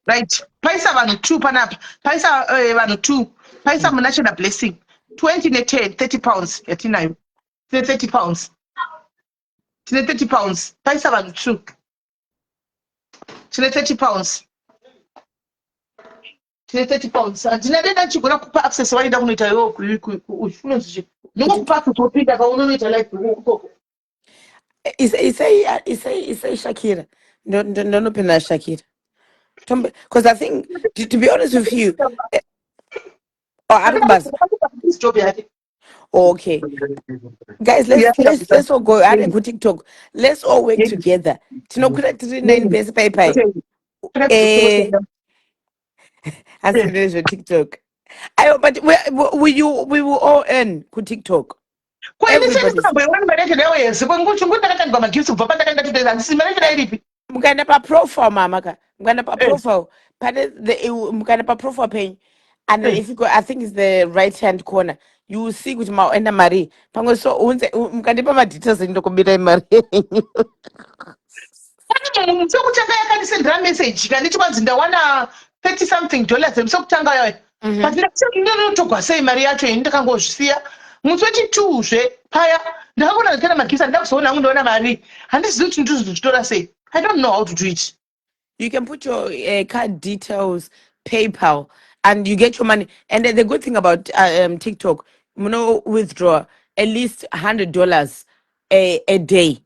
Right. Paisa vanhu 2 panapa. Paisa vanhu 2. Paisa Munashe na Blessing. 20 ne 10, 30 pounds yatinayo. Tine 30 pounds. Tine 30 pounds. Paisa vanhu 2. Tine 30 pounds. Tine 30 pounds. Handina denda ndichigona kupa access waida kunoita iwewe unonzi chii? Ndingokupa access wopinda kaunonoita live ikoko. Isai Shakira. Ndonopinda Shakira. Because I think, to be honest with you, oh, ari kubasa. Job yake. Okay. Guys, let's all go ari kuTikTok. Let's all work together. Tinokwira tiri 9 pese pai pai. Asi ndezve TikTok. Ayo, but we will all earn kuTikTok. Everybody's- Kwenisamboiwani mari yacho nayo yese kwenguchungu ndakatangwa magifts kubva pandakaenda today handisi mari yacho iripi. Mukaenda paprofile mama ka, mukaenda paprofile pane the mukaenda paprofile penyu and if you go, I think it's the right hand corner, you will see kuti maenda mari pamwe. So unze mukandipa madetails ndokubirai mari yenyu. Musi wekutanga yakandisendera message kanditi kwanzi ndawana 30 something dollars musi wekutanga yayo. But ndinotogwa sei mari yacho ini ndakangozvisiya. Musi wechi2 zve paya ndakangona ndikaenda magifts handida kuzoona hangu ndaona mari. Handizivi kuti ndizozvitora sei. I don't know how to do it. You can put your card details, PayPal, and you get your money. And then the good thing about TikTok, withdraw at least $100 a day.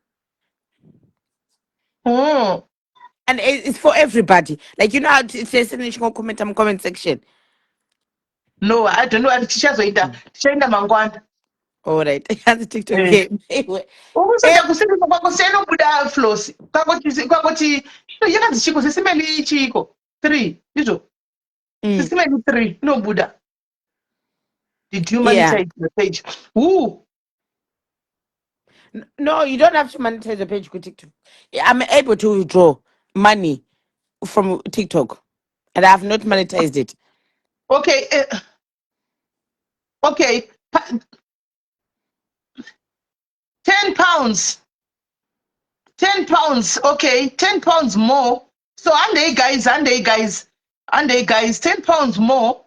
And it's for everybody. Like, you know how it says in the comment section. No, I don't know. Tichazoenda, tichaenda mangwana. All right. Hanzi TikTok Eh. game. Ukusenda kusiri kwako senobuda flosi kwangoti yakanzi chiko Sis Melly chiko three izvo. Sis Melly three inobuda. Did you monetize the page? Who? No, you don't have to monetize the page with TikTok. Yeah, I'm able to withdraw money from TikTok, and I have not monetized it. Okay, £10, £10. Okay, £10 more. So handei guys, handei guys, handei guys, £10 more.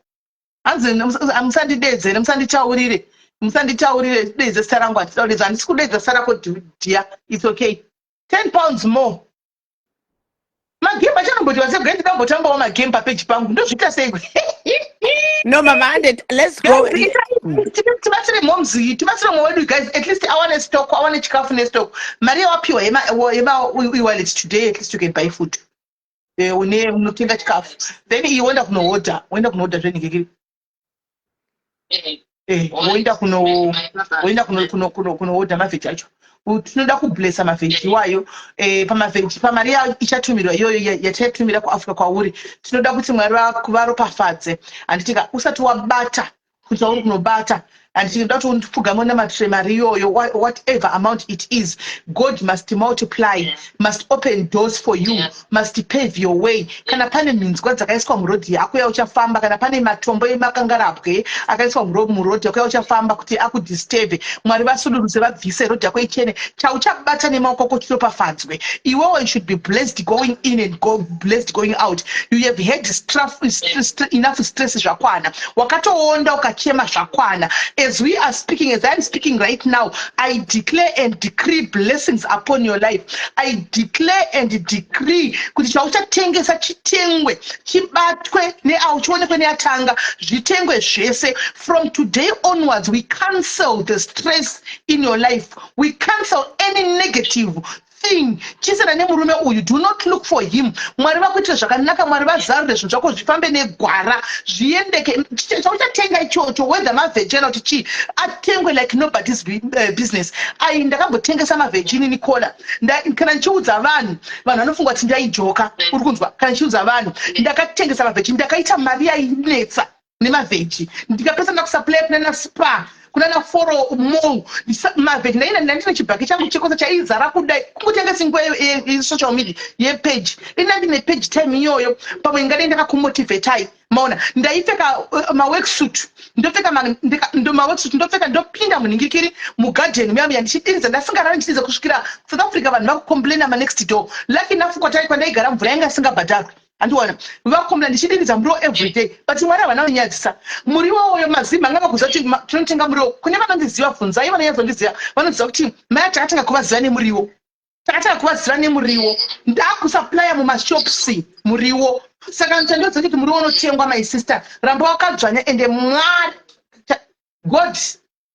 Hanzi musandidedzere, musanditaurire, musanditaurire. Deedze zita rangu, hatida kudedza, handisi kudedza zita rako dear. It's okay. £10 more. Magame achanomboti vasebwe, ndidambotambawo magame papeji pangu, ndozviita sei? No, Mama, and let's go. Tibatsire momzi, tibatsire mumwe wedu guys, at least awane stock, awane chikafu nestock. Mari yawapiwa yema-ewallet today, at least you can buy food. Une unotenga chikafu, then iwe woenda kunohodha, woenda kunohodha zvenhingikiri. Woenda kunohodha mavheji acho. Tinoda kublessa mavheji iwayo. Pamavheji, pamari ichatumirwa iyoyo yataitumira kuAfrica kwauri, tinoda kuti Mwari varopafadze, handitika? Usati wabata kuti wauri kunobata, handiti? Ndoda kuti undipfugame unamatire mari iyoyo, whatever amount it is. God must multiply, must open doors for you, must pave your way. Kana pane minzwa dzakaiswa murodhi yako yauchafamba, kana pane matombo emakangarabwe akaiswa murodhi yako yauchafamba kuti akudisturbe, Mwari vasuduruse, vabvise, rodhi yako ichene. Chauchabata nemaoko ako chiropafadzwe. Iwewo, you should be blessed going in and go blessed going out. You have had enough stress, zvakwana. Wakatoonda, ukachema, zvakwana. As we are speaking, as I'm speaking right now, I declare and decree blessings upon your life. I declare and decree kuti chauchatengesa chitengwe, chibatwe neau, chionekwe neatanga, zvitengwe zvese. From today onwards, we cancel the stress in your life. We cancel any negative thing. Chisana nemurume uyu, do not look for him. Mwari vakuitire zvakanaka, Mwari vazarure zvinhu zvako, zvifambe negwara, zviendeke. Chauchatenga ichocho, whether mavheji kana kuti chii, atengwe like nobody's business. Ai, ndakambotengesa mavheji inini, Nicola. Kana ndichiudza vanhu, vanhu vanofunga kuti ndaijoka. Uri kunzwa? Kana ndichiudza vanhu, ndakatengesa mavheji, ndakaita mari yainetsa nemavheji. Ndikapesa ndakusupply kunana Spar, kunana Foro Mall mavheji. Ndaina ndandine chibhaki changu chekosa chaizara kudai, kungotengesa nguva yesocial media yepage. Ina ndine page time iyoyo, pamwe ingadai ndakakumotivatai. Maona, ndaipfeka maworksuit, ndopfeka maworksuit, ndopfeka, ndopinda munhingikiri mugadheni muya muya, ndichidiridza ndasingarari, ndichidiridza kusvikira South Africa vanhu vakucomplaina manext door. Lucky enough, kwatai kwandaigara mvura yanga isingabhadharwi, handiona vakomla ndichidiridza muriwo everyday. But Mwari havana kunyadzisa muriwo uyo. Mazimba anga vakuziva kuti tinotenga muriwo kune vanondiziva, bvunzai vanonyatsondiziva, vanoziva kuti maya takatanga kuvaziva nemuriwo, takatanga kuvaziva nemuriwo. Ndakusupplya mumashops muriwo. Saka chandodza kuti muriwo unotengwa. My sister, ramba wakadzvanya. Ende Mwari, God,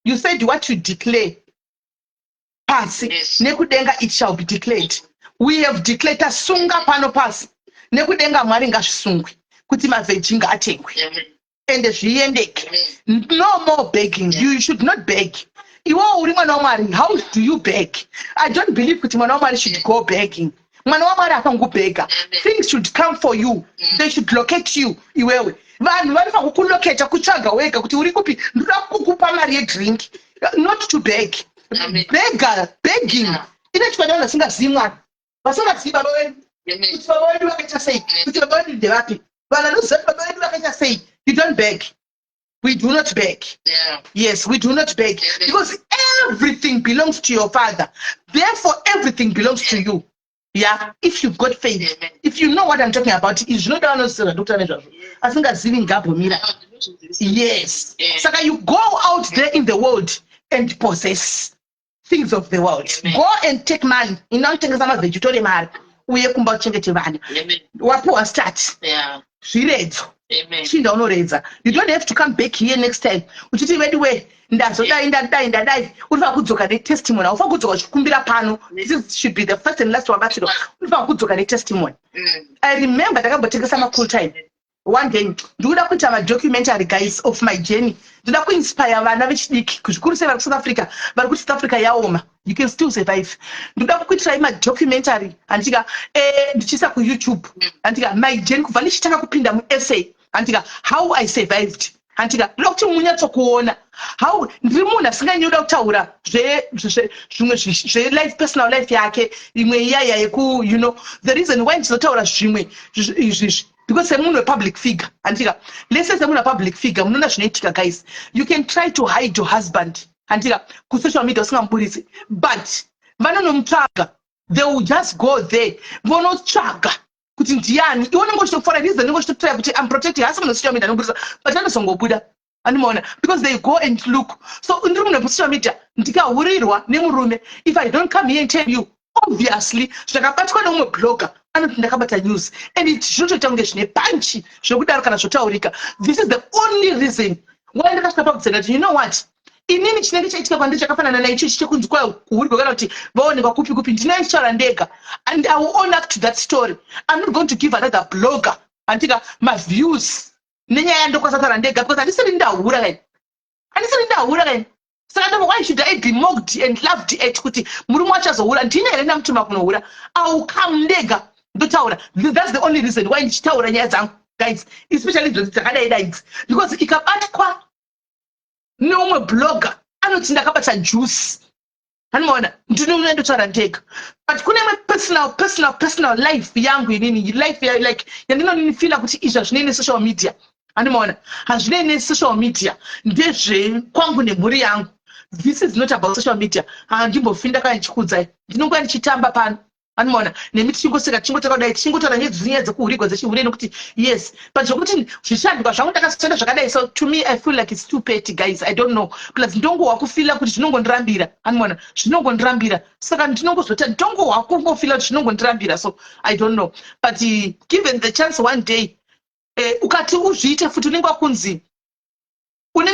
you said what you declare pasi nekudenga, it shall be declared. We have declared, tasunga pano pasi nekudenga. Mwari, ngazvisungwe kuti mavheji ngaatengwe ende zviendeke. No more begging. You should not beg. Iwewo uri mwana waMwari, how do you beg? I don't believe kuti mwana waMwari should go begging. Mwana waMwari akangobhega. Things should come for you, they should locate you. Iwewe, vanhu vanofanira kukulocata, kutsvaga wega kuti uri kupi, ndoda kukupa mari yedrink, not to beg. Beggar, begging inoitwa nevanhu vasingazivi Mwari, vasingazivi baba vedu, kuti baba vedu vakaita sei, kuti baba vedu ndevapi. Vanhu vanoziva kuti baba vedu vakaita sei, you don't beg. We do not beg. Yes, we do not beg because everything belongs to your father, therefore everything belongs to you. Yeah, if you've got faith, if you know what I'm talking about. Izvi zvinoda vanoziva zvandokutaura nezvazvo. Asingazivi ngabhomira. Yes. Saka you go out there in the world and possess things of the world. Go and take money. Inotengesa mavheji, utore mari uye kumba uchengete vana. Wapiwa start, zviredzo. Amen. Chinda unoredza. You don't have to come back here next time uchiti, "Veduwe, ndazodai, ndadai, ndadai." Unofanira kudzoka netestimony. Haufanira kudzoka uchikumbira pano. This should be the first and last wabatsirwa. Unofanira kudzoka netestimony. I remember ndakambotengesa macool time one day. Ndikuda kuita madocumentary, guys, of my journey. Ndoda kuinspire vana vechidiki, zvikuru sei vari kuSouth Africa, vari kuti South Africa yaoma. You can still survive. Ndoda kukuitirai madocumentary, handika, ndichiisa kuYouTube, handika, my journey kubva ndichitanga kupinda muSA, handika, how I survived, handika. Ndoda kuti munyatsokuona how ndiri munhu asinganyoda kutaura zvimwe zvelife, personal life yake, imwe iyaya yeku the reason why ndizotaura zvimwe izvizvi, because semunhu wepublic figure, handika, lese semunhu wepublic figure, munoona zvinoitika. Guys, you can try to hide your husband, handika, kusocial media usingamuburitsi, but vanonomutsvaga. They will just go there, vonotsvaga kuti ndiani. Iwe unenge uchitofora reason, unenge uchitotrya kuti, "I'm protecting." Asi munhu social media anobudisa, but anozongobuda, andimaona, because they go and look. So ndiri munhu wekusocial media, ndikahurirwa nemurume, if I don't come here and tell you, obviously zvakabatwa neumwe blogger anoti ndakabata news, and it zvinotoita kunge zvine panchi zvekudaro kana zvotaurika. This is the only reason why ndakasvika pakudzenda kuti, you know what, inini chinenge chaitika kwandiri chakafanana naichochi chekunzi kwa kuhurirwa kana kuti vaonekwa kupi kupi, ndinoitaura ndega and I will own up to that story. I'm not going to give another blogger, handika, maviews nenyaya yandokwanisa kutaura ndega, because handisiri ndahura kaini, handisiri ndahura kaini. Saka ndova, why should I be mocked and loved at kuti murume wacho azohura? Ndine here ndamutuma kunohura? I'll come ndega ndotaura. That's the only reason why ndichitaura nyaya dzangu, guys, especially idzodzi dzakadai daidzi, because ikabatwa neumwe blogger anoti ndakabata juice, anomaona. Ndinouya ndotaura ndega, but kune imwe personal, personal, personal life yangu inini, life like yandinonifila kuti izvi hazvinei nesocial media, andimaona, hazvinei nesocial media, ndezvekwangu nemhuri yangu. This is not about social media. Handimbofi ndakaya ndichikuudzai. Ndinonguva ndichitamba pano, anomaona, nemi tichingoseka, tichingotaura kudai, tichingotaura nyaya dzekuhurigwa, dzechihure, nekuti yes, but zvokuti zvishandwa zvangu ndakasonda zvakadai, so to me I feel like it's too petty, guys. I don't know. Plus ndongohwa kufila kuti zvinongondirambira, anomaona, zvinongondirambira. Saka ndinongozota ndongohwa kungofila kuti zvinongondirambira. So I don't know, but given the chance one day, ukati uzviite futi, unenge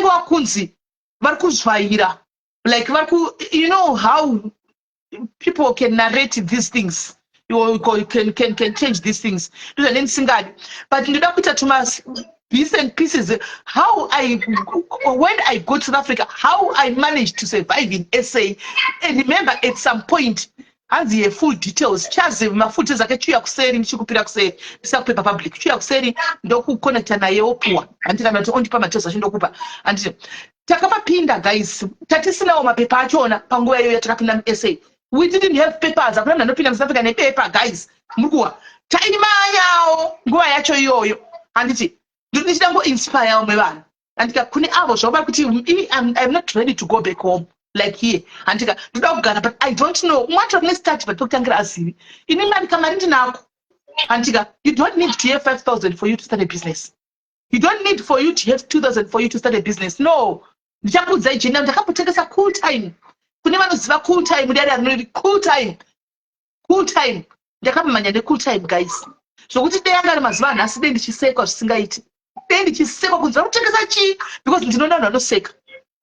wakunzi vari kuzvaira, like vari ku, you know how people can narrate these things, you can change these things. Ndozvane ndisingadi, but ndoda kuita tuma bits and pieces, how I, when I go to South Africa, how I managed to survive in SA. And remember, at some point, hanzi yefull details, chazi mafull details ake, chiuya kuseri, ndichikupira kuseri, ndisakupepa public, chiuya kuseri, ndokuconnecta naye, wopuwa, handiti, kana kuti ondipa madetails acho, ndokupa, handiti. Takapapinda, guys, tatisinawo mapepa achona panguva iyoyo yatakapinda muSA. We didn't have papers. Hakuna munhu anopinda muSouth Africa nepepa, guys. Muri kuwa taimanyawo nguva yacho iyoyo, handiti. Ndichida ngoinspire vamwe vanhu, handika, kune avo zvavo vari kuti, "I'm not ready to go back home like here," handika, "ndoda kugara, but I don't know." Umwe wacho rine start, but pekutangira azivi. Ini mari, kamari ndinako, handika. You don't need to have 5000 for you to start a business. You don't need for you to have 2000 for you to start a business. No, ndichakuudzai jena, ndakambotengesa Cool Time. Kune vanoziva Cool Time, dare rinori Cool Time, Cool Time, ndakambomhanya neCool Time, guys, zvokuti dei anga ari mazuva anhasi, dei ndichisekwa zvisingaiti, dei ndichisekwa kunzi vari kutengesa chii, because ndinoona vanhu vanoseka.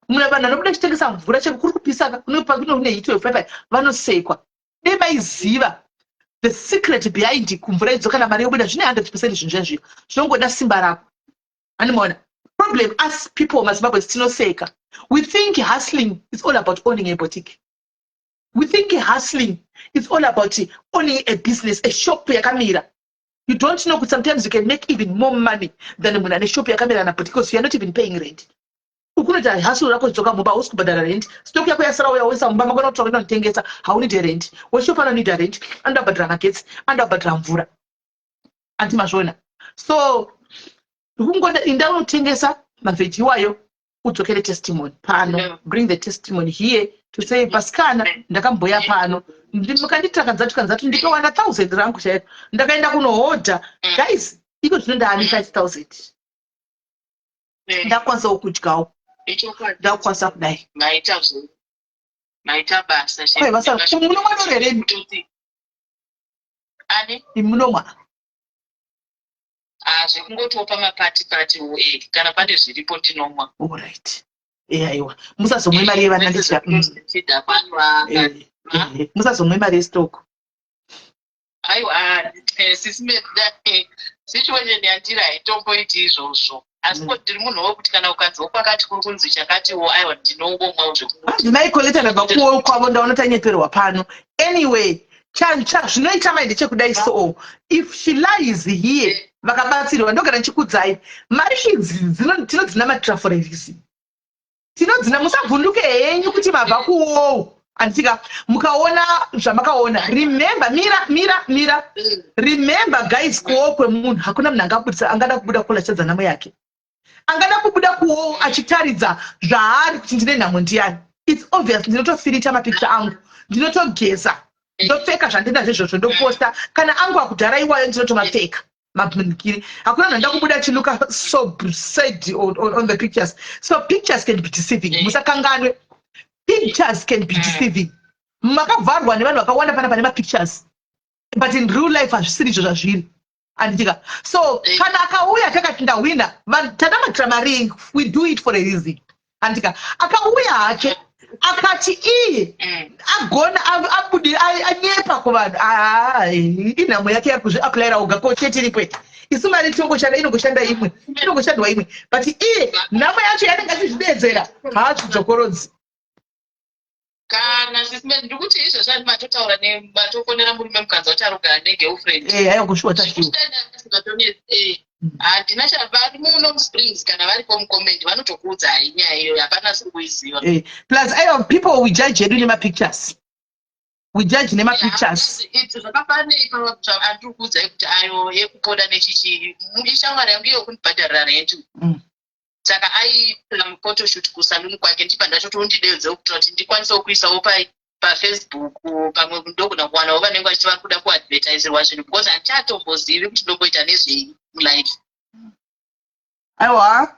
Muna vanhu vanobuda chitengesa mvura cheko, kuri kupisa, kune heat wave paipai, vanosekwa. Dei maiziva the secret behind kumvura idzo, kana mari yobuda zvine 100%. Zvinhu zvezvio zvinongoda simba rako, animaona. Problem, us people, maZimbabwe, tinoseka. We think hustling is all about owning a boutique. We think hustling is all about owning a business, a shop yakamira. You don't know kuti sometimes you can make even more money than munhu ane shop yakamira na boutique, because you are not even paying rent. Ukunoita hustle rako, zidzoka mumba, hausi kubhadhara rent. Stock yako yasara, uya woisa mumba, mangwana kutsvaka inotengesa, haunidi rent. Weshop anonida rent, anoda kubhadhara magetsi, anoda kubhadhara mvura, anti mazviona. So kungoda inda unotengesa mavheji iwayo, udzokere testimony pano. Bring the testimony here to say, "Pasikana, ndakamboya pano, mukandiitira kanzatu kanzatu, ndikawana 1000 rangu chairo, ndakaenda kunohodha." Guys, iko zvino ndaani 5000, ndakwanisawo kudyawo, ndakukwanisa kudai. Maita basa. Kwai basa, munomwa doro here? Ani? Munomwa? Ah, zvekungotiwo pamapati pati wo kana pane zviripo ndinomwa. Alright. Aiwa, musazomwe mari yevana ndicha. Chidhakwanwa. Musazomwe mari yestock. Aiwa, sisi situation yandiri haitomboiti izvozvo. Asi ndiri munhu wekuti kana ukanzwa kwakati kuri kunzi chakatiwo, aiwa, ndinongomwawo zvekungoti. Hanzi maikoleta ndabva kuwo kwavo, ndaona tanyeperwa pano. Anyway, zvinoita mai ndechekudai, so if she lies here, vakabatsirwa, ndogara ndichikudzai, mari idzi tinodzinamatira for a reason. Tinodzina, musavhunduke henyu kuti mabva kuwowo, handitika? Mukaona zvamakaona, remember, mira, mira, mira, remember guys, kuwowo kwemunhu hakuna munhu angabudisa, angada kubuda kola achitadza nhamo yake. Angada kubuda kuwowo achitaridza zvaari kuti ndine nhamo ndiani? It's obvious. Ndinotofirita mapicture angu, ndinotogeza, ndopfeka zvandinazvo izvozvo, ndoposta. Kana angu akudhara iwayo, ndinotomapfeka mabhunikiri. Hakuna munhu anoda kubuda achiluka so sad on the pictures. So pictures can be deceiving. Musakanganwe, pictures can be deceiving. Makavharwa nevanhu vakawanda pana pane mapictures, but in real life hazvisiri izvo zvazviri, handitika? So kana akauya takati ndahwina, tanamatira mari, we do it for a reason, handitika? Akauya hake akati iye agona abudi anyepa kuvanhu, inhamo yake yakuzviapplyira oga. Ko chetiripo isu mari tinongoshanda, inongoshanda imwe, inongoshandwa imwe, but iye nhamo yacho yanenge achizvidedzera haazvidzokorodzi. Kana sisi, ndikuti izvozvo andi matotaura, matofonera murume, mukanzwa kuti arikugara negirlfriend. Aiwa, kushuwa tashuwa. Handina chavari muno muSprings, kana varipo mucomment vanotokuudzai nyaya iyoyo, hapana siri kuiziva. Plus aiwa, people, we judge hedu nemapictures, we judge nemapictures. Zvakafanei andiri kuudzai kuti ayo yekupoda nechichi, ishamwari yangu iyo kundibhadharira rent. Saka aiita muphotoshoot kusaluni kwake, ndichibva ndatoti undidedze kuitira kuti ndikwanisewo kuisawo pai paFacebook, pamwe ndogona kuwanawo vanenge vachiti vari kuda kuadvertiserwa zvinhu, because handichatombozivi kuti ndomboita nezvei mulife. Aiwa,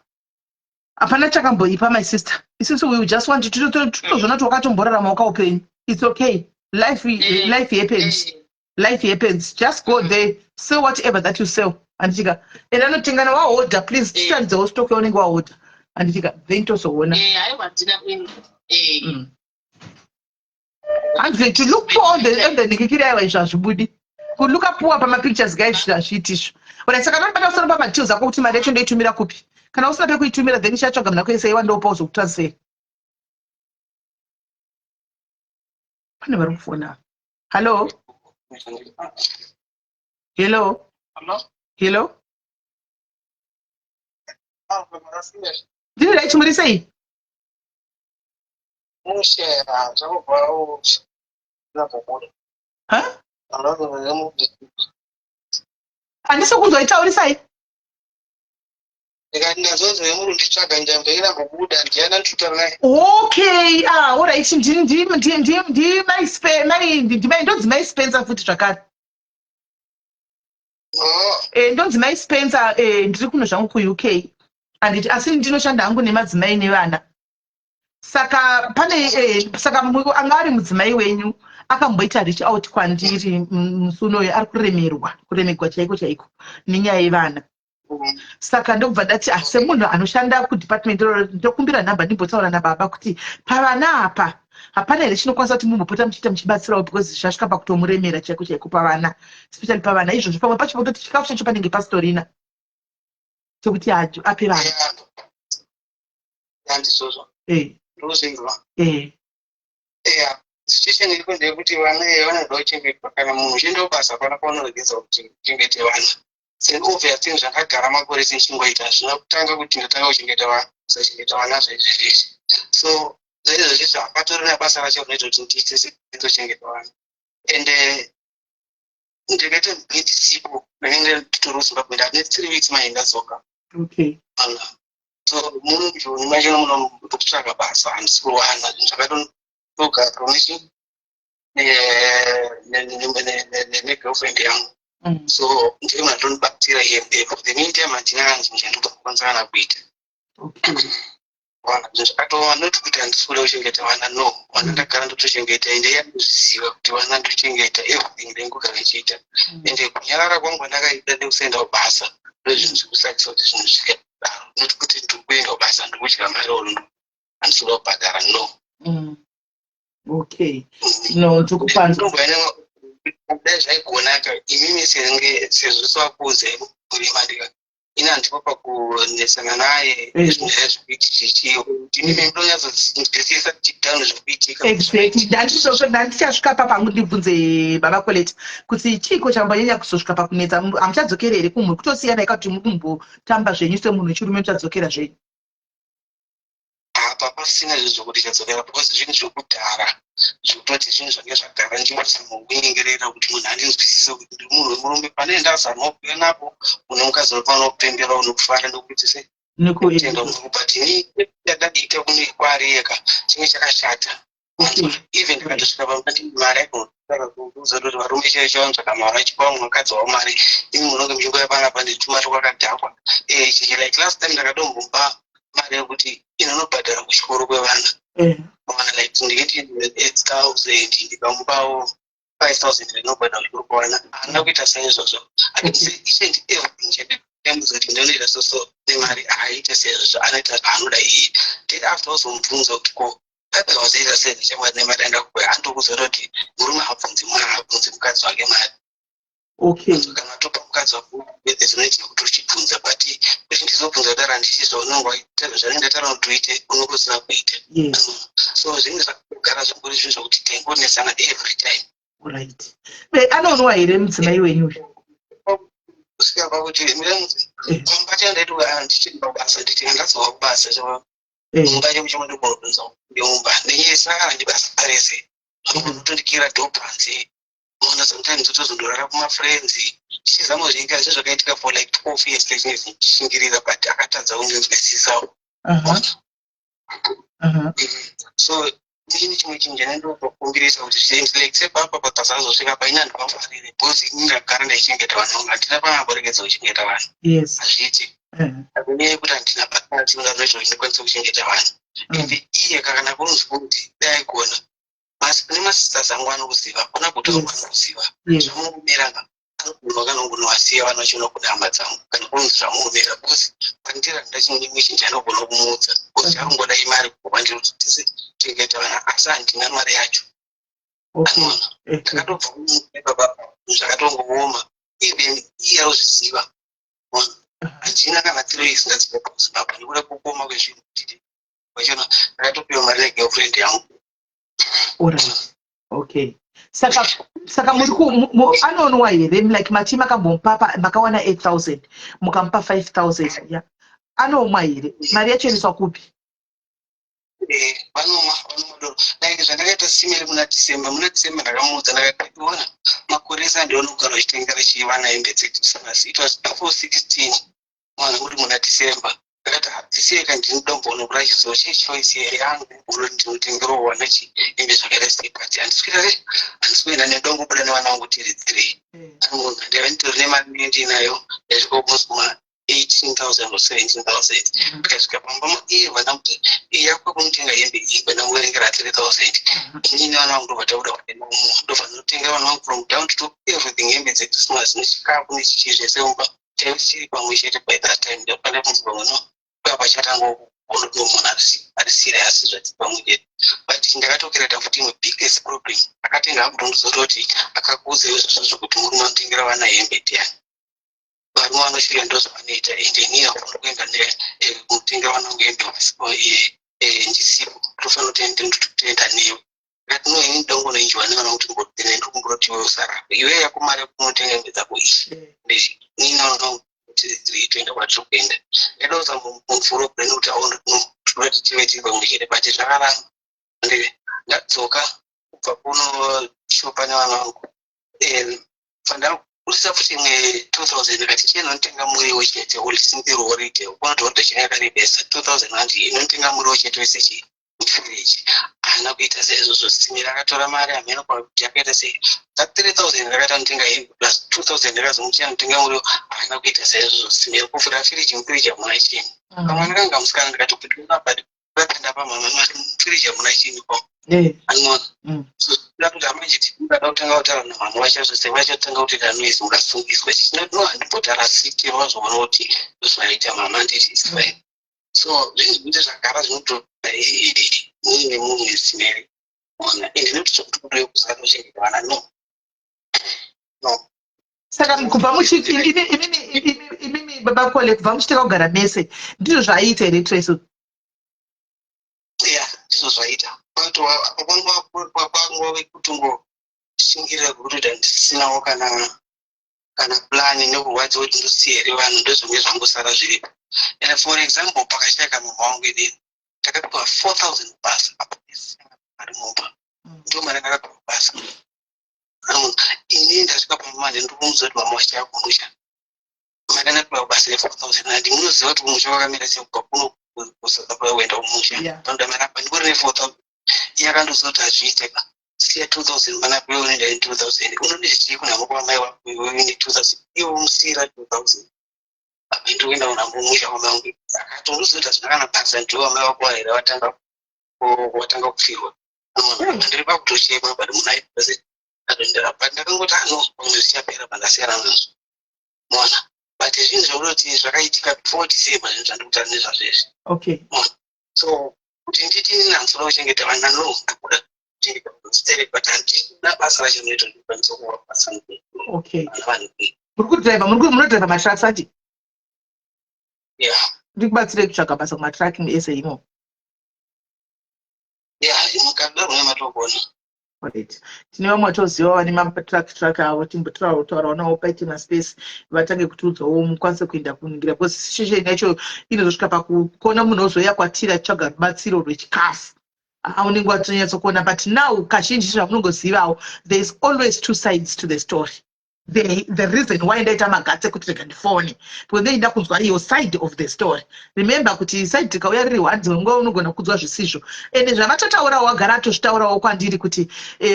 hapana chakamboipa, my sister. Isusu we just want totozvona kuti wakatomborarama wakaupenyu. It's okay, life, life happens. Life happens. Just go there, sell whatever that you sell, handitika? And anotengana wahodha, please titaridzewo stock yaunenge wahodha, handitika? Then tozoona. Aiwa, ndina Hanzi to look poor on the nikikiri. Aiwa, izvo hazvibudi kulooka poor pamapictures, guys, hazviiti izvo. Alright, saka nonibata usana pamadetails ako kuti mari yacho ndoitumira kupi. Kana usina pekuitumira, then ichatsvaga muna kuese iwa ndopa uzokutransfer. Pane vari kufona. Hallo, hello. Hello, ndiri right, muri sei? Mushe, zvakubva nakubuda. Ha, handisi kunzoitaurisai. Ndikati ndazonzwa yemuri nditsvaga njambo irambobuda, ndiana ndikutaura naye? Okay, ah, alright, ndonzi mai Spencer futi zvakare. Oh. Ndonzi mai Spencer, ndiri kuno zvangu kuUK, handiti? Asi ndinoshanda hangu nemadzimai nevana. Saka pane saka anga ari mudzimai wenyu akamboita reach out kwandiri musi unoyo, ari kuremerwa, kuremegwa chaiko chaiko nenyaya yevana. Saka ndobva ndati, ah, semunhu anoshanda kudepartment iroro, ndokumbira nhamba ndimbotaura nababa kuti pavana apa hapana here chinokwanisa kuti mumbopota muchiita muchibatsirawo, because zvasvika pakutomuremera chaiko chaiko pavana, especially pavana izvozvo. Pamwe pacho pototi chikafu chacho panenge pasitorina chekuti ape vana. Handizvozvo. Ndozvinzwa. Eya, situation iriko ndeyekuti vana vanoda kuchengetwa. Kana munhu uchienda kubasa, hapana paunoregedza kuti uchengete vana. It's an obvious thing. Zvakagara makore sechingoita, hazvina kutanga kuti ndatanga kuchengeta vana, kusachengeta vana zvaizvezvizvi. So zvaizvezvizvi hapatorina basa racho rinoita kuti ndiite sendochengeta vana, and ndikaita ndisipo, ndinenge nditori kuZimbabwe, ndane 3 weeks mai ndadzoka. So muno mujoni macho muno kutsvaga basa handisi kuwana. Zvinhu zvakatogara permission negirlfriend yangu. So ndiye munhu andonibatsira hembe. For the meantime handina kana chinhu chandinokwanisa kana kuita. Okay. Vana zvinhu zvakatooma, not kuti handisi kuda kuchengeta vana, no. Vana ndagara ndotochengeta, ende iye anozviziva kuti vana ndochengeta, everything ndengogara ndichiita. Ende kunyarara kwangu kwandakaita nekusaenda kubasa ndozvinhu zvekusakisa kuti zvinhu zvikadaro, not kuti ndiri kuenda kubasa ndikudya mari or handisi kuda kubhadhara, no. Okay, no, ndikupanza. Dai zvaigonaka imimi senge sezvo sivakuudzai kurima, ndika ini handipo pakunetsana naye. Zvinhu zvekuiti chii, imimi ndonyatsonzwisisa deep down zvekuitika. Exactly, ndandizvozvo ndandichasvika pa pangu ndibvunze baba Coleta kuti chiiko chambonyanya kuzosvika pakunetsa. Hamuchadzokeri here kumhuri kutosiyana ika, kuti muri kumbotamba zvenyu semunhu wechirume, muchadzokera zvenyu? Apa pasina zvinhu zvokuti chadzokera, because zvinhu zvekudhara, zvekutoti zvinhu zvange zvagara. Ndichingozama kunyengerera kuti munhu andinzwisise kuti ndiri munhu wemurume. Pane ndazama kuuya napo, une mukadzi unofanira kupembera, unokufara nekuti se kutenda munhu, but ini ndadadiita kune kwaari eka chinge chakashata. Even ndikatosvika pamati mari yaikuudza kuti varume chaivo chavanzvaka mari, vachipa vamwe vakadzi vavo mari, imi munonge muchingoya panapa netumari kwakadhakwa. Chichi like last time ndakatombomba mari yekuti inonobhadhara kuchikoro kwevana. Ona, like ndikiti 8000, ndikamupawo 5000 rinobhadhara kuchikoro kwevana. Haana kuita saizvozvo. Akati each and everything chandamudza kuti ndinoita so nemari, haaite saizvozvo, anoita zvaanoda iye. Then after wazomubvunza kuti ko pepe wazoita sei nechamwari nemari andakupa, anotokuudza kuti murume haabvunzi mwana, haabvunzi mukadzi wake mari. Kana topa mukadzi wako, there's no need yekuti uchibvunza, but kuti ndizobvunza kudaro handisi zvaunenge zvanenge ndataura kuti uite, unenge usina kuita. So zvinenge zvakugara zvingori zvinhu zvokuti taingonetsana every time. Right. Be anonwa here mudzimai wenyu uyu? Kusvika pakuti pamba chandaiti ndichienda kubasa, nditi ndadzoka kubasa, mumba chemuchimondibvunza mumba nenyaya saka handibasa rese anotondikira door panze. Ona, sometimes totozondorara kumafriends tichizama kuzviita. Zvo zvakaitika for like 12 years lechinge ndichishingirira, but akatadza kundinzwisisawo. So inini chimwe chinhu chandinotokumbirisa kuti zviende like sepapa pakazazosvika paini handipafarire, because ini ndagara ndaichengeta vanhu vangu, handina panamboregedza kuchengeta vanhu. Hazviiti nenyaya yekuti handina pakati ungazoita kuti ndikwanise kuchengeta vanhu. Ende iye kana kunzi kuti dai aigona, kune masisters angu anokuziva, hakuna kuti wangu anokuziva zvamuomera, anogona kana kunowasiya vana vachiona kune hama dzangu, kana kunzi zvamuomera, because pandira ndachimwe chinhu chanogona kumuudza, because chakungoda imari kubva ndiri kuti tise chengeta vana, asi handina mari yacho. Anoona ndakatobva baba zvakatongooma, even iye arozviziva. Handina kana 3 weeks ndadzoka kuZimbabwe nekuda kwekuoma kwezvinhu, kuti vachona ndakatopiwa mari negirlfriend yangu. Alright, okay. Saka muri anonwa here? Like mati makambomupa makawana 8000, mukamupa 5000 ya, anomwa here? Mari yacho inoiswa kupi? Vanomwa, vanomwa doro. Like zvandakaita simeri muna December, muna December ndakamuudza, ndakati ona, makore ese andiona kugara uchitengera chii vana hembe dzeChristmas. It was before 16 mwana uri muna December. Ndakati hadzisiyeka, ndinodomboona kuti achizo chechoice here yangu unoti ndinotengerawo vana chi hembe zvakaita sei, but handisi kuita sei, handisi kuenda nedongobuda nevana vangu tiri three. Anoona ndaiva nditori nemari ndinayo yaisvika almost kuma 18,000 or 17,000. Ndikasvika pamba iye vana kuti yakwe kunotenga hembe iyi, vandamuverengera 3000. Inini vana vangu ndobva tabuda kuenda umo, ndobva ndinotenga vana vangu from down to everything, hembe dzeChristmas nechikafu nechichii zvese mumba. Taive tichiri pamwe chete by that time. Ndopanda kunzi pamwe no pachatanga kuona kuti munhu ari serious zvati pamwe chete, but ndakatokireta futi imwe biggest problem. Akatenga akutondozototi akakuudza izvozvo zvokuti murume anotengera vana hembe ndiani? Varume vanosvika ndo zvavanoita. Ende inini hafanira kuenda kutenga vana vangu hembe ndisipo, tofanira kutoenda newe. Ndikati no, ini ndongonoinjiwa nevana kuti mbotene ndikumbura kuti iwe usarapa, iwe yako mari yekunotenga hembe dzako iyi ndezvi, inini vana vangu tiri three toenda kwatiri kuenda. Ndaida kuzama mumvuro brain kuti aone kuti no, tinoda kuti tive tiri pamwe chete, but zvakaramba. Ndadzoka kubva kunoshopa nevana vangu, pandabudisa futi imwe 2000, ndikati chiye nonotenga muriwo chete ulisinziro holiday, ukona kuti holiday chinenge yakaribesa 2000 rand, inotenga muriwo chete wese chii mufiriji. Haana kuita saizvozvo. Simira akatora mari, hameno kuti akaita sei. That 3000 ndakaita notenga hembe plus 2000 ndakazomuchiya notenga muriwo. Haana kuita saizvozvo. Simira kuvhura firiji, mufiriji hamuna chinhu. Kamwana kanga musikana, ndikati kuti but Ndapa mama mari, mufiriji hamuna chinhu ko. Anoona. So kuti amanje tingada kutanga kutaura namama vachazose vachatanga kuti kanoise mukasungiswa chichina. No, handimbotarasike, vazoona kuti zvaita mama, nditi it's fine. So zvinhu zvinoite zvagara zvinotoa muine munhu esimeri ona, ende nekuti zvekuti kudoe kusatochengeta vana, no. Saka kubva muchiti imimi baba Kole, kubva muchitanga kugara mese, ndizvo zvaiita here, Treso? Ya, ndizvo zvaita. Kwangove kutongoshingirira kwekutoita ndisinawo kana plan, nekurwadziwa kuti ndosiya here vanhu, ndozvimwe zvangosara zviripo. And for example, pakashayika mama wangu inini, takapiwa 4000 basa apa mari mumba. Ndo mari ndakapiwa basa. Inini ndasvika pamanje, ndikumuudza kuti mama washaya kumusha, mari ndapiwa basa ye4000, and munoziva kuti kumusha kwakamira sei, kubva kuno kuSouth Africa kuenda kumusha panoda mari. Apa ndikuri ne4000, iye akandoziva kuti hazviite ka, siya 2000 panapa, iwe unoenda ne2000, unodii chii kunhamo kwamai wako, iwe une 2000, iwe umusiyira 2000, apa ndiri kuenda kunhamo kumusha kwamai wangu. Akatondoziva kuti hazvina kana basa, ndiwo amai wako here watanga kufirwa. Ndiri pakutochema, but munhu aibase atondera, but ndakangoti ano pamwe zvichapera pandasiyana nazvo, mona. But zvinhu zvekutoti zvakaitika before December, zvinhu zvandikutaura nezvazvo izvi. So kuti nditi nhanzoda kuchengeta vana, no, ndakuda kuchengeta sterek, but handina basa racho rinoita ndikwanisa kuva basa. Vana vanhu. Muri kudhiraivha, munodhiraivha matrucks ati? Yeah. Ndikubatsirei kutsvaga basa kumatrucking ese imo. Ya, mukadaro nematogona. Right, tine vamwe vatoziva vane matruck truck avo, timbotaurawo navo paite maspace, vatange kutiudzawo mukwanise kuenda kuningira, because situation yacho inozosvika pakukona munhu ozouya kwatiri achitsvaga rubatsiro rwechikafu, unenge watonyatsokuona. But now kazhinji zvamunongozivawo, there is always two sides to the story. The reason why ndaita maguts ekuti rega ndifone, because ndeida kunzwa iyo side of the story. Remember kuti side tikauya riri one, dzimwe nguva unogona kudzwa zvisizvo. Ende zvavatotaurawo, wagara atozvitaurawo kwandiri kuti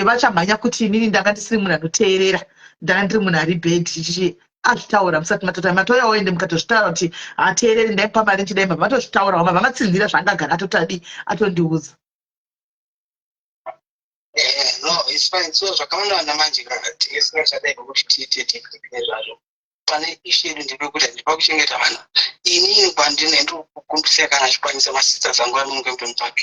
vachamhanya kuti inini ndanga ndisiri munhu anoteerera, ndanga ndiri munhu ari bad, chichichi. Azvitaura musati matota matouyawo, ende mukatozvitaura kuti hateereri, ndaimupa mari nchidai, mabva matozvitaurawo, mabva matsinzira zvaangagara atotadi atondiudza. No, it's fine. So zvakawanda vana manje tinge singachadai kwekuti tiite deep nezvazvo. Pane issue yedu ndepekuti handipa kuchengeta vana inini kwandine ndikukumbisa kana achikwanisa masisters angu ari muKempton Park,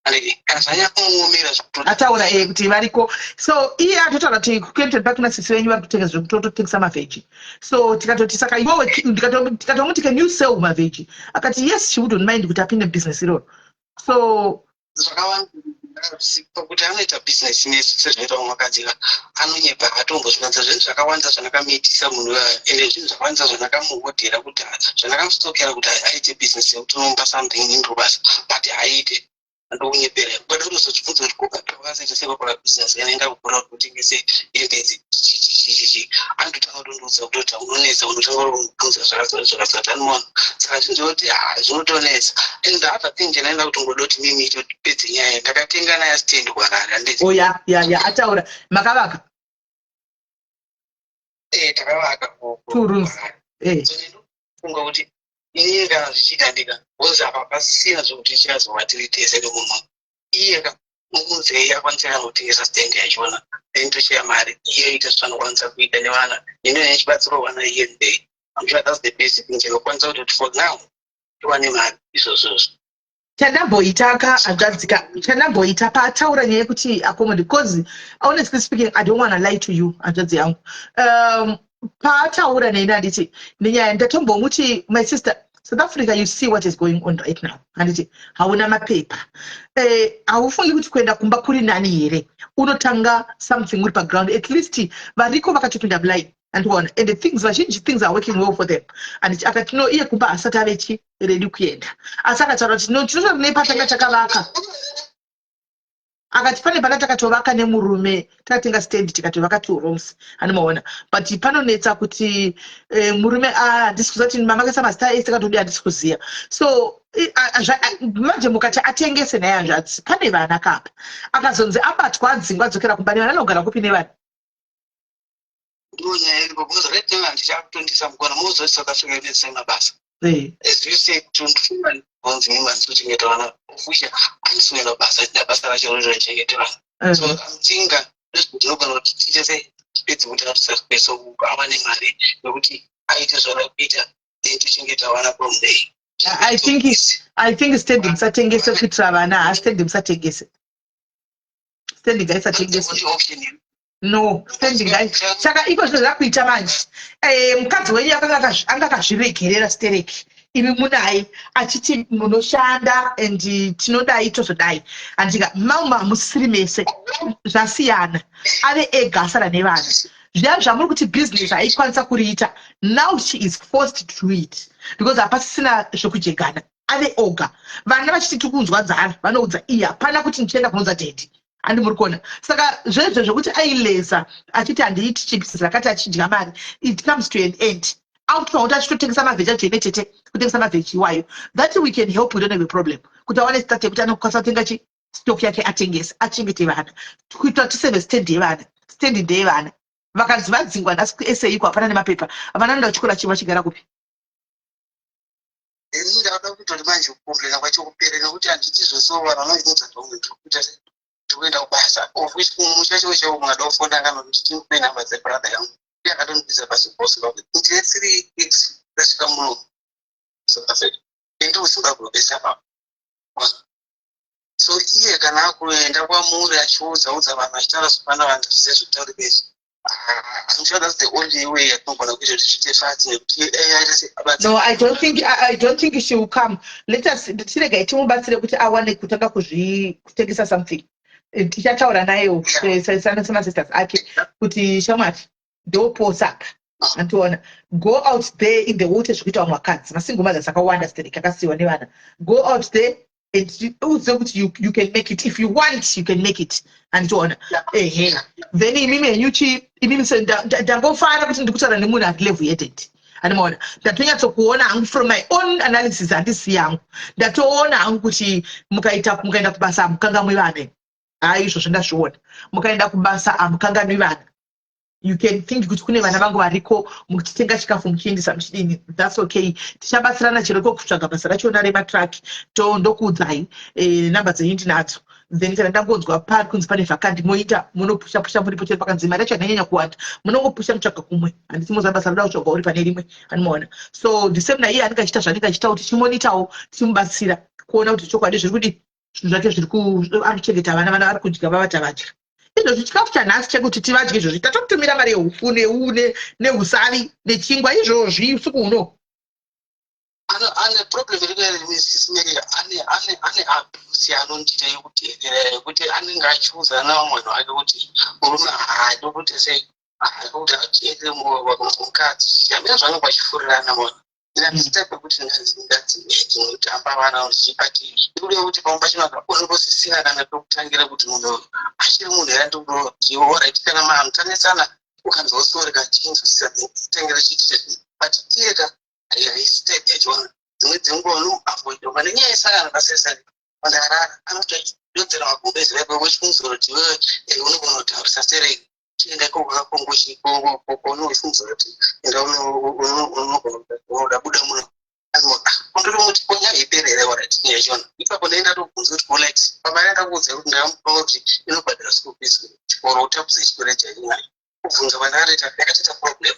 anditi kana zvanyakumuomera zvekutoti. Ataura kuti variko, so iye atotaura kuti kuKempton Park kuna sisi venyu vari kutengesa zvekutotengesa maveggie. So tikatoti saka iwewe, tikatomuti, "Can you sell maveggie?" Akati yes, she wouldn't mind kuti apinde mubusiness iroro. So Zvakawanda pakuti anoita bhizinesi nesu sezvinoita vamwe vakadzi, anonyepa, atombozvivanza zvinhu zvakawanda zvandakamuitisa munhu, ende zvinhu zvakawanda zvandakamuhodhera, kuti zvandakamusitokera kuti aite bhizinesi yekuti unomupa something indobasa, but haaite, ndokunyepera. Bada kutozozvibvunza kuti kokati wakazoita sei pakora bhizinesi yanoenda kukura kuti utengese hembe idzi, chichichichichi, anototanga kutondiudza kutoti unonetsa, unotanga kundiudza zvakazoti zvakazoti, anoona. Saka zvinhu zvekuti ha, zvinotonetsa. And the other thing chandinoenda kutongoda kuti mimi itopedze nyaya, ndakatenga naye stand kuHarare, handiti? Oh ya, ataura makavaka. Eh, takavaka. Two rooms. So ndinofunga kuti inini kana zvichiita ndika because apa pasina zvekuti tichazova tiri tese nemunhu iye ka, muunzei akwanise kana kutengesa stand yachona, then tosheya mari, iye ita zvaanokwanisa kuita nevana, nini nechibatsiro vana iye ndei. I'm sure that's the best thing chinokwanisa kuti for now tiwane mari izvozvozvo. Chandamboita ka, hanzvadzika, chandamboita paataura nyaya yekuti accommodate, because honestly speaking, I don't wanna lie to you, hanzvadzi yangu, paataura neni, handiti, nenyaya ndatombomuti, "My sister, South Africa, you see what is going on right now, handiti? Hauna mapepa, haufungi kuti kuenda kumba kuri nani here? Unotanga something uri paground, at least variko vakatopinda muline, andikuona, and the things vazhinji, things are working well for them." And akati no, iye kumba asati ave chi ready kuenda, asi akataura kuti no, tinotori nepatanga takavaka. Akati pane pana takatovaka nemurume, takatenga stand, tikatovaka two rooms, handimaona, but panonetsa kuti murume handisi kuziva kuti mamakaisa mazita ese takatodi, handisi kuziva. So manje mukati atengese naye, hanzvadzi, pane vana kapa, akazonzi abatwa, adzingwa, adzokera kumba nevana, anogara kupi nevana? Ndo nyaya iripo, because right now handichakutondisa mukona muzoti South Africa inetsai mabasa. As you say, kuti ndifunga. Onzi mimi handisi kuchengeta vana, ofusha handisi kuenda kubasa, ndida basa racho rotochengeta vana. So I'm ndinogona kuti tiite sei, tipedze kutaurisa kweso, awane mari yekuti aite zvaada kuita, then tochengeta vana from there. I think stand musatengese kuitira vana. Ha, stand musatengese, stand ngaisatengese. Only option here. No, stand ngai. Saka iko zvino zvakuita manje, mukadzi wenyu anga akazviregerera stereki, imi munaye achiti munoshanda and tinodai, tozodai, handika mauma hamusisiri mese, zvasiyana, ave ega, asara nevana. Zviya zvamuri kuti business haikwanisa kuriita, now she is forced to do it because hapasisina zvekujegana, ave oga. Vana vachiti tiri kunzwa nzara, vanoudza iye, hapana kuti ndichienda kunoudza daddy, handi muri kuona? Saka zvezvo zvokuti ailesa achiti handiiti chipisi rakati achidya mari, it comes to an end. Akutoona kuti achitotengesa mavheji acho ine tete, kutengesa mavheji iwayo, that we can help, we don't have a problem kuti awane start yekuti anokwanisa kutenga chi stock yake, atengese, achengete vana, kuitira kuti tiseve stand yevana. Stand ndeyevana. Vakanzi vadzingwa nhasi kuSA iko, hapana nemapepa, vana vanoenda kuchikoro achibva vachigara kupi? Ini ndauda kutoti manje kucomplaina kwacho kupere, nekuti handiti zvose vanhu vanondiudza ndomwe ndiri kuita sei, ndiri kuenda kubasa, of which kumusha chaiwo chaiwo mungada kufona kana kuti timupe namba dzebrother yangu, iye akatondibvisa pasi poZimbabwe. Ndine 3 weeks ndasvika muno South Africa, indi kuZimbabwe bese apapo. So iye kana akuenda kwamuri achiudza udza vanhu, achitaura zvapana vanhu zvise zvekutauri bezvi, I'm sure that's the only way yatinogona kuita kuti zviite fast, nekuti aite se No, I don't think she will come. Let us tiregai timubatsire kuti awane kutanga kutengesa something. Tichataura nayewo semasisters ake kuti shamwari, ndoposaka, andiona, go out there in the water, zvekuita vamwe vakadzi, masingle mothers akawanda sterek akasiyiwa nevana. Go out there and uzive kuti you can make it. If you want, you can make it, handitoona? Ehe, then imimi henyu chi imimi ndangofara kuti ndiri kutaura nemunhu ari level headed, handimaona? Ndatonyatsokuona hangu from my own analysis, handisi yangu, ndatoona hangu kuti mukaita, mukaenda kubasa hamukangamwi vana. Hai, izvozvo ndazviona. Mukaenda kubasa hamukanganwi vana. You can think kuti kune vana vangu variko, muchitenga chikafu, muchiendesa, muchidini, that's okay. Tichabatsirana chero iko kutsvaga basa rachona rematruck, to ndokuudzai, namba dzenyu ndinadzo. Then kana ndangonzwa pari kunzi pane vacant, moita munopusha pusha muripo, chero pakanzi mari yacho yakanyanya kuwanda, munongopusha mutsvaga kumwe. Handiti moziva basa roda kutsvaga uri pane rimwe, anomaona? So the same naiye anenge achiita zvaanenge achiita, kuti tichimonitawo, tichimubatsira kuona kuti chokwadi zviri kudii, zvinhu zvake zviri ari kuchengeta vana, vana vari kudya, vavata vadya izvozvi chikafu chanhasi chekuti tivadye izvozvi. Tatokutumira mari yehufu neusavi nechingwa izvozvi usiku huno. Ane problem iri ane abuse yaanondiita yekuteerera, yekuti anenge achiudza navamwe vanhu vake kuti murume haadi kuti sei, haadi kuti ateerere mukadzi, hamina zvanenge vachifurirana mona. Ina type yekuti ndinotamba vana but ikuda kuti pamwe pacho unongosisina kana pekutangira, kuti munhu achiri munhu here. Andikuti alright, kana vanhu tanetsana, ukanzwa sorry kachinzwisisa, tengera chiitire, but iye ka haisi type yachona. Dzimwe dzenguva unomuavoida pane nyaya yesangano pasesani pandarara, anotododzera magumbezi vaipo vochifungidzira kuti iwewe unogona kutaurisa serei, chienda ikoko kakongochiunofungidzira kuti enda unogona buda muno, kundoromuti konya iperere alright yachona ipapo. Ndaenda tobvunza kuti alright, pamari yandakuudza kuti ndakamupa kuti inobhadhara school fees, chikoro, utapudza chikoro chainayo, kubvunza kwandakatoita ndakatoita problem.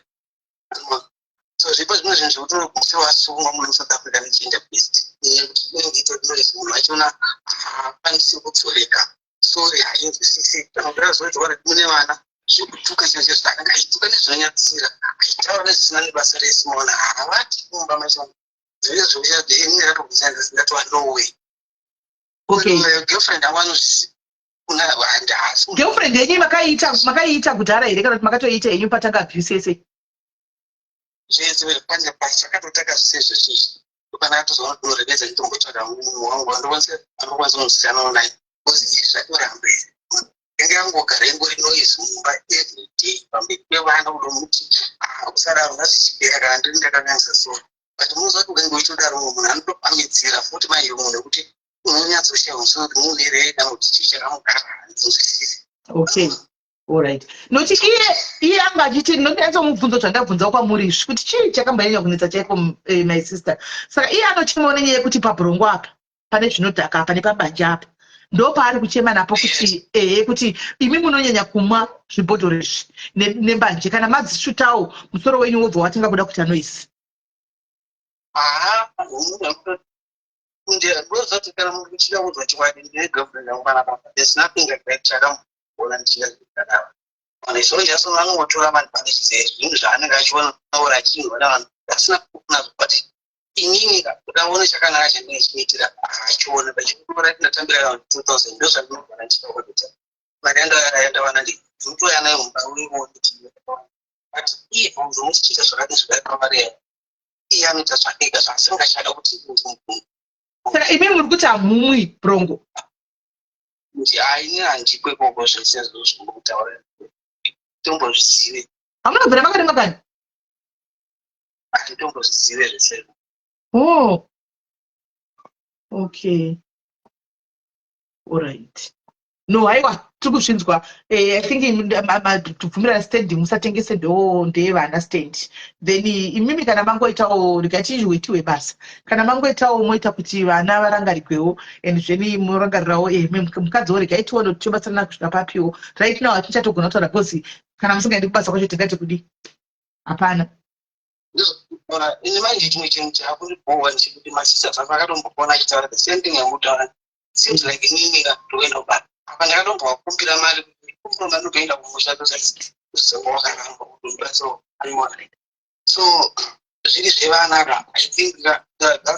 So zvipo zvimwe zvinhu zvekuti unogumisa wasungwa muno South Africa negender based, yekuti inenge itori noise, munhu wachona haakwanisi kudzoreka, sorry hainzwisisi. Kana kuti azoita kuti mune vana, zvekutuka chaizvo zvo anenge achituka nezvinonyadzisira, achitaura nezvisina nebasa rese, maona? Haavati mumba machona zvinenge zvekuti ini ndakatobvunza, ndatova no way. Girlfriend yangu anozvisi. Girlfriend yenyu makaiita kudhara here, kana kuti makatoiita henyu patanga abuse yese? Zvese pane pachakatotanga zvese izvozvizvi, kana atozoona kuti unoregedza, nditombotsvaga munhu wangu andokwanisa kunzwisisanawo naye, because izvi zvatoramba izvi, inge yangogara ingori noise mumba every day pamberi pevana, kudomuti usadaro, ngazvichipera kana ndiri ndakanganisa, sorry. But munoziva kuti ukange uchitodaro, mumwe munhu anotopamidzira futi manje, munhu wekuti unonyatsoshaya musoro kuti munhu here kana kuti chii chakamugara, handinzwisisi. Okay, alright, nokuti iye anga anochema achiti, ndonyatsomubvunzo zvandabvunzawo kwamuri izvi, kuti chii chakambonyanya kunetsa chaiko, my sister. Saka iye anochemawo nenyaya yekuti pabhurongo apa pane zvinodhaka apa, nepabanja apa, ndo paari kuchema napo, kuti ehe, kuti imi munonyanya kumwa zvibhodhoro izvi nembanje. Kana madzishutawo, musoro wenyu wobva watanga kuda kuita noise. Haa, ndozati kana munhu uchida kunzwa chokwadi, ndine girlfriend yangu panapa. There's nothing like that chakamboona ndichida zvakadaro. Vanhu izvonjaso vanongotora maadvantages ezvinhu zvaanenge achiona or achinzwa navanhu asina nazvo, but inini kudaona chakanaka chandinenge chimuitira haachiona. Pachikutora tinatambira around 2000, ndo zvandinogona ndichida kuita mari yandawana, ndinotoya nayo mumba uione. But iye bvunzo muchichiita zvakadii zvakadai pamari yayo, iye anoita zvake ega zvaasingachada kuti. Saka imi muri kuti hamumwi brongo? Kuti aini handikwe koko zvese zvombotaura, tombozvizive. Hamunobvira makarimwa kani? Handitombozvizive zvese. Oh, okay, alright. No, haiwa, tiri kuzvinzwa. I think tibvumirana stand musatengese, ndo ndeyevana stand. Then imimi kana mangoitawo, rega basa, kana mangoitawo moita kuti vana varangarigwewo, and zveni murangarirawo mukadziwo. Regai tione kuti tobatsirana kusvika papiwo. Right now hatichatogona kutaura because kana musingaendi kubasa kwacho, tingati kudi hapana. Ini manje chimwe chinhu chaakundibhowa ndechekuti masisters ako akatombopona achitaura the same thing yamutaura. Seems like inini ndokuenda kubasa apa, ndakatombovakumbira mari, kumbira mari ndokuenda kumusha, tosazonga wakaramba kuti animona. So zviri zvevana ka, I think that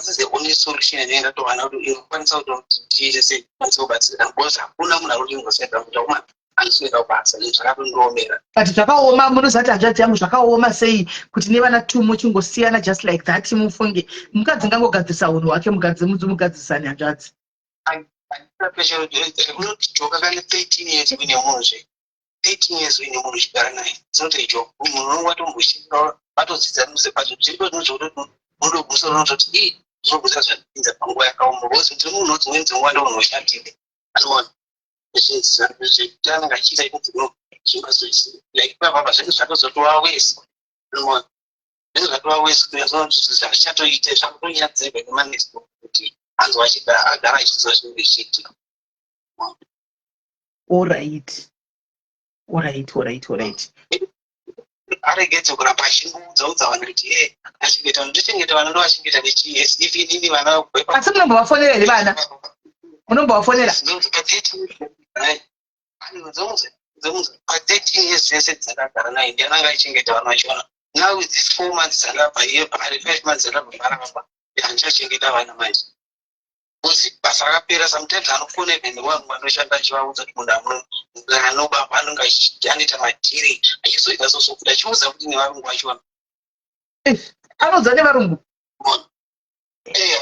is the only solution inenge ndatowana kuti inokwanisa kuti tiite sei, kwanisa kubatsirana, because hakuna munhu ari kuti ingosaida kuti akomana anosoenda kubasa zvakatondiomera. But zvakaoma, munozati hanzvadzi yangu, zvakaoma sei kuti nevana two muchingosiyana just like that? Mufunge mukadzi ngangogadzirisa unhu hwake, mugadzirisane, hanzvadzi. Unotijoka kane 13 years uine munhu zve, 13 years uine munhu uchigara naye, it's not a joke. Munhu unonge watomboshinga, watodzidza muse, but zviripo zvinhu zvokuti unodogusa, unototi i zvinogutsa zvandipinza panguva yakaoma, because ndiri munhu dzimweni dzenguva ndomunoshatire anoona zvekuti anenge achiita ikuti zvingazoisi like ipapapa zvinenge zvatozotova wese, unoona, zvinenge zvatova wese, zvichatoite zvakutonyadzirwa nemanext kuti anzwa agara achiziva zvinenge zvichiitika. Alright. Aregedze kuramba achingoudza udza vanhu kuti e achengeta vanhu, ndochengeta vana, ndovachengeta nechii if inini vana? Asi munombovafonera here vana? Munombovafonera? Pa13 years dzese dzandagara naye, ndiananga aichengeta vana vachona. Now with this 4 months dzandabva iye pari, 5 months dzandabva parapa, handichachengeta vana manje because basa rakapera. Sometimes anofona even vanhu vanoshanda achivaudza kuti munhu anobaba anonge anoita madhiri, achizoita sosokuti achiudza kuti nevarungu vachona. Anoudza nevarungu?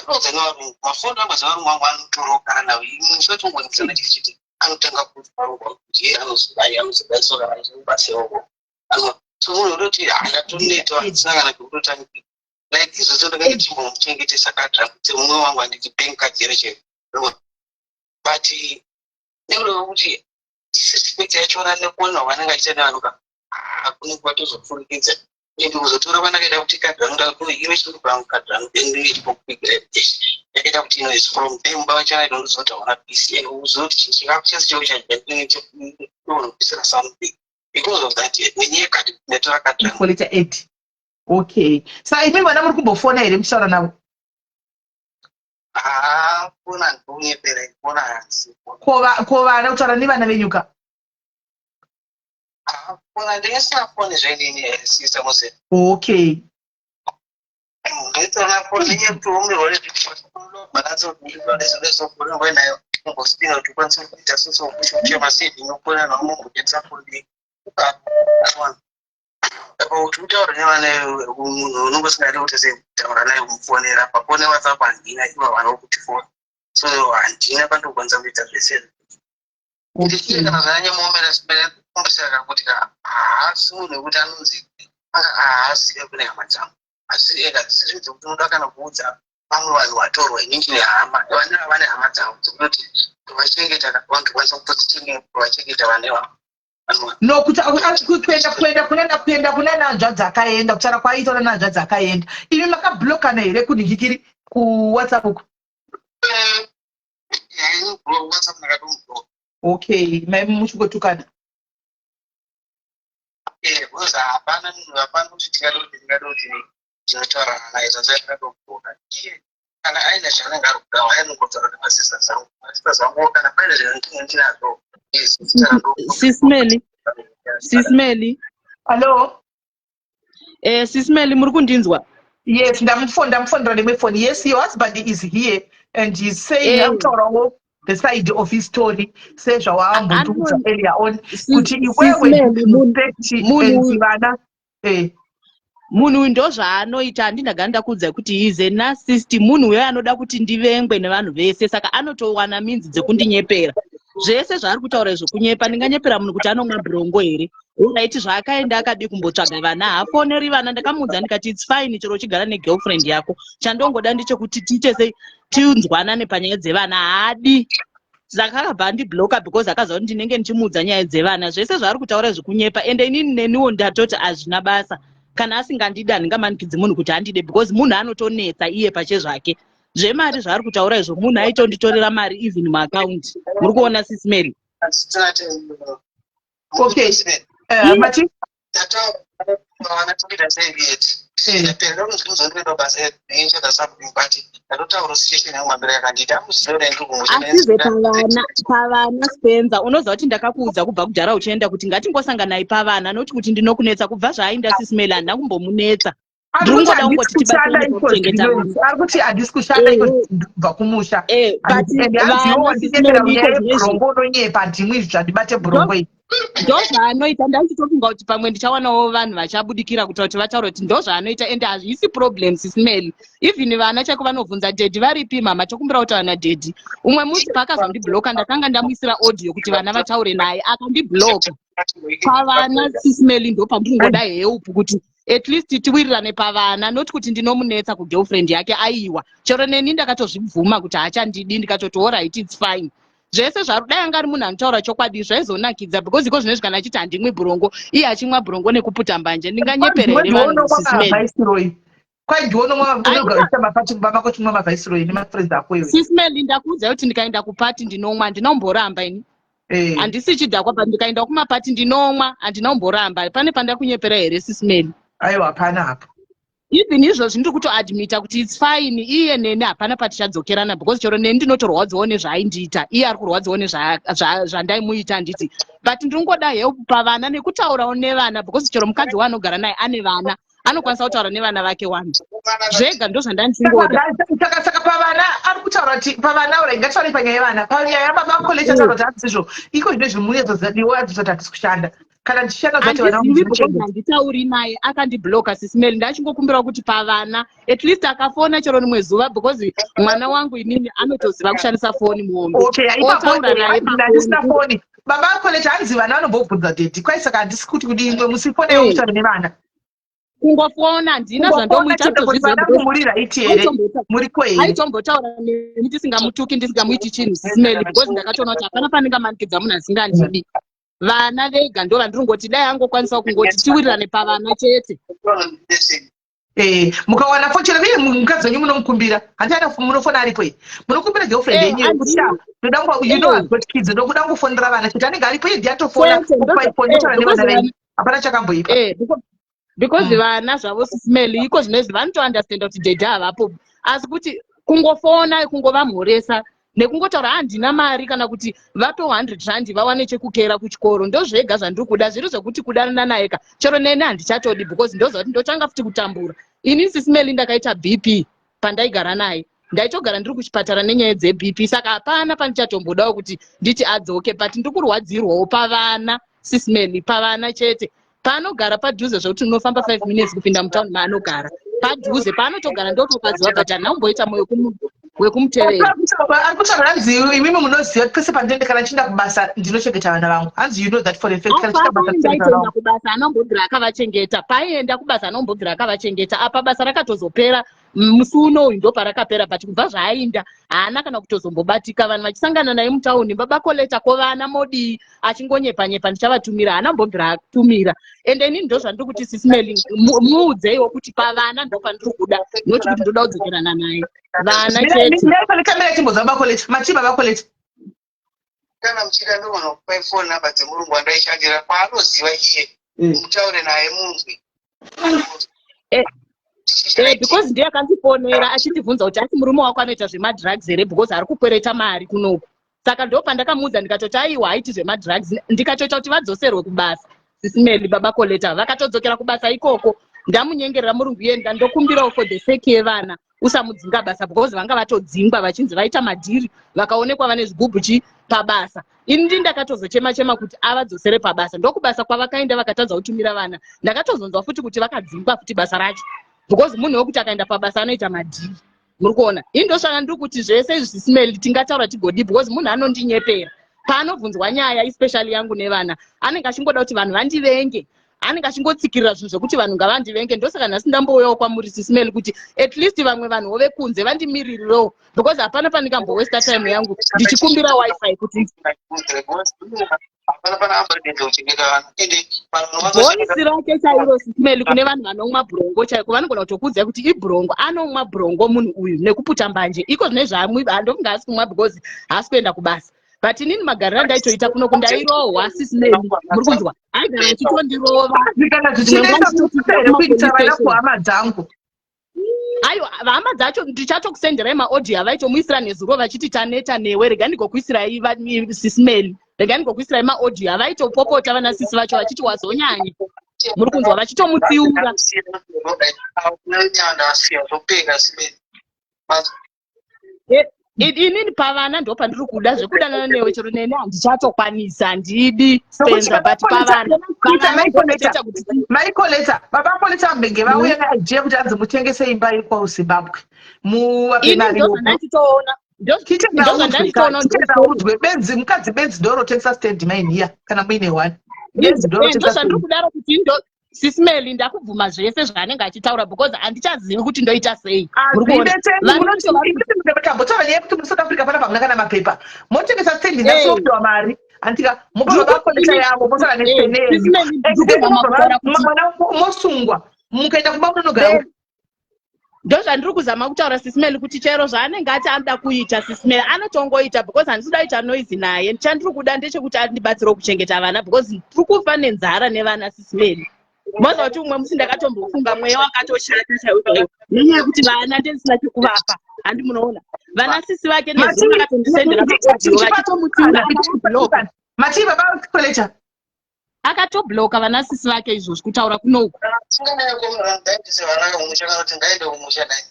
Anoudza nevarungu. Mafoni amba dzevarungu vangu anotora kugara navo musatongonisana chiri chiti, anotanga kuudza varungu vangu kuti iye anozodai, anozodai, so kana achibatsirawo. So munhu unoti handatoneta, handisina kana pekutotangira. Like izvozvo ndakati chimbomuchengetesa kadhi rangu semumwe wangu, handiti bank card chero chero, but nekuda kwekuti disrespect yachona nekuona vanenge achiita nevanhu ka, hakune kuvatozopfurikidza. Ende kuzotora kwandakaita kuti kadhi rangu ndakuiwe chiri kadhi rangu, then ndinge cash yakaita kuti ino is from there mumba vachana ndozoti hauna peace, and uzoti chinhu chingakuchese cheo chadinokuisira something because of that nenyaya yekadhi, ndatora kadhi rangu. Letter 8, okay. Saka imi vana muri kumbofona here muchitaura navo? Haa, fona ndikunyepera, fona hanzi. Ko vana, kutaura nevana venyuka? Fona ndingesina foni zvenini, sister muse. Okay. Ndaitorana foni nenyaya yekuti umirwa nezvekuti nayo umbospina kuti ukwanise kuita soso kuchiuchiya masaving okufona nawo, mumbotengesa foni apa kuti utaure nevana. Munhu unonge usingadi kuti sei kutaura naye, kumufonera pafoni WhatsApp handina, ivo havana kuti foni, so handina pandokwanisa kuita zvese. Iye kana zvanyanyamuomera, kumbisaka kuti haasi munhu wekuti anonzi haasi kune hama dzangu, asi ega zvisizvo dzekuti unoda kana kuudza vamwe vanhu vatorwa. Inini nehama vane vane hama dzavo dzekutoti tovachengeta, vanotokwanisa kutodzichengeta, vachengeta vana ivavo. No, kuti kuenda kuenda kunana kuenda kunana hanzvadzi akaenda, kutaura kwaiita kunana hanzvadzi akaenda. Imi makablokana here kunhikikiri kuWhatsApp uku? Okay, mai muchingotukana. Because hapana munhu, hapana kuti tingadoti tingadoti tinotaurana naye zvazvakadogona. Iye kana aine zvaanenge ari kudawo, ainongotaura nemasisters angu, masisters angu kana paine zvinhu ndinazvo. Sis Melly, Sis Melly. Hallo. Sis Melly, muri kundinzwa? Yes, ndamufonera nemwe foni. Yes, your husband is here and he's saying akutaurawo the side of his story sezvawambotiudza earlier on kuti iwewe respect and vana. Munhu uyu ndo zvaanoita. Handindaga ndakuudza kuti he is a narcissist. Munhu uyo anoda kuti ndivengwe nevanhu vese, saka anotowana minzi dzekundinyepera. Zvese zvaari kutaura izvo kunyepa. Ndinganyepera munhu kuti anomwa bhurongo here? Alright, zvaakaenda akadi kumbotsvaga vana, haafoneri vana. Ndakamuudza ndikati, "It's fine, chero uchigara negirlfriend yako, chandongoda ndechekuti tiite sei, tinzwanane panyaya dzevana." Haadi, saka akabva andibloka because akaziva kuti ndinenge ndichimuudza nyaya dzevana. Zvese zvaari kutaura zvekunyepa, ende inini neniwo ndatoti hazvina basa. Kana asingandidi, handingamanikidzi munhu kuti andide, because munhu anotonetsa iye pachezvake. Zvemari zvaari kutaura izvo, munhu aitonditorera mari even muakaunti. Muri kuona, Sis Melly? Okay, mati Vana tokuita sei? Yet something, but ndatotaura situation yangu mambiro yakandiita amuziva kuti ndiri kumusha. Asize pavana, pavana Spencer. Unoziva kuti ndakakuudza kubva kudhara uchienda kuti ngatingosanganai pavana, noti kuti ndinokunetsa. Kubva zvaainda, Sis Melly, handina kumbomunetsa. Ari Ndiri kuti kungoda handisi kungoti kushanda tibatsirane iko pakuchengeta zvino. vana. Ari kuti handisi kushanda iko kubva kumusha. But And hanziwo vana wandinyepera Sis Melly, nyaya iko zvinezvi yebhurongo, unonyepa, handimwi izvi zvandibate bhurongo iyi. Ndo zvaanoita. Ndachitofunga kuti pamwe ndichawanawo vanhu vachabudikira kuita kuti vataure kuti ndo zvaanoita, ende hazvisi problem, Sis Melly. Even vana chaiko vanovhunza, "Daddy varipi, mama? Tokumbira kutaura nadaddy." Umwe musi paakazondibloka, ndakanga ndamuisira audio kuti vana vataure naye, akandibloka. Pavana, Sis Melly, ndo pandinongoda help kuti at least tiwirirane pavana, not kuti ndinomunetsa kugirlfriend yake. Aiwa, chero neni ndakatozvibvuma kuti haachandidi, ndikatoti, "Alright, it's fine." Zvese zvaari dai anga ari munhu anotaura chokwadi, zvaizonakidza, because iko zvinezvi kana achiti handimwi bhurongo, iye achimwa bhurongo nekuputa mbanje, ndinganyepera here vanhu, Sis Melly? Viceroy, kwai ndiwonomwa, unogara mapati kumba mako chimwa maViceroy nemafriends ako iwe. Sis Melly, ndakuudzai kuti ndikaenda kupati ndinomwa, handina kumboramba ini. Handisi chidhakwa, but ndikaenda kumapati ndinomwa, handina kumboramba. Pane pandakunyepera here, Sis Melly? Aiwa, hapana hapo. Even izvozvi ndiri kutoadmita kuti it's fine, iye neni hapana patichadzokerana, because chero neni ndinotorwadzawo nezvaaindiita, iye ari kurwadzawo nezvandaimuita, handiti? But ndinongoda help pavana nekutaurawo nevana, because chero mukadzi waanogara naye ane vana, anokwanisa kutaura nevana vake wani. Zvega ndo zvandandichingoda. Saka pavana ari kutaura kuti pavana ura ngataure panyaya yevana, panyaya yababa College, ataura kuti handizvo iko zvino zvimunetso adzoti hatisi kushanda, kana ndichishanda zvati vana vangu Handizivi because ndinochengeta. Handitauri naye, akandibloka, Sis Melly. Ndachingokumbirawo kuti pavana at least akafona chero rimwe zuva, because mwana wangu inini anotoziva kushandisa foni muhombe. Okay, ipapo. Otaura naye. Handisina pafoni. foni. Baba College hanzi vana vanombobvunza daddy kwai, saka handisi kuti kudii, imwe musi foni yekutaura nevana. Kungofona handina Kungofona zvandomuita. chete kuti Anotozviziva vana because muri right here, muriko here. Aitombotaura neni tisingamutuki, ndisingamuiti chinhu, Sis Melly, because ndakatoona kuti hapana pandingamanikidza munhu asingandidi. Vana vega ndo vandiringoti dai angokwanisawo kungoti tiwirirane pavana chete. Mukawana foni chero iye mukadzi wenyu munomukumbira, handiana munofona aripo iyi, munokumbira girlfriend yenyu yekuti sha, ndoda ngo you know I've got kids, ndokuda kungofonera vana chete. Anenge aripo iye, ndiye atofona paifoni, otaura nevana venyu, hapana chakamboipa. Because vana zvavo, Sis Melly, iko zvinezvi vanotounderstanda kuti daddy havapo, asi kuti kungofona, kungovamhoresa nekungotaura handina mari, kana kuti vape 100 rand vawane chekukera kuchikoro, ndo zvega zvandiri kuda. Zviri zvekuti kudanana naye ka, chero neni handichatodi, because ndoziva kuti ndotanga futi kutambura. Ini, Sis Melly, ndakaita BP pandaigara naye, ndaitogara ndiri kuchipatara nenyaya dzeBP, saka hapana pandichatombodawo kuti nditi adzoke. But ndiri kurwadzirwawo pavana, Sis Melly, pavana chete. Paanogara padhuze zvekuti unofamba 5 minutes kupinda mutauni maanogara, padhuze paanotogara, ndotopaziva, but handina kumboita mwoyo wekumutevera. Ari kutaura hanzi imimi munoziva kuti pese pandinoenda, kana ndichienda kubasa, ndinochengeta vana vangu. Hanzi you know that for a fact, kana ndichienda kubasa ndinochengeta vana Ndaitoenda vangu. Kubasa anombobvira akavachengeta. Paaienda kubasa anombobvira akavachengeta. Apa basa rakatozopera. Musi unoyu ndo parakapera, but kubva zvaainda haana kana kutozombobatika. Vanhu vachisangana naye mutauni, "Baba Koleta, ko vana modii?" Achingonyepa nyepa, "Ndichavatumira." Haana mbobvira atumira. Ende inini ndo zvandiri kuti, Sis Meli, muudzeiwo kuti pavana ndo pandiri kuda, noti kuti ndoda kudzokerana naye, vana chete. Kamera chimbodza Baba Koleta machii, Baba Koleta. Kana muchida, ndogona kupai phone number dzemurungu wandaishandira, kwaanoziva iye. Mutaure naye munzwe. Because ndiye akandifonera achindibvunza kuti asi murume wako anoita zvemadrugs here, because ari kukwereta mari kunoku. Saka ndo pandakamuudza, ndikatoti aiwa, haiti zvemadrugs. Ndikatoita kuti vadzoserwe kubasa, Sis Meli. Baba Koleta vakatodzokera kubasa ikoko. Ndamunyengerera murungu iye, ndandokumbirawo for the sake yevana, usamudzinga basa, because vanga vatodzingwa vachinzi vaita madhiri, vakaonekwa vane zvigubhu chi pabasa. Ini ndi ndakatozochema chema kuti avadzosere pabasa. Ndokubasa kwavakaenda vakatadza kutumira vana. Ndakatozonzwa futi kuti vakadzingwa futi basa racho, because munhu wekuti akaenda pabasa anoita madhiri. Muri kuona, ini ndosvaka ndiri kuti zvese izvi, Sis Meli, tingataura tigodi, because munhu anondinyepera paanobvunzwa nyaya, especially yangu nevana. Anenge achingoda kuti vanhu vandivenge, anenge achingotsikirira zvinhu zvekuti vanhu ngavandivenge. Ndosaka nhasi ndambouyawo kwamuri, Sis Meli, kuti at least vamwe vanhuwo vekunze vandimiririrewo, because hapana pandingambowesta time yangu ndichikumbira WiFi kuti Hapana pana amboregedza kuchengeta vana, ende vanhu Voice rake chairo, Sis Meli, kune vanhu vanomwa bhurongo chaiko vanogona kutokuudzai kuti ibhurongo. Anomwa bhurongo munhu uyu nekuputa mbanje iko zvine zvaamwi. Handofunga haasi kumwa because haasi kuenda kubasa, but inini magariro andaitoita kunoku, ndairohwa, Sis Meli. Muri kunzwa? Aigara achitondirova. Kana zvichinetsa here kuitisa vana kuhama dzangu? Aiwa, hama dzacho ndichatokusenderai maaudio avaitomuisira nezuro vachiti, "Taneta newe." Rega ndigokuisirai, Sis Meli, rega ndigokuisirai maaudio avaitopopota vana sisi vacho vachiti, "Wazonyanya." Muri kunzwa? Vachitomutsiura. Ndasiya zvopera simeni. Inini pavana ndo pandiri kuda. Zvekudanana newe chero neni handichatokwanisa, handidi Spencer, but pavana, pavana ndotoita kuti Maikoleta, Baba Koleta ambenge vauya neidea kuti anzi mutengese imba yekwazimbabwe, muvape Ini mari. Ndozvandanditoona. Ndozvandanditoona. Titaudzwe benzi, mukadzi benzi ndorotengesa stand mainiya kana muine one benzi ndorotengesa. Ndozvandiri kudaro kuti ndo, Sis Meli, ndakubvuma zvese zvaanenge achitaura because handichazivi kuti ndoita sei. Muri kuona? Vanhu vacho Tambotaura nyaya yekuti muSouth Africa pana pamuna kana mapepa, motengesa stand, ndasiwopiwa mari andika, mopa Baba Koleta yavo, mosara nestand yenyu. Sis Meli, ndiri kuzama kutaura kuti Mwana mosungwa, mukaenda kumba munonogara. Ndozvandiri kuzama kutaura, Sis Meli, kuti chero zvaanenge ati anoda kuita, Sis Meli, anotongoita, because handisi kuda kuita noise naye. Chandiri kuda ndechekuti andibatsirewo kuchengeta vana, because tiri kufa nenzara nevana, Sis Meli. Moziva kuti umwe musi ndakatombofunga, mweya wakatoshata chaiwo chaiwo nenyaya yekuti vana ndendisina chekuvapa. Handi munoona vana sisi vake nezuro vakatondisendera maaudio vachitomutsiura, akatobloka. Machii, Baba Koleta? Akatobloka vana sisi vake izvozvi kutaura kunoku. Ngaendese vana kumusha, kana kuti ngaende kumusha dai.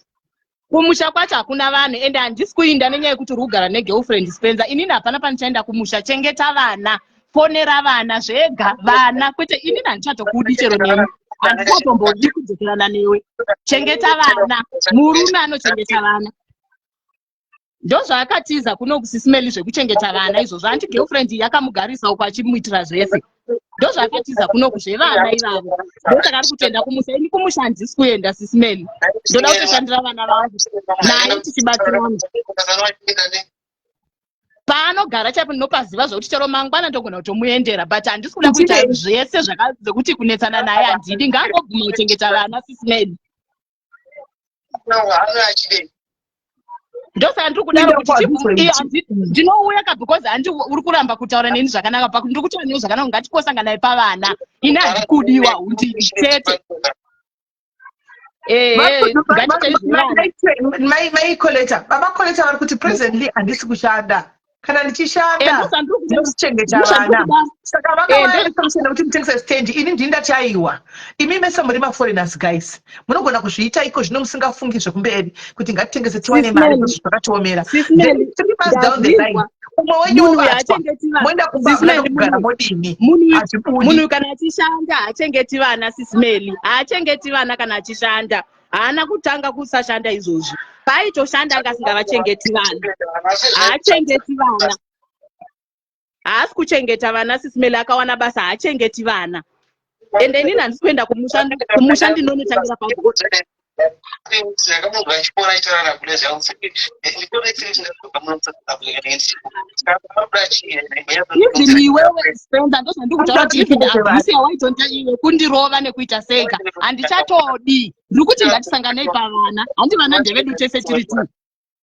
Kumusha kwacho hakuna vanhu, ende handisi kuinda nenyaya yekuti uri kugara negirlfriend, Spencer. Inini hapana pandichaenda kumusha. Chengeta vana, fonera vana zvega, vana kwete. Inini handichatokudi chero nemi, handichatombodi kudzokerana newe. Chengeta vana, murume anochengeta vana. Ndozvaakatiza kuno kuSis Meli, zvekuchengeta vana izvozvo. Hanti girlfriend yakamugarisa uko achimuitira zvese? Ndozvaakatiza kunoku, zvevana ivavo. Ndosaka ari kutoenda kumusha. Ini kumusha handisi kuenda, Sis Meli. Ndoda kutoshandira vana vangu naye tichibatsirana. Paanogara chaipo ndinopaziva, zvokuti chero mangwana ndogona kutomuendera, but handisi kuda kuita zvese zvekuti kunetsana naye handidi. Ngaangobvuma kuchengeta vana, Sis Meli. Ndosaka ndiri kudaro kuti ndinouya ka, because handi uri kuramba kutaura neni zvakanaka. Pakuti ndiri kutaura newe zvakanaka, ngatikosanganai pavana. Ini handikudiwa, hundidi chete. Ehe, ngatiite zvevana. Maikoleta, Baba Koleta vari kuti presently handisi kushanda. Kana ndichishanda, ndinochengeta vana. Saka vakavamusenda kuti mutengese stand. Ini ndini ndati aiwa, imi mese muri maforeigners guys, munogona kuzviita iko zvino musingafungi zvekumberi kuti ngatitengese tiwane mari zvakatiomera. Then 3 months down the line umwe wenyu Munhu uyu wobatwa, haachengeti vana. moenda kumba, Sis hamuna Meli, kugara, modini? Munhu Hazvibudi. Munhu kana achishanda haachengeti vana, Sis Meli. Haachengeti vana kana achishanda. Haana kutanga kusashanda izvozvi. Paaitoshanda anga asingavachengeti vana. Haachengeti vana, haasi kuchengeta vana, Sis Meli. Akawana basa, haachengeti vana. Ende inini handisi kuenda kumusha. Kumusha ndinonotangira pa Ndakamunzwa achipora achitaura nakule zvangu Even iwewe Spencer, ndozvandikutaura kuti even abuse yawaitonta iwe kundirova nekuita seika handichatodi. Ndiri kuti ngatisanganei pavana, handi vana ndevedu tese tiri two.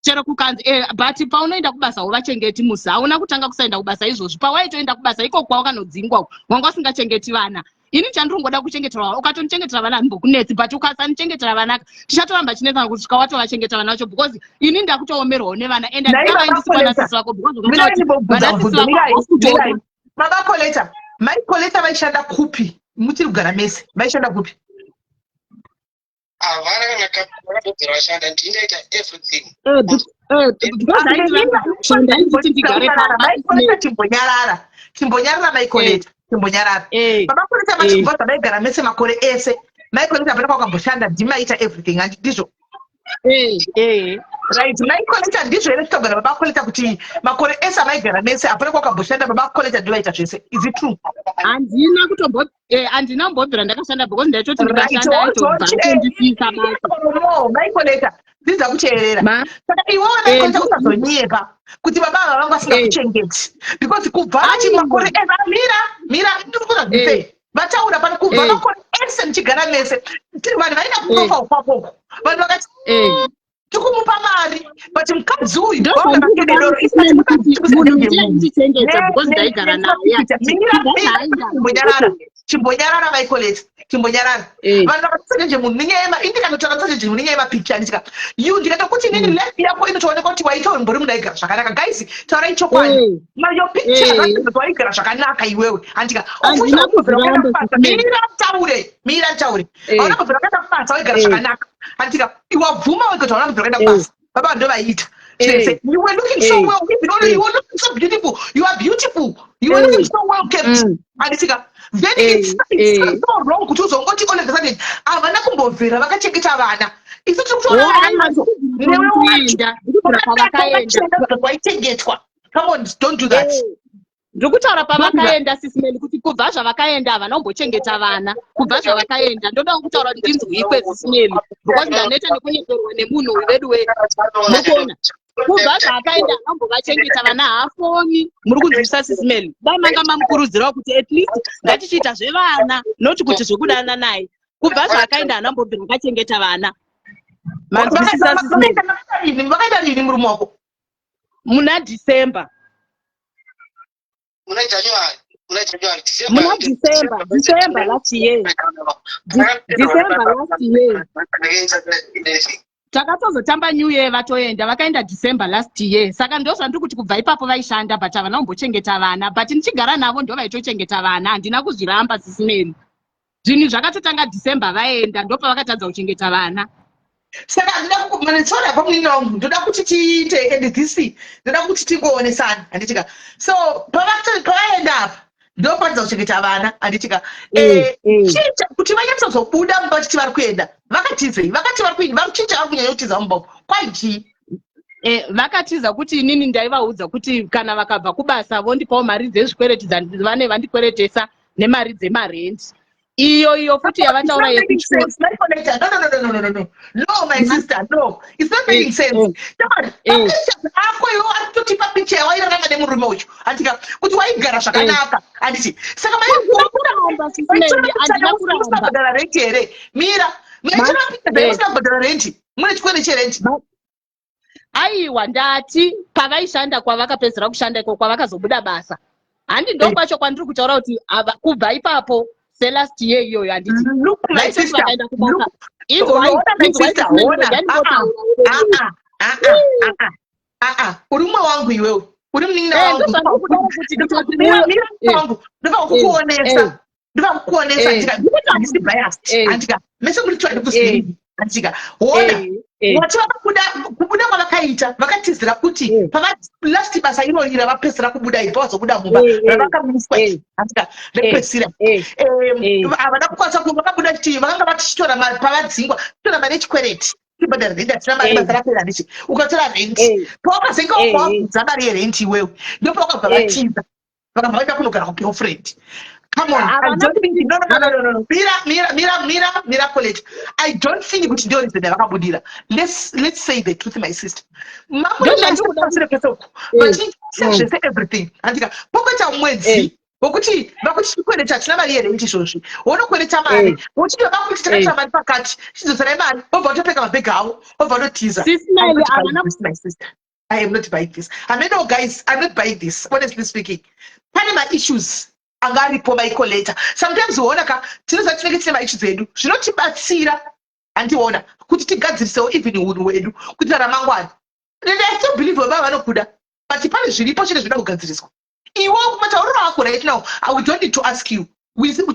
Chero kukanzi but paunoenda kubasa uvachengeti musi hauna kutanga kusaenda kubasa izvozvi. Pawaitoenda kubasa iko kwawakanodzingwa uko wanga usingachengeti vana. Ini chandiri kuchengetera vana, ukatonichengetera vana handimbokunetsi, but ukasanichengetera vana tichatoramba chinetsana kusvika watovachengeta vana vacho, because ini ndakutoomerwawo nevana and Nhai baba handingavaendisi kwana Coletta. sisi vako because Mirai ukataura kuti ndimbobvunza vana sisi mubvunzo. vako Mirai, havasi kutoona. mirai. Baba Coletta, mai Coletta vaishanda kupi? Muchiri kugara mese. Vaishanda kupi? Havana kana vakabobvira vashanda, ndini ndaita everything. Because aiti kushanda ainditi ndigare pamba. Mai Coletta, chimbonyarara. Chimbonyarara, mai Coletta. Chimbonyarara. Baba Coletta, machibva zvamaigara mese makore ese. Mai Coletta hapana kwakamboshanda, ndimaita everything, handi ndizvo? Right, mai Coletta, ndizvo here zvitogara baba Coletta kuti makore ese amaigara mese hapana kwakamboshanda, baba Coletta ndivaita zvese? Is it true? Handina kutombo handina kumbobvira ndakashanda because ndaitoti ndikashanda aitobva atondisiisa basa. No, mai Coletta, dzidza kuteerera. Ma Saka iwewe mai Eh, Coletta usazonyepa kuti baba ava vanga vasingakuchengeti because kubva vachi makore ese, ah, mira, mira, ndiri kuza vataura pano kubva makore ese muchigara mese tiri vanhu vaida kuprofile kwakoko, vanhu vakati tikumupa mari, but mukadzi uyu Ndozvandikuda kuti munhu ndiye aindichengeta because ndaigara naye. Chimbonyarara, chimbonyarara, mai Coletta, chimbonyarara. Vanhu vakatisecheje munhu nenyaya yema ini ndikanotaura tisecheje munhu nenyaya yemapicture, handika you ndikatokuti inini life yako inotooneka kuti waitombori munhu aigara zvakanaka. Guys, taurai chokwadi. Your picture ratidza kuti waigara zvakanaka iwewe, handika? Handina kuzviramba. Mira taure, mira taure. Hauna kubvira wakaenda kubasa, waigara zvakanaka, handika? Wabvuma wega kuti hauna kubvira wakaenda kubasa, baba ndo vaiita zvese. You were looking so well, even though you were looking so beautiful. You are beautiful. You were looking so well kept, handitika? Then it's so wrong kuti uzongoti all of a sudden havana kumbobvira vakachengeta vana. Isu tiri kutoona vana vacho newe wacho Kuenda ndikubvira pavakaenda. Waichengetwa. Come on, don't do that. Ndiri kutaura pavakaenda, Sis Melly, kuti kubva zvavakaenda havana kumbochengeta vana. Kubva zvavakaenda, ndodawo kutaura kuti ndinzwikwe, Sis Melly, because ndaneta nekunyeperwa nemunhu uyu vedu we. Mukuona kubva zvaakaenda havana kumbovachengeta vana, haafoni. Muri kunzwisisa, Sis Melly? Dai manga mamukurudzirawo kuti at least ngatichiita zvevana, noti kuti zvekudana naye. Kubva zvaakaenda haana kumbobvira akachengeta vana. Manzwisisa, Sis Melly? Vakaita rini murume wako? Muna December. Muna January, muna January, December. Muna December, December last year. December last year takatozotamba New Year vatoenda. Vakaenda December last year. Saka ndo zvandiri kuti kubva ipapo vaishanda, but havana kumbochengeta vana, but ndichigara navo ndo vaitochengeta vana. Handina kuzviramba, Sis Melly. Zvinhu zvakatotanga December vaenda, ndo pavakatadza kuchengeta vana. Saka handida kumanetsora apa, munin'ina wangu. Ndoda kuti tiite and this, ndoda kuti tingoonesana, handitika? So pavaenda apa ndopanidza kuchengeta vana, handitika? Chicha kuti vanyatsozobuda mumba vachiti vari kuenda, vakatizei? Vakati vari kuenda, vari chicha vari kunyanya kutiza mumba umu kwaichii? Vakatiza kuti inini ndaivaudza kuti kana vakabva kubasa vondipawo mari dzezvikwereti dzavane vandikweretesa nemari dzemarendi iyo iyo futi yavataura yekuchikoro. No, no, no, no, no, no, no. No, my sister, no. It's not making sense. Mapictures ako iwo ari kutotipa picture yawairarama nemurume uyu, handika, kuti waigara zvakanaka, handiti? Saka Kuramba, Sis Melly, handina kuramba. maibhadhara renti here? Mira, maitora picture musina kubhadhara renti, mune chikwere cherenti. Aiwa, ndati pavaishanda, kwavakapedzera kushanda iko kwavakazobuda basa, handi ndo kwacho kwandiri kutaura kuti kubva ipapo selast year iyoyo, handiti? Look, my Vaitoti sister. vakaenda kubasa. Look. Inzwai, Ona, my inzwai, sister, Sis Melly, ona. ndandinotaura. Ah, ah, ah, ah, ah, ah, ah. Uri mumwe wangu iwewe. Uri munin'ina Eh, wangu. ndozvandiri kuda kuti kutoti Mira, mira, wangu. Ndofa kukuonesa. Ndofa kukuonesa. Handika, handisi biased. Handika. Mese muri twadi kuzivi. Handika. Ona. Wati vakabuda, kubuda kwavakaita vakatizira kuti pava last basa irori ravapedzisira kubuda iri, pavazobuda mumba ravakamiswa, handika, rekupedzisira havana kukwanisa vakabuda chii, vakanga vachitora mari pavadzingwa, kutora mari yechikwereti tibhadhara rent, hatina mari, basa rapera, handichi? Ukatora rent, pawakazenge wabvunza mari yerent iwewe, ndopawakabva vatiza, vakabva vaenda kunogara kugirlfriend. Come on, I Havana don't think, no, no, no, no, no, no. Mira, mira, mira, mira, mira, Colette. I don't think kuti ndiyo reason yavakabudira. Let's say the truth, my sister. Ndozvandikuda. Mambo pese uku. Vachiita zvese everything. Handika, pokuita mwedzi wokuti vakuti chikwereti hatina mari yerent izvozvi. Wonokwereta mari. Wochiti vakuti takaita mari pakati. Chidzoserai mari. Vobva vatopfeka mabhegi avo. Vobva vatotiza. Sis I'm Melly, not buying havana this, my sister. I am not buying this. I mean, no, guys, I'm not buying this. Honestly speaking, pane ma-issues anga aripo maikoleta. Sometimes uona ka tinoziva tinenge tine ma-issues edu zvinotibatsira, handiona kuti tigadzirisewo even unhu hwedu kuitira ramangwana. And I still believe vava vanokuda, but pane zviripo chete zvinoda kugadziriswa. Iwe kumatauriro ako right now, we don't need to ask you.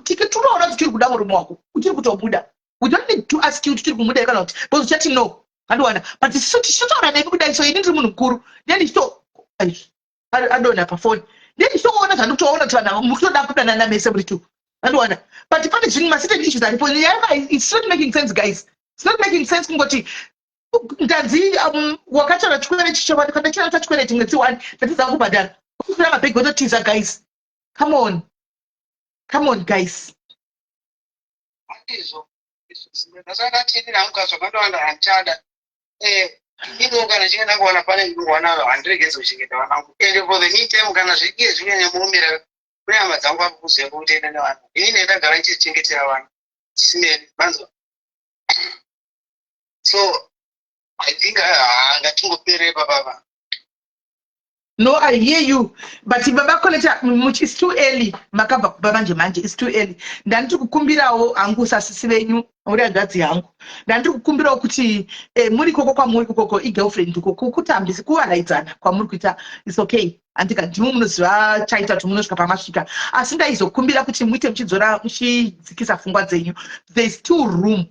Tike tunoona kuti uchiri kuda murume wako, uchiri kutomuda. We don't need to ask you kuti uchiri kumuda kana kuti, because uchati no, handiwana. But isu tichitotaura nemi kudai, so ini ndiri munhu mukuru, ndiye ndichito adonha pafoni, ndiye ndichitoona zvandikutoona kuti vanhu ava muri kutoda kudanana mese muri two, handiwana. But pane zvinhu, macertain issues aripo. Nyaya, it's not making sense, guys. It's not making sense kungoti ndanzi wakataura chikwereti chicho, chikwereti mwedzi one, ndatidza kubhadhara, kusira mabhegi ototiza. Guys, come on, come on, guys. Handizvo, ndasakatini hangu zvakandowanda handichada. Iniwo kana chinge ndangowana pane ndinowana, handiregedzi kuchengeta vana vangu. Ende for the meantime, kana zvikiye zvinyanya kune hama dzangu apo kuziva kutoenda nevana, inini ndagara ndichichengetera vana chisimeni manzwa. So I think ngatingopere papapa. No, I hear you, but baba Coletta, much it's too early. Makabva kubva manje manje, it's too early. Ndandiri kukumbirawo hangu sasisi venyu, uri hanzvadzi yangu, ndandiri kukumbirawo kuti muri ikoko kwamuri ikoko, igirlfriend ikoko, kutambisa kuvaraidzana kwamuri kuita is okay, handika? Ndimi munoziva chaita kuti munosvika pamasvika, asi ndaizokumbira kuti muite muchidzora, muchidzikisa pfungwa dzenyu. There is still room,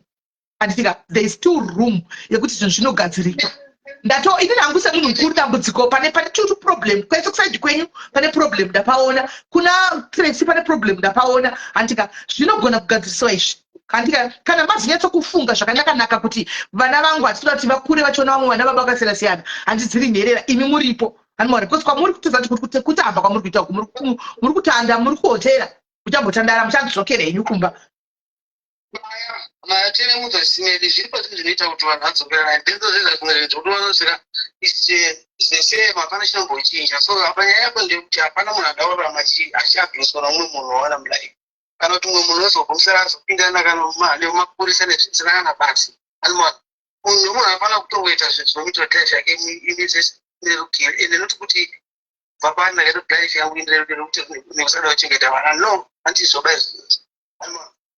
handitika? There is still room yekuti zvinhu zvinogadzirika. Ndato inini hangu semunhu mukuru, dambudziko pane two problem kwese. Kuside kwenyu pane problem ndapaona, kuna Tracy pane problem ndapaona, handika? Zvinogona kugadziriswa izvi, handika? Kana mazonyatsokufunga zvakanaka-naka kuti vana vangu hatitoda kuti vakure vachiona vamwe vana baba vakasiyana siyana, handidziri nherera, imi muripo, handimaona? Because kwamuri kutoza kuti kutamba kwamuri kuita uku, muri kutanda, muri kuhotera, muchambotandara, muchadzokera henyu kumba. Matene mudzo chisimeli zviripo, zvinhu zvinoita kuti vanhu vadzokerana ndizvo zvimwe zvinhu zvekuti vanosvika the same, hapana chinombochinja. So apa nyaya yako ndeyekuti hapana munhu ada kurarama achiabhuswa nomumwe munhu wawana mulife, kana kuti mumwe munhu ozogumisira azopindana kana nemapurisa nezvisina kana basi. Anoona munhu nemunhu anofanira kutongoita zvinhu zvinomuitira kuti life yake imirerukire, ende noti kuti bva pari ndakaita kuti life yangu indirerukire nekuti nekusada kuchengeta vana, no, handizvoba izvozvo.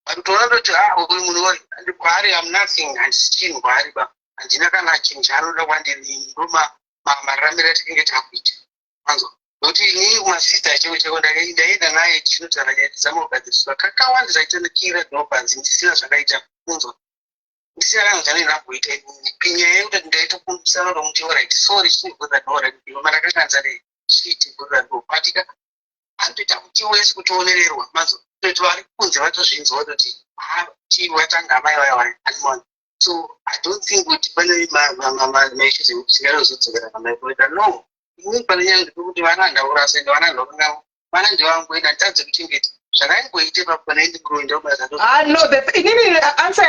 But kutoona ndoti, ah, uyu munhu kwaari am nothing, handisi chinhu kwaari ba, handina kana chinhu chaanoda kwandiri. Ndo mararamiro atinenge takuita, manzwa? Nokuti inini kumasista cheko cheko ndaenda naye tichinotaura nyaya dzambogadziriswa kakawanda, zvaitonikira dinopanzi ndisina zvakaita kunzwa, ndisina kana zvanei ndamboita. Nyaya yekuti ndaitokumbisana ndomuti, alright, sorry, chinibvunza door, mandakakanza chiti bvunza door, batika anotoita kuti wese kutionererwa, manzwa? Kutoti vari kunze vatozvinzwa kutoti watanga amai vaya vaya, andimona. So I don't think kuti pane maissues ekuti tingazodzokera pamaikuita. No, inini pane nyaya ndekuti vana handaurasa, ende vana ndokunga vana ndevangu, ende handitadze kuchengeta zvakaingoite papo pana indi kuroenda kubasa. Ah, no, inini answer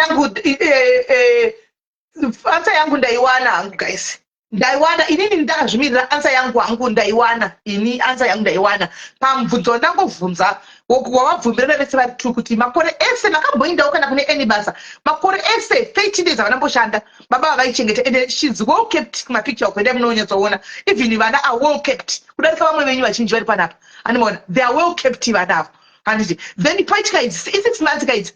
yangu ndaiwana hangu, guys, ndaiwana inini, ndakazvimirira. Answer yangu hangu ndaiwana ini, answer yangu ndaiwana pamubvunzo wandangobvunza wavabvumirana vese vari two kuti makore ese makamboendawo kana kune any basa, makore ese 13 days havanamboshanda, baba vavaichengeta, and she's well kept. Kumapicture uko endai munonyatsoona, even vana are well kept kudarika vamwe venyu vazhinji vari panapa, handimaona? They are well kept vana avo, handiti? Then paitika idzi i6 months kaidzi,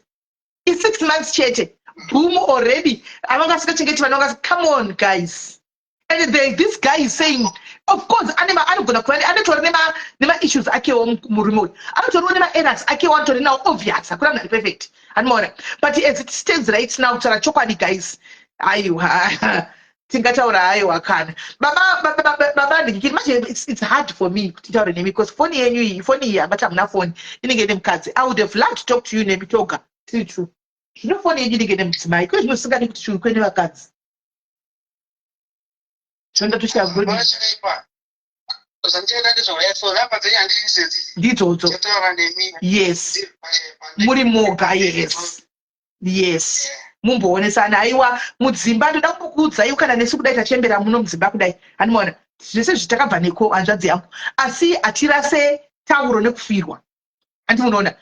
i6 months chete, boom, already avanga asingachengeti vana vanga. Come on, guys. And this guy is saying, of course anogona kuva anotori nema-issues akewo murume uyu, anotoriwo nema-errors akewo, anotori nawo, obvious, hakuna munhu ari perfect, anomaona? But as it stands right now, kutaura chokwadi, guys, aiwa, tingataura, aiwa, kana baba ndikikiri manje it's hard for me kuti taure nemi because foni yenyu iyi, foni iyi hambati hamuna foni inenge ine mukadzi. I would have loved to talk to you nemi toga tiri true. Zvino foni yenyu inenge ine mudzimai, kwe zvino singadi kuti chiukwe nevakadzi, zvino ndatoshaya. Chakaipa. Zvandichaita ndezvauya so namba dzenyu handizidzi. Ndidzodzo. Ndichataura nemi. Yes. Muri moga, yes. Mumboonesana. Aiwa, mudzimba ndoda kumbokuudzai, kana nesu kudai tachembera muno mudzimba kudai, handimaona zvese zvitakabva neko, hanzvadzi yangu, asi hatirase tauro nekufirwa, handi munoona?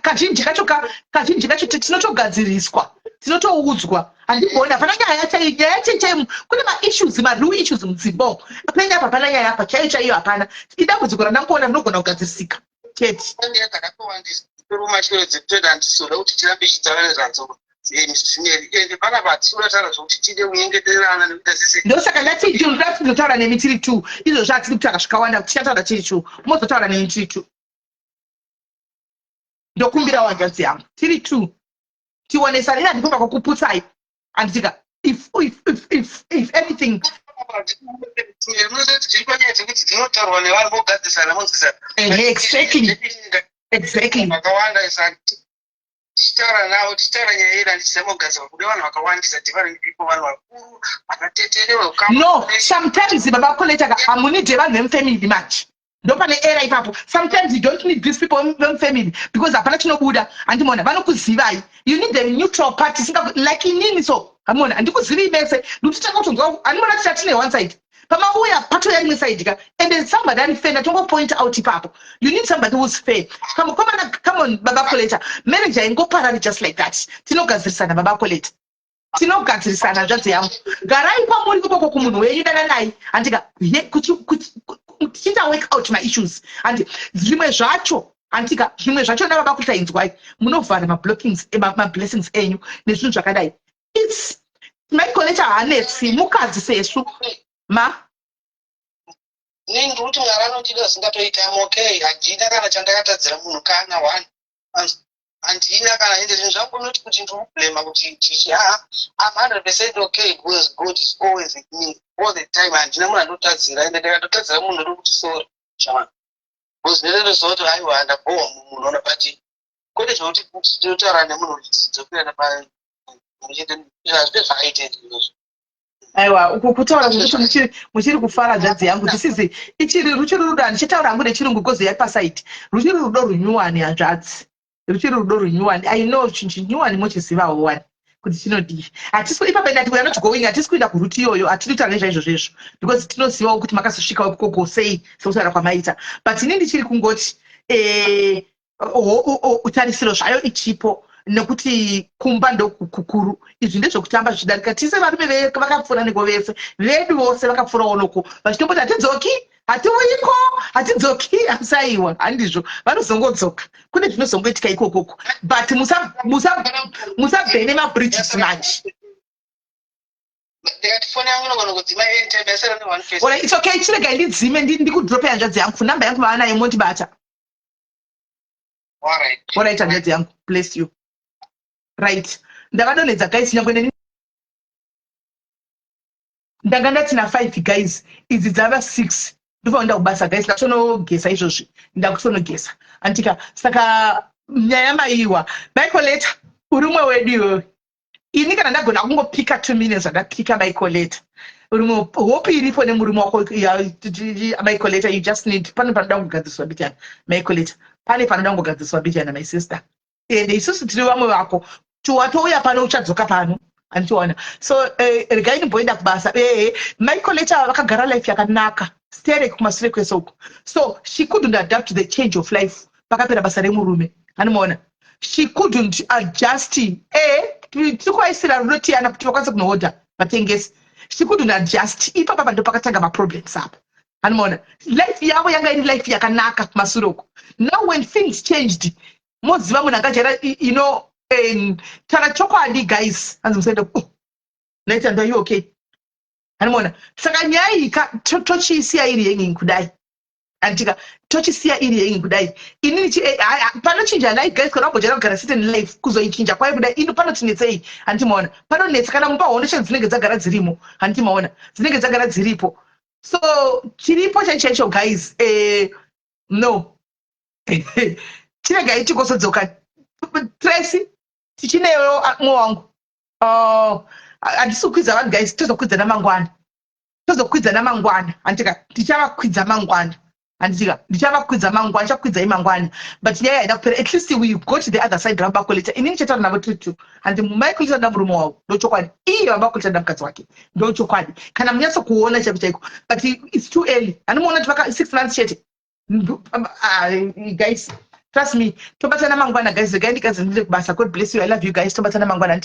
Kazhinji kacho, kazhinji kacho tinotogadziriswa, tinotoudzwa, handimboona hapana nyaya chaiyo, nyaya chai chaiyo. Kune maissues, mareal issues mudzimba umu. Penya apa hapana nyaya apa chaiyo chaiyo, hapana. Idambudziko randangoona rinogona kugadzirisika chete. Nyaya dzakatowandisa kumashure dzekutoita, handizoda kuti tirambe tichitaura nezvadzo, Mary. Ende panapa hatisi kuda zvokuti tide kunyengeterana nekuita sese. Ndosaka ndati ndoda tizotaura nemi tiri two. Izvozvo hatidi kutaura zvikawanda, tichataura tiri two, mozotaura nemi tiri two. Ndokumbirawo, hanzvadzi yangu, tiri two tionesane. Ina ndipomba kwakuputsai, handitika? If anything Munozoti tiri panyaya dzekuti dzinotaurwa nevanhu vogadzirisana, monzwisana. Exactly. Vakawanda isa tichitaura navo, tichitaura nyaya yedu, handichizama kugadzirwa kude vanhu vakawandisa, different people, vanhu vakuru, vakateterewa. No, sometimes, baba Coleta ka, hamunide vanhu vemufamily manje. Ndopane era ipapo. Sometimes you don't need these people vemufamily because hapana chinobuda, handimona? Vanokuzivai. You need a neutral party singa like inini. So hamona, handikuzivii mese, ndikuti tanga kutonzwa, handimona? Tichatine one side, pamauya patouya rimwe side ka, and then somebody ari fair. Ndatongopoint out ipapo, you need somebody who's fair. Kamukomana, come on, baba Coleta, marriage haingoparari just like that. Tinogadzirisana, baba Coleta, tinogadzirisana, hanzvadzi yangu. Garai kwamuri ikoko kumunhu wenyu, dananai, handika? Tichiita work out maissues, handi? Zvimwe zvacho, handika, zvimwe zvacho navaba kuti inzwai, munovhara mablockings, mablessings enyu nezvinhu zvakadai. Its mai Coleta haanetsi, mukadzi sesu ma Inini ndiri kuti Mwari anondida zvisingatoita. Am okay, handina kana chandakatadzira munhu, kana one handina kana. Ende zvinhu zvangu not kuti ndiri kublema kuti chichi, haa, am 100% okay because God is always with me all the time. Handina munhu andotadzira, ende ndikatotadzira munhu ndiri kuti sorry shamani, because ndinotoziva kuti aiwa, ndabhowa munhu ona. But kwete zvokuti kuti tinotaura nemunhu kuti tidzokerana hazvipe zvakaita izvozvo. Aiwa, uku kutaura zvekuti muchiri kufara, hanzvadzi yangu. Tisizi ichiri ruchiri rudo. Handichitaura hangu nechirungu because yapasaiti. Ruchiri rudo runyuwani, hanzvadzi, ruchiri rudo runyuwani. I know chinhu chinyuwani, mochizivawo wani kuti chinodii. Hatisi ipapa ndati we are not going, hatisi kuenda kuroute iyoyo, hatidi kutaura nezvaizvozvo izvo because tinozivawo kuti makazosvikawo ikoko sei sekutaura kwamaita. But ini ndichiri kungoti tarisiro zvayo ichipo, nekuti kumba ndokukuru. Izvi ndezvekutamba zvichidarika. Tise varume vakapfuura neko vese vedu vose vakapfuurawo noko vachitomboti hatidzoki, hatiuyiko, hatidzoki. Asaiwa, handizvo, vanozongodzoka. Kune zvinozongoitika ikokoko, but musabhene mabridges manje. Ndikati foni yangu inogona kudzima anytime, yasara ne1%. Alright, it's okay, chiregai ndidzime, ndikudrope, hanzvadzi yangu. Namba yangu mava nayo, mondibata. Alright. Alright, hanzvadzi yangu, bless you. Right, ndavadonhedza guys, nyangwe neni ndanga ndatina 5 guys, idzi dzava 6. Ndofanira kubasa guys, ndakutonogesa izvozvi, ndakutonogesa, antika? Saka nyaya maiwa, Michaeleta, uri umwe wedu iwewe. Ini kana ndagona kungopika 2 minutes zvandapika, Michaeleta, rimwe hope iripo nemurume wako. Michaeleta, you just need, pane panoda kugadziriswa bijana, Michaeleta, pane panoda kungogadziriswa bijana, my sister. Ende isusu tiri vamwe vako, watouya pano, uchadzoka pano, handichiona? So regai ndimboenda kubasa. Ehe, Michaeleta vakagara life yakanaka sterek kumasure kwese uko, so she couldn't adapt to the change of life pakapera basa remurume, handimaona? She couldn't adjust. Tiri kuvaisira rudo tiyana kuti vakwanise kunohodha vatengesi. She couldn't adjust ipapa, ndo pakatanga maproblems apa, handimaona? Life yavo yanga iri life yakanaka kumasure uko. Now when things changed, moziva munhu angajaira, tara chokwadi guys, hanzi musaenda. Oh, naita, are you okay? Handimaona? Saka nyaya iyi tochiisiya iri hanging kudai, anditika? Tochisiya iri hanging kudai. Inini panochinja life guys, kana wambojaira kugara certain life, kuzoichinja kwayo kudai ino panotinetsei, handimaona? Panonetsa kana mumba hondo chero dzinenge dzagara dzirimo, handimaona? Dzinenge dzagara dziripo. So chiripo chaicho chaicho guys, no, chiregai tikosodzoka. Tracy, tichinewo mwe wangu. Handisi kukwidza vanhu guys, tozokwidza namangwana. Tozokwidzana mangwana, handitika? Tichavakwidza mangwana, handitika? Ndichavakwidza mangwana, ndichakwidzai mangwana, but nyaya haina kupera. At least we go to the other side. Vabakoleta, inini ndichataura navo tiri two. Handi maikoleta nda murume wavo, ndochokwadi. Iye vabakoleta nda mukadzi wake, ndochokwadi. Kana munyatsokuona chaiko chaiko, but it's too early. Handimuona kuti vaka 6 months chete. Guys, trust me, tobatana mangwana. Guys, regai ndikazi ndiri kubasa. God bless you, I love you guys. Tobatana mangwana.